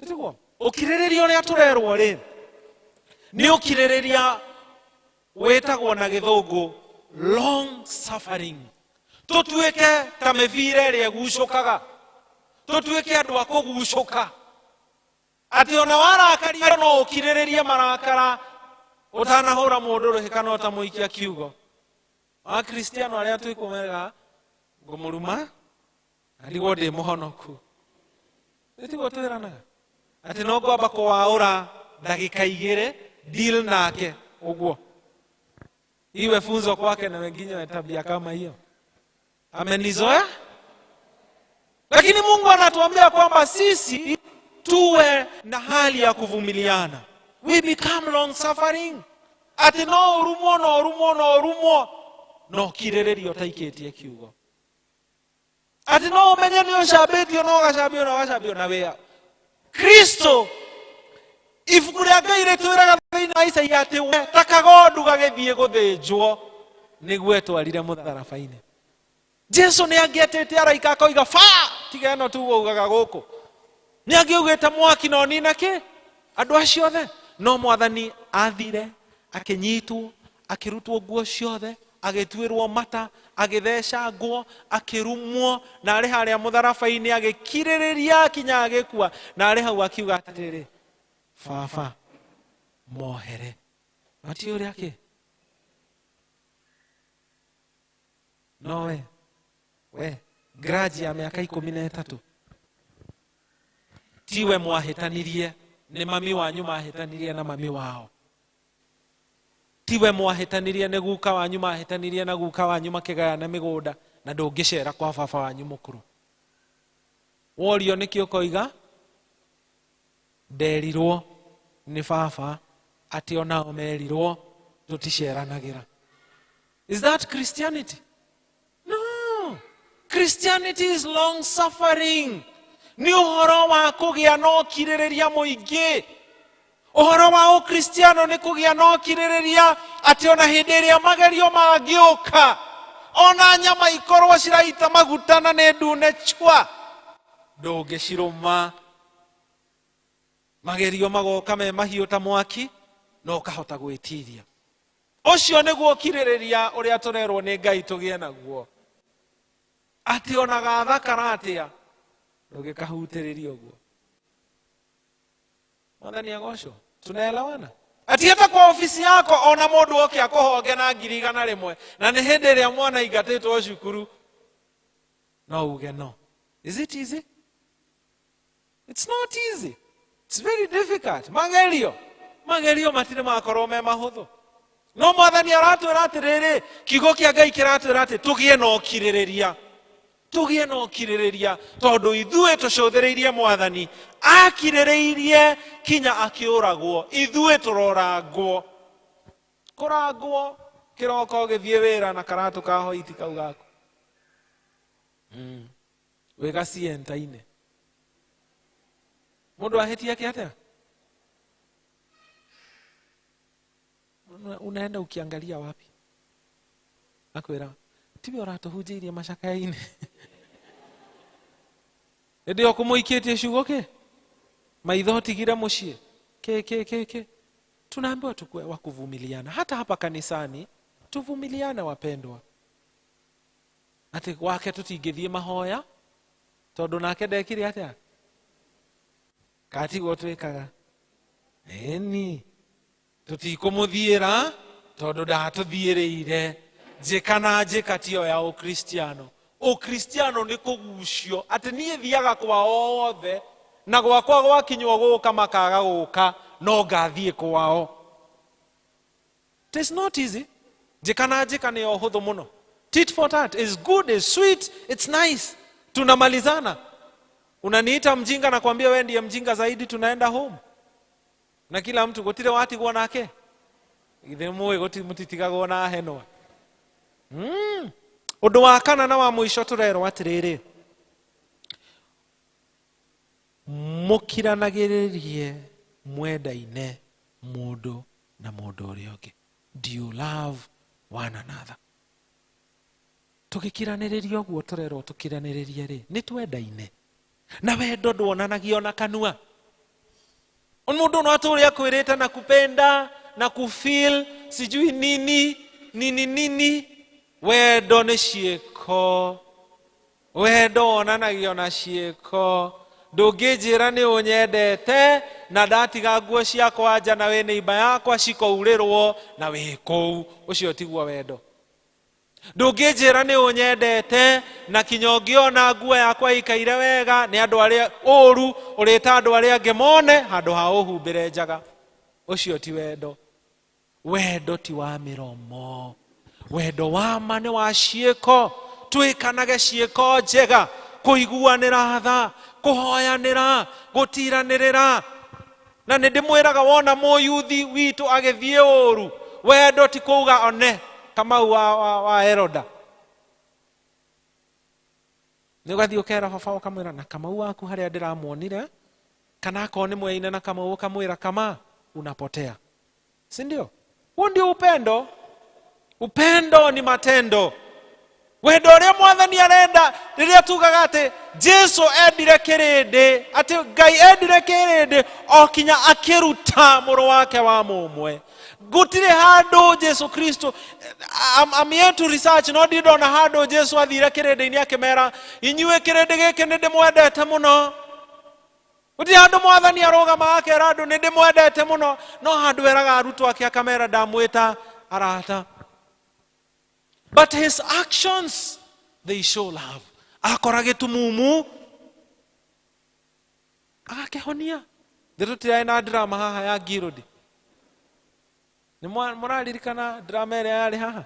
Nĩtiguo? Ũkirĩrĩria ũrĩa tũrerwo rĩ, nĩ ũkirĩrĩria wĩtagwo na gĩthũngũ long suffering. Tũtuĩke ta mĩbira ĩrĩa ĩgucũkaga, tũtuĩke andũ a kũgucũka, atĩ ona warakario no ũkirĩrĩrie marakara ũtanahũra mũndũ rũhĩ kana ũtamũikia kiugo. Akristiano arĩa twĩkũmeraga ngũmũruma na ndigwo ndĩ mũhonoku. Nĩtiguo twĩranaga atĩ no ngwamba kũwaũra ndagĩka igĩrĩ deal nake ũguo, iwe funzo kwake na wengine wa tabia kama hiyo. Amenizoea. Lakini Mungu anatuambia kwamba sisi tuwe na hali ya kuvumiliana. We become long suffering. Ati no urumwo, no urumwo, no urumwo, no kirĩrĩrio ũtaikĩtie kiugo. Ati no ũmenye nĩ ũcambĩtio, no ũgacambio, no ũgacambio na wĩa. Kristo, ibuku rĩa Ngai rĩtwĩraga thĩinĩ wa Isaia atĩ we ta kagondu gagĩthiĩ gũthĩnjwo nĩguo etwarire mũtharaba-inĩ. Jesu nĩ angĩetĩte araika akoiga ba, tiga ĩno tu ugaga gũkũ. Nĩ angĩaugĩte mwaki na ũnine kĩ andũ acio othe. No mwathani athire akĩnyitwo, akĩrutwo nguo ciothe, agĩtuĩrwo mata, agĩthecangwo, akĩrumwo, na arĩ harĩa mũtharaba-inĩ agĩkirĩrĩria kinya agĩkua, na arĩ hau akiuga atĩrĩrĩ, baba mohere matiũĩ ũrĩa kĩ. No we grudge ya mĩaka 13 tiwe mwahĩtanirie, nĩ mami wanyu mahĩtanirie na mami wao. Tiwe mwahĩtanirie, nĩ guka wanyu mahĩtanirie na guka wanyu makĩgayana mĩgũnda, na ndũngĩcera kwa baba wanyu mũkũrũ. Worio nĩkĩ ũkoiga nderirwo nĩ baba atĩ onao merirwo tũticeranagĩra. Is that Christianity? No. Christianity is long suffering. Nĩ ũhoro wa kũgĩa na ũkirĩrĩria mũingĩ. Ũhoro wa ũkristiano nĩ kũgĩa na ũkirĩrĩria atĩ ona hĩndĩ ĩrĩa magerio mangĩũka, ona nyama ikorwo ciraita maguta na nĩ ndune chwa, ndũngĩcirũma. Magerio magoka me mahiũ ta mwaki, na ũkahota gwĩtiria. Ũcio nĩguo ũkirĩrĩria ũrĩa tũrerwo nĩ Ngai tũgĩe naguo, atĩ ona gathakara atĩa ndũngĩkahutĩrĩria ũguo. Mwathani agocwo. Tunaelewana? Ati hata kwa ofisi yako ona mũndũ oke akũhonge na 100,000 na nĩ hĩndĩ ĩrĩa mwana aingatĩtwo cukuru no uge no. Is it easy? It's not easy. It's very difficult. Magerio magerio matirĩ makorwo me mahũthũ. No mwathani aratwĩra atĩrĩrĩ, kiugo kĩa Ngai kĩratwĩra atĩ tũgĩe na ũkirĩrĩria, tũgĩe na ũkirĩrĩria tondũ ithuĩ tũcũthĩrĩirie mwathani akirĩrĩirie kinya akĩũragwo, ithuĩ tũrorangwo. Kũrangwo kĩroko ũgĩthiĩ wĩra na karatũ ka hoiti kau gaku wĩ gacienta-inĩ. Mũndũ ahĩtia kĩ atĩa? Unaenda ukiangalia wapi? Akwĩra tiwe ũratũhunjĩirie macakaya-inĩ. Hĩndĩ ĩyo kũmũikĩtie ciugo kĩ maitho ũtigire mũciĩ kĩ kĩ kĩ kĩ. Tunaambiwa tukue wa kuvumiliana. Hata hapa kanisani tuvumiliane wapendwa. Atĩ gwake tũtingĩthiĩ mahoya tondũ nake ndekire atĩa? Katiguo twĩkaga? Ĩni tũtikũmũthiĩra tondũ ndatũthiĩrĩire. Njĩka na njĩka tiyo ya ũkristiano. Ũkristiano nĩ kũgucio atĩ niĩ thiaga kwa othe na gwakwa gwakinywo gũka makaga gũka no ngathiĩ kwao. It is not easy. Njĩka na njĩka nĩyo hũthũ mũno. Tit for tat is good, is sweet, it's nice. Tunamalizana. Unaniita mjinga na kuambia wewe ndiye mjinga zaidi, tunaenda home. Na kila mtu gutire watigwo nake. Ithe muĩ guti mutitigagwo na henwa. Ũndũ wa kana na wa mũico tũrerwo atĩrĩrĩ, mũkiranagĩrĩrie mwendaine mũndũ na mũndũ ũrĩa ũngĩ. Do you love one another? Tũgĩkiranĩrĩria ũguo tũrerwo tũkiranĩrĩrie rĩ, nĩ twendaine. Na wendo ndwonanagio na kanua. Mũndũ no atũre akwĩrĩte na kupenda na kufeel sijui nini nini nini. Wendo nĩ ciĩko. Wendo wonanagio na ciĩko. Ndũngĩnjĩra nĩ ũnyendete na ndatiga nguo ciakwa nja na wĩ neighbor yakwa cikourĩrwo na wĩ kũu, ũcio tiguo wendo. Ndũngĩnjĩra nĩ ũnyendete na kinya ũngĩona nguo yakwa ĩikaire wega nĩ andũ arĩa ũru ũrĩta andũ arĩa angĩ mone handũ ha ũhumbĩre njaga, ũcio ti wendo. Wendo ti wa mĩromo. Wendo wa ma nĩ wa ciĩko. Twĩkanage ciĩko njega, kũiguanĩra tha, kũhoyanĩra, gũtiranĩrĩra. Na nĩ ndĩmwĩraga wona mũyuthi witũ agĩthiĩ ũru, wendo ti kuuga one Kamau wa Eroda. Nĩ ũgathiĩ ũkera baba ũkamwĩra na Kamau waku harĩa ndĩramuonire, kana akorwo nĩ mweine na Kamau ũkamwĩra kama unapotea, si ndio? Huo ndio upendo. Upendo ni matendo. Wendo ũrĩa mwathani arenda rĩrĩa tugaga atĩ Jesu endire kĩrĩndĩ, atĩ Ngai endire kĩrĩndĩ o kinya akĩruta mũrũ wake wa mũmwe. Gũtirĩ handũ Jesu Kristo, I'm here to research, no ndirĩ ndona handũ Jesu athire kĩrĩndĩ-inĩ akĩmera inyuĩ kĩrĩndĩ gĩkĩ nĩ ndĩmwendete mũno. Gũtirĩ handũ mwathani arũgama akera andũ nĩ ndĩmwendete mũno, no handũ eraga arutwo ake akamera ndamwĩta arata. But his actions, they show love. Akora gĩtumumu agakĩhonia. Thĩ tũtirarĩ na drama haha ya Ngirũndi. Nĩ mũraririkana drama ĩrĩa yarĩ haha?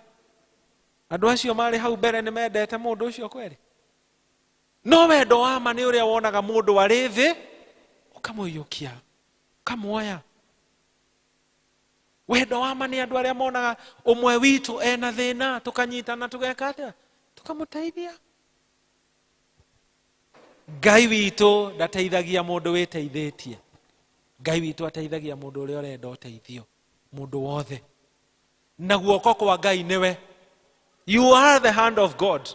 Andũ acio marĩ hau mbere nĩ mendete mũndũ ũcio kweri. No wendo wa ma nĩ ũrĩa wonaga mũndũ arĩ thĩ ũkamũiyũkia, ũkamuoya. Wendo wa ma nĩ andũ arĩa monaga ũmwe witũ ena thĩna, tũkanyitana tũgeka atĩa? Tũkamũteithia. Ngai witũ ndateithagia mũndũ wĩteithĩtie. Ngai witũ ateithagia mũndũ ũrĩa ũrenda ũteithio, mũndũ wothe. Na guoko kwa Ngai nĩwe. You are the hand of God.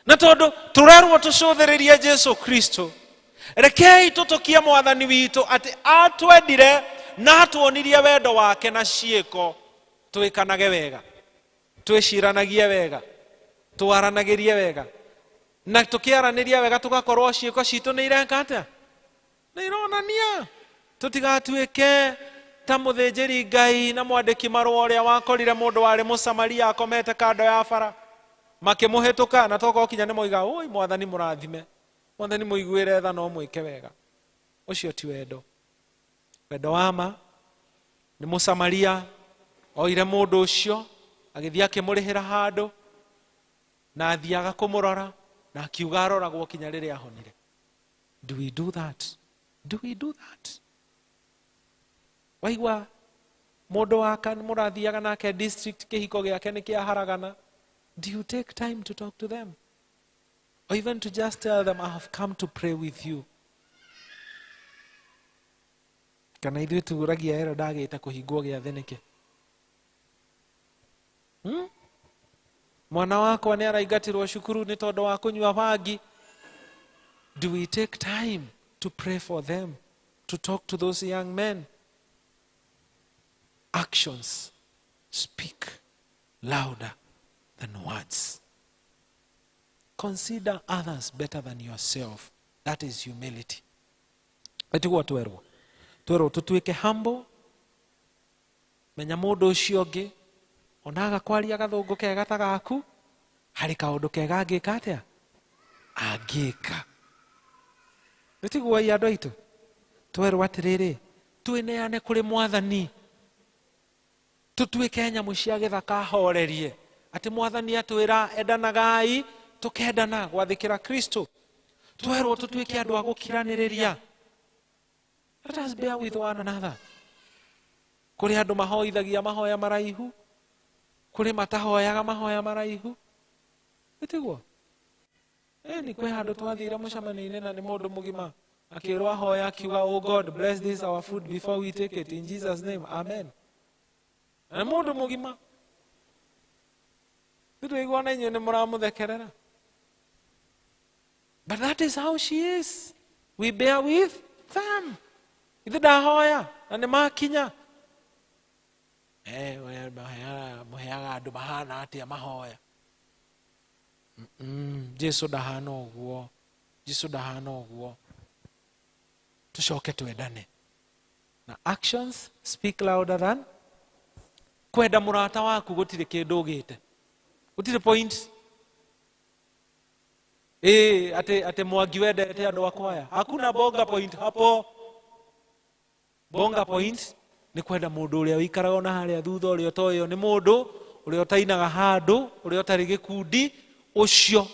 Na tondũ tũrerwo tũcũthĩrĩrie Jesu Kristo, rekei tũtũkie mwathani witũ atĩ atwendire na atuonirie wendo wake na ciĩko. Twĩkanage wega, twĩciranagie wega, twaranagĩrie wega, na tũkĩaranĩria wega tũgakorwo ciĩko citũ nĩ ireka atĩa? Nĩ ironania. Tutigatuike ta muthĩnjĩri Ngai na mwandĩki marũa ũrĩa wakorire mũndũ warĩ Mũsamaria akomete kando ya bara, makĩmũhĩtũka na tokorwo kinya nĩ moiga, oi mwathani mũrathime, mwathani mũiguĩre tha no mwĩke wega. Ũcio ti wendo. Wendo wa ma nĩ Mũsamaria oire mũndũ ũcio agĩthiĩ akĩmũrĩhĩra handũ na athiaga kũmũrora na akiuga aroragwo kinya rĩrĩa ahonire. Do we do that? Do we do that? Waigua mũndũ waka mũrathiaga nake district kĩhiko gĩake nĩ kĩaharagana. Do you take time to talk to them? Or even to just tell them, I have come to pray with you. Kana ithuĩ tugũragia ero ndagĩte kũhingwo gĩathĩ nĩkĩ? Mwana wakwa nĩ araingatirwo cukuru nĩ tondũ wa kũnyua bangi. Do we take time to pray for them, to talk to those young men? Actions speak louder than words. Consider others better than yourself. That is humility. Etiguo twerwo. Twerwo tutuike humble. Menya mũndũ ũcio ũngĩ onaga kwaria gathũngũ kega ta gaku, harĩ kaũndũ kega angĩka atĩa? Angĩka. Nĩtiguo ĩ andũ aitũ? Twerwo atĩrĩrĩ, twĩneane kũrĩ mwathani, tutuĩke nyamũ cia gĩthaka horerie, atĩ mwathani atwĩra endanagai tukendana gwathĩkĩra Kristo. Twerwo tutuĩke andũ a gũkiranĩrĩria. Let us bear with one another. Kũrĩ andũ mahoithagia mahoya maraihu, kũrĩ matahoyaga mahoya maraihu. Nĩtiguo? Ni kwĩ handũ twathire mũcemanio-inĩ na nĩ mũndũ mũgima akĩrwo ahoya akiuga, oh God bless this our food before we take it in Jesus name, amen. Na mũndũ mũgima nĩtwaigua na inyuĩ nĩ mũramũthekerera. But that is how she is. We bear with them. Ithe ndahoya na nĩ makinya. Mũheaga andũ mahana atĩa mahoya. Jesu ndahana ũguo. Jesu ndahana ũguo. Tucoke twendane. Na actions speak louder than kwenda mũrata waku gũtirĩ kĩndũ ũgĩte. Gũtirĩ point. Ate Mwangi wendete andũ a kwaya. Hakuna bonga point hapo. Bonga point nĩ kwenda mũndũ ũrĩa ũikaraga ona harĩa thutha, ũrĩa ũtoĩo nĩ mũndũ, ũrĩa ũtainaga handũ, ũrĩa ũtarĩ gĩkundi, ũcio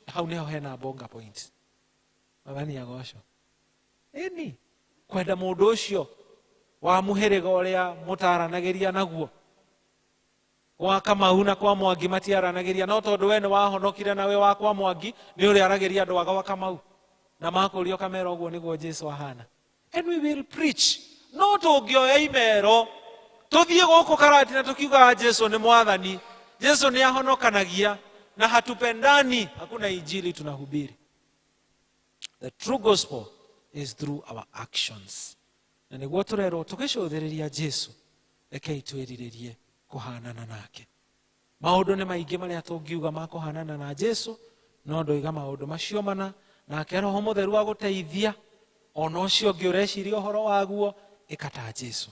hau nĩho hena bonga point. Mwathani agocwo. Ĩni kwenda mũndũ ũcio wa mũhĩrĩga ũrĩa mũtaranagĩria naguo. Gwa Kamau na kwa Mwangi matiaranagĩria, no tondũ we nĩ wahonokire na we wa kwa Mwangi nĩ ũrĩa aragĩria andũ a gwa Kamau na makũrio kamera ũguo nĩguo Jesu ahana. And we will preach. No tũngĩoya imero tũthiĩ gũkũ Karatina tũkiugaga Jesu nĩ mwathani, Jesu nĩ ahonokanagia na hatupendani, hakuna injili tunahubiri. The true gospel is through our actions. Na nĩguo tũrerwo tũgĩcũthĩrĩria Jesu, rekei twĩrirĩrie kũhanana nake. Maũndũ nĩ maingĩ marĩa tũngiuga ma kũhanana na Jesu, no ndoiga maũndũ macio mana, nake Roho Mũtheru agũteithia ona ũcio ũngĩ ũreciria ũhoro waguo, ĩka ta Jesu.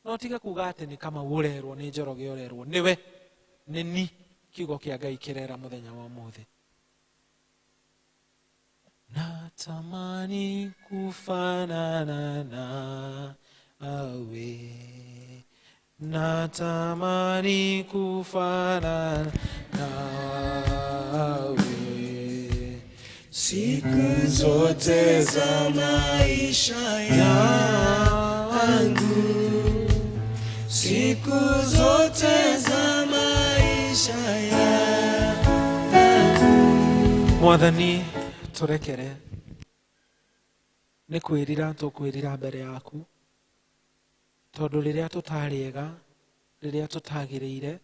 No tiga kuga atĩ nĩ Kamau ũrerwo, nĩ Njoroge ũrerwo, nĩwe, nĩ ni kiugo kĩa Ngai kĩrera mũthenya wa ũmũthĩ. Natamani kufanana nawe, natamani kufanana nawe siku zote za maisha yangu, siku zote za maisha yangu. Mwathani turekere nĩ kwĩrira tũkwĩrira mbere yaku, tondũ rĩrĩa tũtarĩega, rĩrĩa tũtagĩrĩire,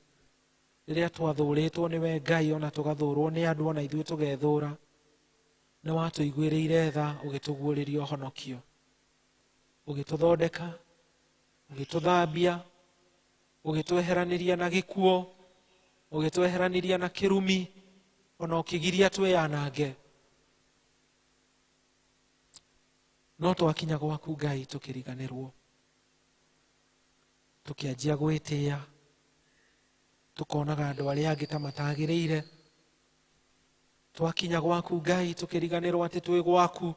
rĩrĩa twathũrĩtwo nĩwe Ngai ona tũgathũrwo nĩ andũ ona ithuĩ tũgethũra, nĩ watũiguĩrĩire tha ũgĩtũguũrĩria ũhonokio, ũgĩtũthondeka, ũgĩtũthambia, ũgĩtweheranĩria na gĩkuũ, ũgĩtweheranĩria na kĩrumi, ona ũkĩgiria twĩyanange. No twakinya gwaku Ngai tũkĩriganĩrwo, tũkĩanjia gwĩtĩa, tũkonaga andũ arĩa angĩ ta matagĩrĩire. Twakinya gwaku Ngai tũkĩriganĩrwo atĩ twĩ gwaku,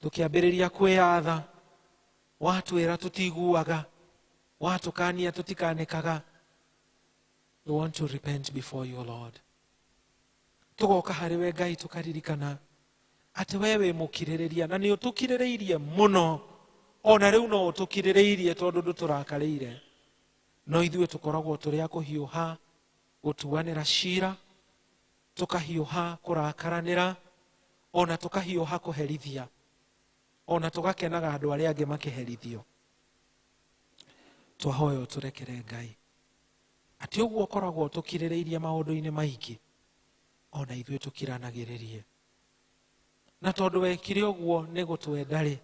tũkĩambĩrĩria kwĩyatha. Watwĩra tũtiguaga, watũkania tũtikanĩkaga. We want to repent before you, Lord. Tũgoka harĩ we Ngai tũkaririkana atĩ we wĩ mũkirĩrĩria na nĩ ũtũkirĩrĩirie mũno, ona rĩu no ũtũkirĩrĩirie tondũ ndũtũrakarĩire. No ithuĩ tũkoragwo tũrĩ a kũhiũha gũtuanĩra cira, tũkahiũha kũrakaranĩra, ona tũkahiũha kũherithia, ona tũgakenaga andũ arĩa angĩ makĩherithio. Twahoya ũtũrekere Ngai atĩ ũguo ũkoragwo tũkirĩrĩirie maũndũ-inĩ maingĩ, ona ithuĩ tũkiranagĩrĩrie. Na tondũ wekire ũguo nĩ gũtwenda rĩ,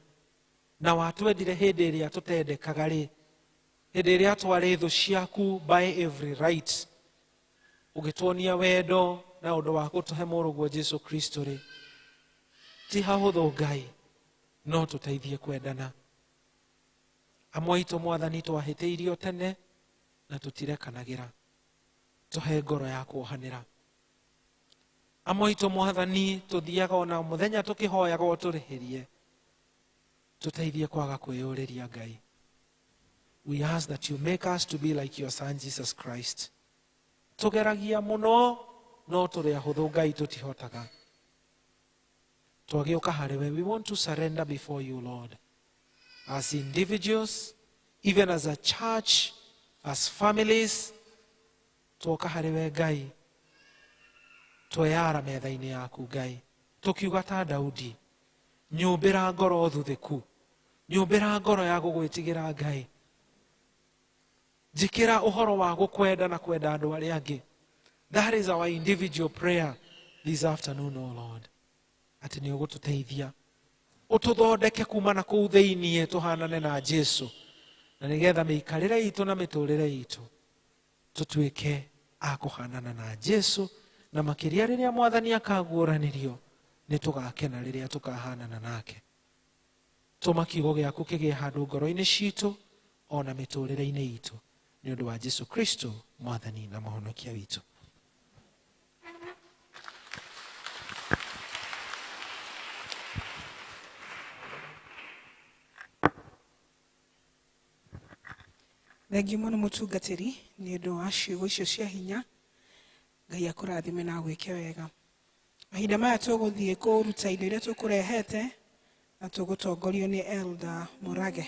na watwendire hĩndĩ ĩrĩa tũtendekaga rĩ, hĩndĩ ĩrĩa twarĩ thũ ciaku by every right, ũgĩtuonia wendo na ũndũ wa gũtũhe mũrũguo Jesu Kristo rĩ, ti hahũthũ Ngai, no tũteithie kwendana. Amwe aitũ Mwathani twahĩtĩirio tene na tũtirekanagĩra, tũhe ngoro ya kuohanĩra. Amwe aitũ Mwathani tũthiaga ona mũthenya tũkĩhoyaga ũtũrĩhĩrie, tũteithie kwaga kwĩyũrĩria Ngai. We ask that you make us to be like your son Jesus Christ. Tũgeragia mũno no tũrĩ ahũthũ Ngai, tũtihotaga. Twagĩũka harĩ we, we want to surrender before you, Lord, as individuals, even as a church, as families. Twoka harĩ we Ngai, tweyara metha-inĩ yaku Ngai, tũkiuga ta Daudi, nyũmbĩra ngoro thuthĩku, nyũmbĩra ngoro ya gũgwĩtigĩra Ngai, njĩkĩra ũhoro wa gũkwenda na kwenda andũ arĩa angĩ. That is our individual prayer this afternoon, O Lord, atĩ nĩ ũgũtũteithia ũtũthondeke kuma na kũu thĩiniĩ tũhanane na Jesu, na nĩgetha mĩikarĩre itũ na mĩtũrĩre itũ tũtuĩke a kũhanana na Jesu, na makĩria rĩrĩa Mwathani akaguũranĩrio nĩ tũgakena rĩrĩa tũkahanana nake. Tũma kiugo gĩaku kĩgĩe handũ ngoro-inĩ citũ ona mĩtũrĩre-inĩ itũ, nĩ ũndũ wa Jesu Kristo Mwathani na Mũhonokia witũ. Thengiũ mũno mũtungatĩri nĩ ũndũ wa ciugo icio cia hinya. Ngai akũrathime na agwĩke wega. Mahinda maya tũgũthiĩ kũruta indo iria tũkũrehete na tũgũtongorio nĩ Elder Mũrage.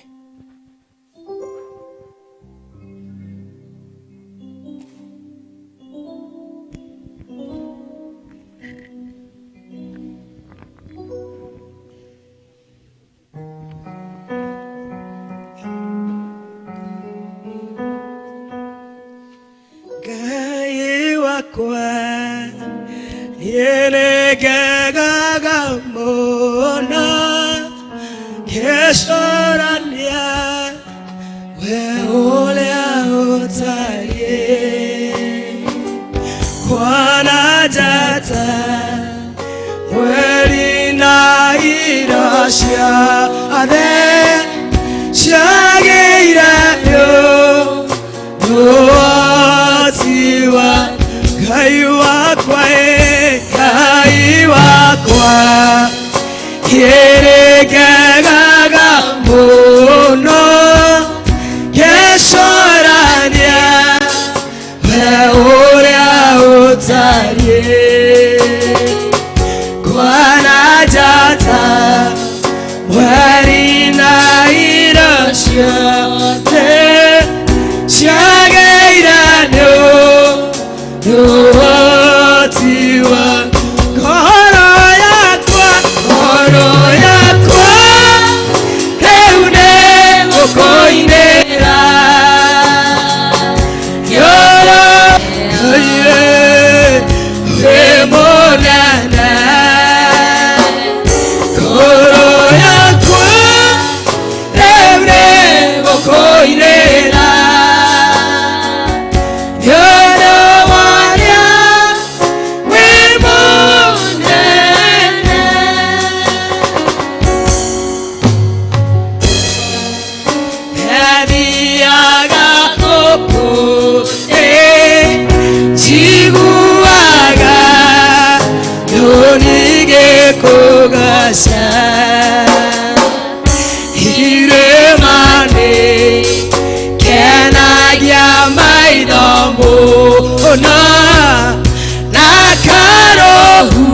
Ngai wakwa nĩnĩngegaga mũno ngĩcũrania we ũrĩa ũtariĩ, kuona njata mweri na indo ciothe ciagĩire nĩũtiwa. Ngai wakwa ĩ, Ngai wakwa nĩngegaga mũno ngĩcũrania we ũrĩa ũtariĩ, kuona njata mweri Mũno na karohu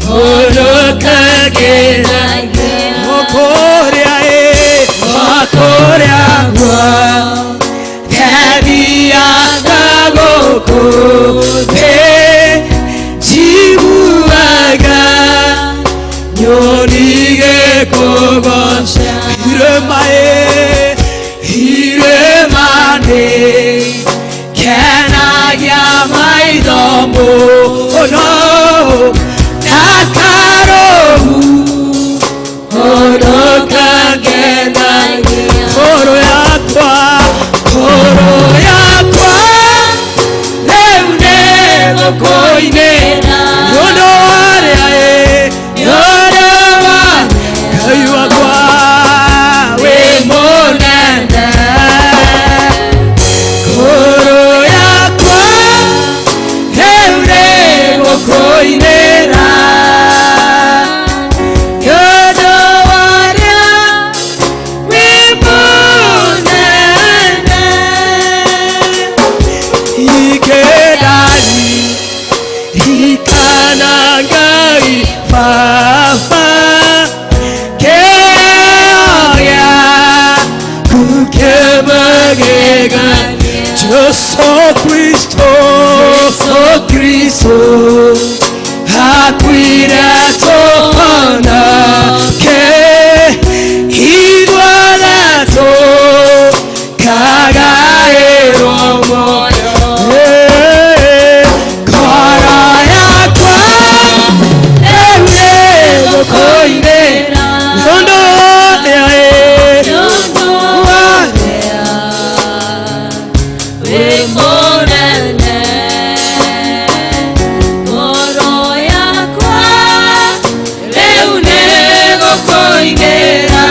Ũrũkagĩragia Mũkũrĩa ĩ Mũkũrĩa gwa Thethiaga gũkũ thĩ Njiguaga nyoni gĩkũgoca Irĩma ĩ irĩma nĩ kenagia maitho mũno na karohu ũrũkangenagia Ngoro yakwa rĩu nĩgũkũinĩra nĩ ũndũ warĩa ĩ nĩ ũndũ wa Ngai wakwa wĩ mũnene Ngoro yakwa rĩu nĩgũkũinĩra nĩ ũndũ warĩa wĩ mũnene Ikedani ikana Ngai Baba keoya kukemagegania Jesu Kristo Jesu Kristo akuire tũhonoke ithuothe tũkagaĩrwo muoyo Ngoro yakwa rĩu nĩgũkũinĩra nĩ ũndũ ũrĩa ĩ Wĩ mũnene ngoro yakwa rĩu nĩgũkũinĩra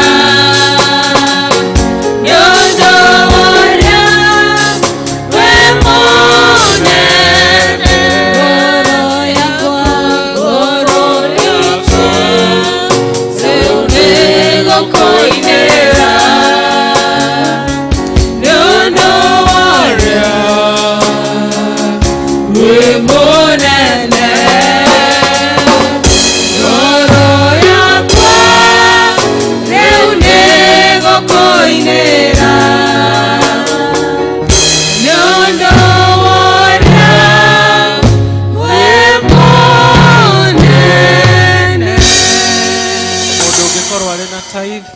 nĩ ũndũ ũrĩa wĩ mũnene ngoro yakwa rĩu nĩgũkũinĩra nĩ ũndũ ũrĩa wĩ mũnene ngoro yakwa rĩu nĩgũkũinĩra nĩ ũndũ ũrĩa wĩ mũnene. Mũndũ ũngĩkorwo arĩ na tithe,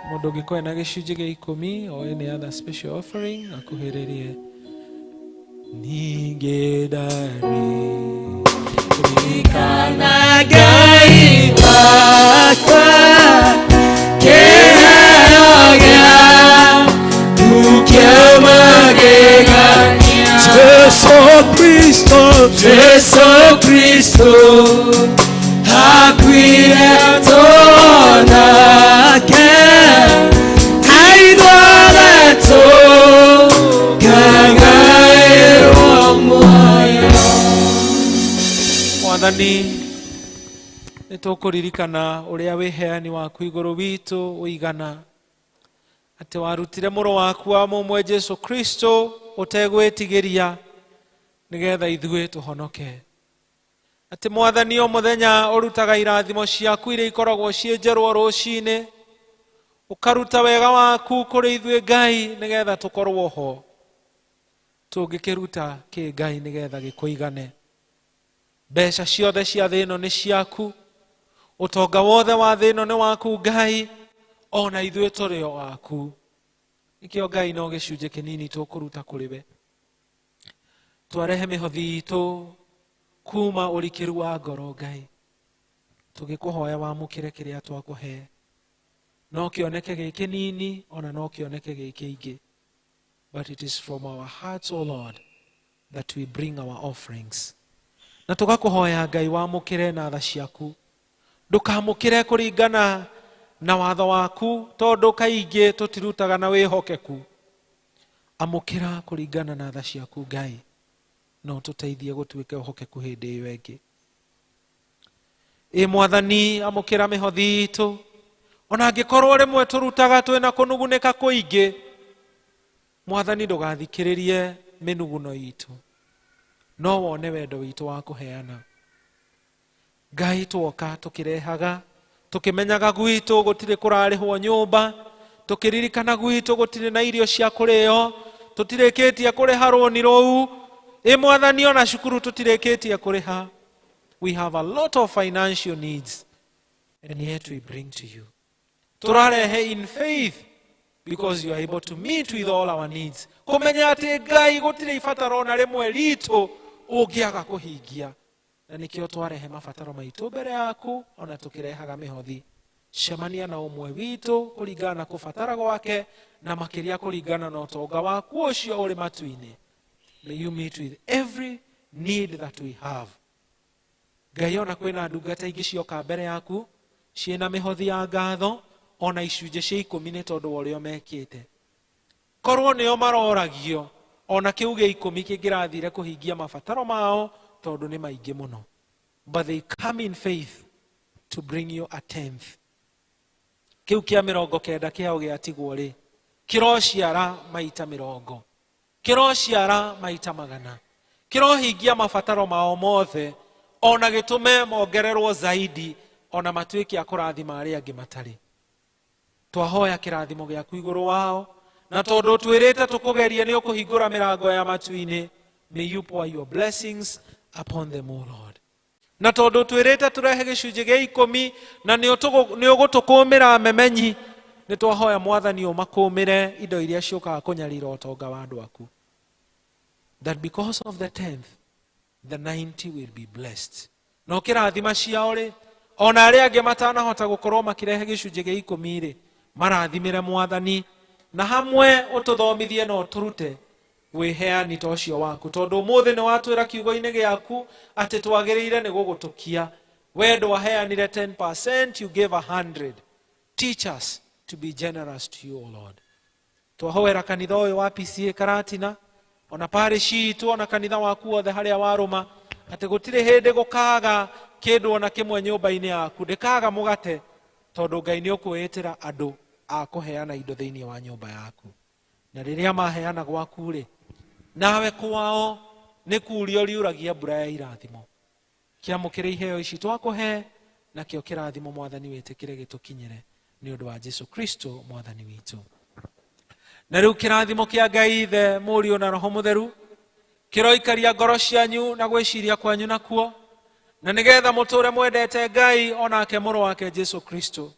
mũndũ ũngĩkorwo ena gĩcunjĩ gĩa ikũmi or any other special offering akuhĩrĩrie. Ningĩ ndarĩ Ngai wakwa kĩheo gĩaku kĩa magegania Jesu Kristo Jesu Kristo akuire tũhonake na ithuothe tũkagaĩrwo muoyo. Mwathani nĩ tũkũririkana ũrĩa wĩheani waku igũrũ witũ ũigana atĩ warutire mũrũ waku wa mũmwe Jesu Kristo ũtegwĩtigĩria nĩgetha ithuĩ tũhonoke atĩ Mwathani o mũthenya ũrutaga irathimo ciaku iria ikoragwo ciĩ njerũ o rũcinĩ ũkaruta wega waku kũrĩ ithuĩ Ngai nĩgetha tũkorwo ho tũngĩkĩruta kĩ Ngai nĩgetha gĩkũigane mbeca ciothe cia thĩ ĩno nĩ ciaku ũtonga wothe wa thĩ ĩno nĩ waku Ngai ona ithuĩ tũrĩ o aku nĩkĩo Ngai no gĩcunjĩ kĩnini tũkũruta kũrĩ we twarehe mĩhothi itũ kuma ũrikĩru wa ngoro Ngai tũgĩkũhoya wamũkĩre kĩrĩa twakũhe no kĩoneke gĩ kĩnini ona no kĩoneke gĩ kĩingĩ but it is from our hearts, O Lord, that we bring our offerings na tũgakũhoya Ngai wamũkĩre na tha ciaku ndũkamũkĩre kũringana na watho waku tondũ kaingĩ tũtirutaga na wĩhokeku amũkĩra kũringana na tha ciaku Ngai no tũteithie gũtuĩka ũhokeku hĩndĩ ĩyo ĩngĩ ĩ Mwathani amũkĩra mĩhothi itũ ona angĩkorwo rĩmwe tũrutaga twĩna kũnugunĩka kũingĩ Mwathani ndũgathikĩrĩrie mĩnuguno itũ No wone wendo witũ wa kũheana. Ngai twoka tũkĩrehaga, tũkĩmenyaga gwitũ gũtirĩ kũrarĩhwo nyũmba, tũkĩririkana gwitũ gũtirĩ na irio cia kũrĩo, tũtirĩkĩtie kũrĩha rũni rũu, ĩ Mwathani ona cukuru tũtirĩkĩtie kũrĩha. We have a lot of financial needs, and yet we bring to you. Tũrarehe in faith because you are able to meet with all our needs. Kũmenya atĩ Ngai gũtirĩ ibataro ona rĩmwe ritũ ũngĩaga kũhingia. Na nĩkĩo twarehe mabataro maitũ mbere yaku ona tũkĩrehaga mĩhothi. Cemania na ũmwe witũ kũringana na kũbatara gwake na makĩria kũringana na ũtonga waku ũcio ũrĩ matu-inĩ. May you meet with every need that we have. Ngai ona kwĩna ndungata ingĩ cioka mbere yaku ciĩna mĩhothi ya ngatho ona icunjĩ cia ikũmi nĩ tondũ wa ũrĩa mekĩte. Korwo nĩo maroragio ona kĩu gĩa ikũmi kĩngĩrathire kũhingia mabataro mao tondũ nĩ maingĩ mũno. But they come in faith to bring you a tenth. Kĩu kĩa 90 kĩao gĩatigwo rĩ, kĩrociara maita 80, kĩrociara maita 100, kĩrohingia mabataro mao mothe, ona gĩtũme mongererwo zaidi, ona matuĩke a kũrathima arĩa angĩ matarĩ. Twahoya kĩrathimo gĩaku igũrũ wao, na tondũ twĩrĩte tũkũgerie nĩ ũkũhingũra mĩrango ya matu-inĩ, may you pour your blessings upon them, O Lord. Na tondũ twĩrĩte tũrehe gĩcunjĩ gĩa ikũmi na nĩ ũgũtũkũmĩra memenyi, nĩ twahoya Mwathani ũmakũmĩre indo iria ciũkaga kũnyarira ũtonga wa andũ aku. That because of the tenth, the 90 will be blessed. Na ũkĩrathima ciao rĩ, ona arĩa angĩ matanahota gũkorwo makĩrehe gĩcunjĩ gĩa ikũmi rĩ, marathimĩre Mwathani, na hamwe ũtũthomithie na ũtũrute wĩheani ta ũcio waku, tondũ ũmũthĩ nĩ watwĩra kiugo-inĩ gĩaku atĩ twagĩrĩire nĩ gũgũtũkia. We ndwaheanire 10%, you gave 100. Teach us to be generous to you, O Lord. Twahoera kanitha ũyũ wa PCA Karatina, ona parish itũ, ona kanitha waku wothe harĩa warũma, atĩ gũtirĩ hĩndĩ gũkaga kĩndũ ona kĩmwe nyũmba-inĩ yaku, ndĩkaga mũgate, tondũ Ngai nĩ ũkwĩĩtĩra andũ a kũheana indo thĩinĩ wa nyũmba yaku. Na rĩrĩa maheana gwaku rĩ, nawe kwao nĩ kurio riuragia mbura ya irathimo. Kĩamũkĩre iheo ici twakũhe, nakĩo kĩrathimo Mwathani wĩtĩkĩre gĩtũkinyĩre nĩ ũndũ wa Jesu Kristo Mwathani witũ. Na rĩu kĩrathimo kĩa Ngai Ithe, Mũriũ na Roho Mũtheru kĩroikaria ngoro cianyu na gwĩciria kwanyu nakuo, na nĩgetha mũtũre mwendete Ngai onake mũrũ wake Jesu Kristo.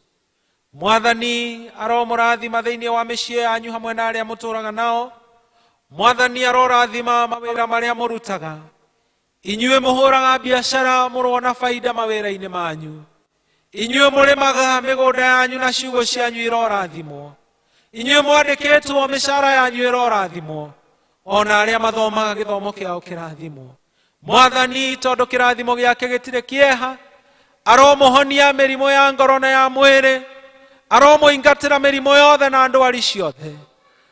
Mwathani aromũrathima thĩinĩ wa mĩciĩ yanyu hamwe na arĩa mũtũraga nao. Mwathani arorathima mawĩra marĩa mũrutaga. Inyuĩ mũhũraga biacara mũrona baida mawĩra-inĩ manyu. Inyuĩ mũrĩmaga mĩgũnda yanyu na ciugo cianyu irorathimwo. Inyuĩ mwandĩkĩtwo mĩcara yanyu ĩrorathimwo. Ona arĩa mathomaga gĩthomo kĩao kĩrathimwo. Mwathani tondũ kĩrathimo gĩake gĩtirĩ kĩeha, aromũhonia mĩrimũ ya ngoro na ya mwĩrĩ, aromũingatĩra mĩrimũ yothe na ndwari ciothe.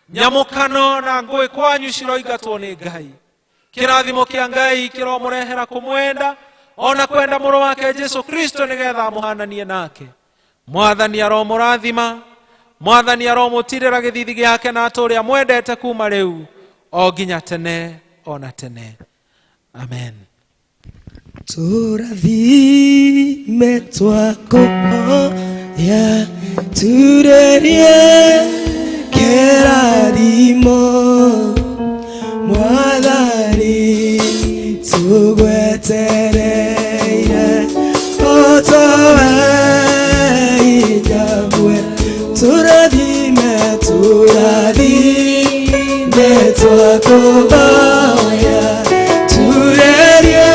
Nyamũkano na ngũĩ kwanyu ciroingatwo nĩ Ngai. Kĩrathimo kĩa Ngai kĩromũrehera kũmwenda ona kwenda mũrũ wake Jesu Kristo nĩgetha amũhananie nake. Mwathani aromũrathima, Mwathani aromũtirĩra gĩthithi gĩake na atũũre amwendete kuma rĩu o nginya tene ona tene. Amen. Tũrathime twakũhoya, turerie kĩrathimo. Mwathani tũgwetereire, ũtũhe hinya mwerũ. Tũrathime, tũrathime twakũhoya, turerie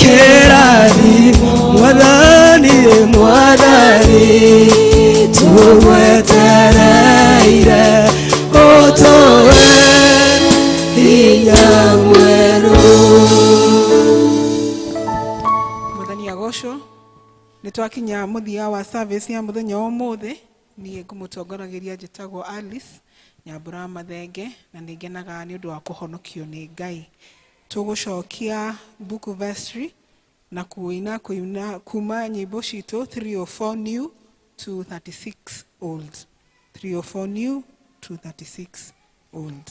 kĩrathimo. Mwathani, Mwathani tũgwetereire, ũtũhe hinya mwerũ. Mwathani agocwo. Nĩ twakinya mũthia wa service ya mũthenya wa ũmũthĩ. Niĩ ngũmũtongorageria njĩtagwo Alice Nyambura Mathenge, na nĩ ngenaga nĩ ũndũ wa kũhonokio nĩ Ngai. Tũgũcokia book vestry na kuina kuina kuma nyĩmbo citũ 304 new 236 old. 304 new 236 old.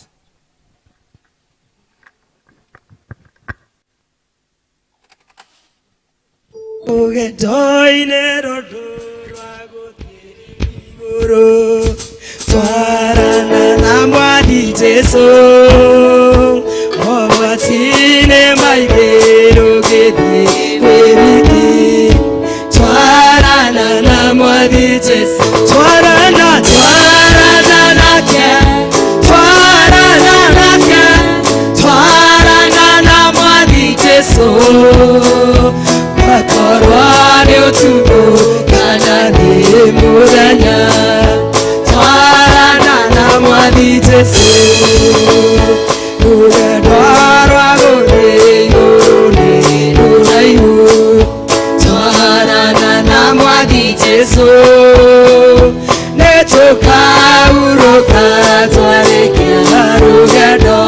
Rũgendo-inĩ rũrũ rwa gũthiĩ igũrũ twarana na Mwathi Jesũ mogwati-inĩ maingĩ rũgĩthiĩ wĩriki twarana na Mwathi Jesũ twarana twarana nake twarana nake twarana na Mwathi Jesũ akorwo nĩ ũtukũ kana nĩ mũthenya twarana na Mwathi Jesũ rũgendo rwa gũthiĩ igũrũ nĩ rũraihu twarana na Mwathi Jesũ nĩ tũkahurũka twarĩkia rũgendo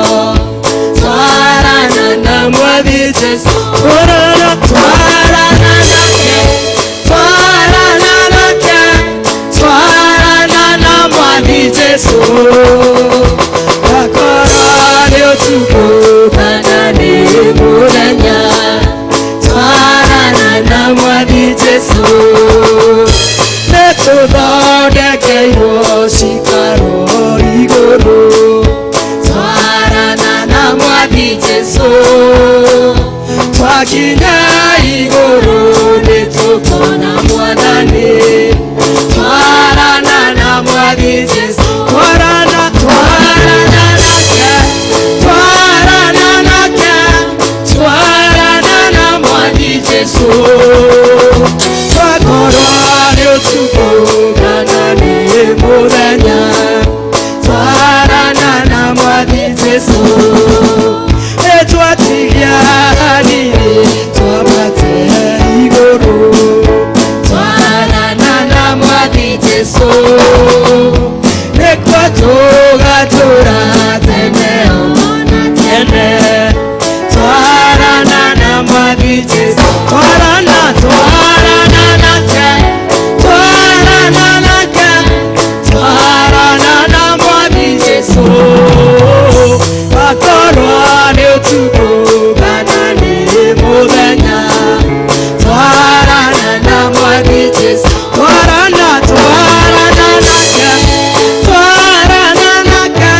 twarana na Mwathi Jesũ twarana twarana nake twarana nake twarana na Mwathi Jesũ akorwo nĩ ũtukũ kana nĩ mũthenya twarana na Mwathi Jesũ nĩ tũthondekeirwo cikaro igũrũ twarana na Mwathi Jesũ twakinya igũrũ nĩ tũkona Mwathani twarana na Mwathi Jesũ twarana twarana nake twarana nake twarana na Mwathi Jesũ twakorwo nĩ ũtukũ kana nĩ mũthenya twarana na Mwathi Jesũ twatigia hanini twambate igũrũ twarana na Mwathi Jesũ nĩkuo tũgatũra tene ona tene twarana na Mwathi Jesũ twarana twarana nake twarana nake twarana na Mwathi Jesũ akorwo nĩ ũtukũ kana nĩ mũthenya twarana na Mwathi Jesũ twarana twarana nake twarana nake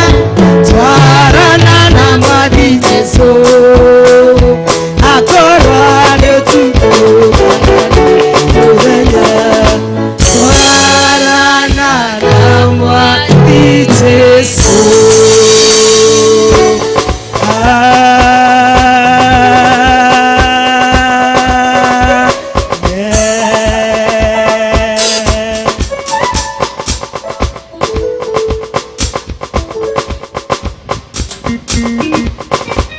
twarana na Mwathi Jesũ akorwo nĩ ũtukũ kana nĩ mũthenya twarana na Mwathi Jesũ. Amen.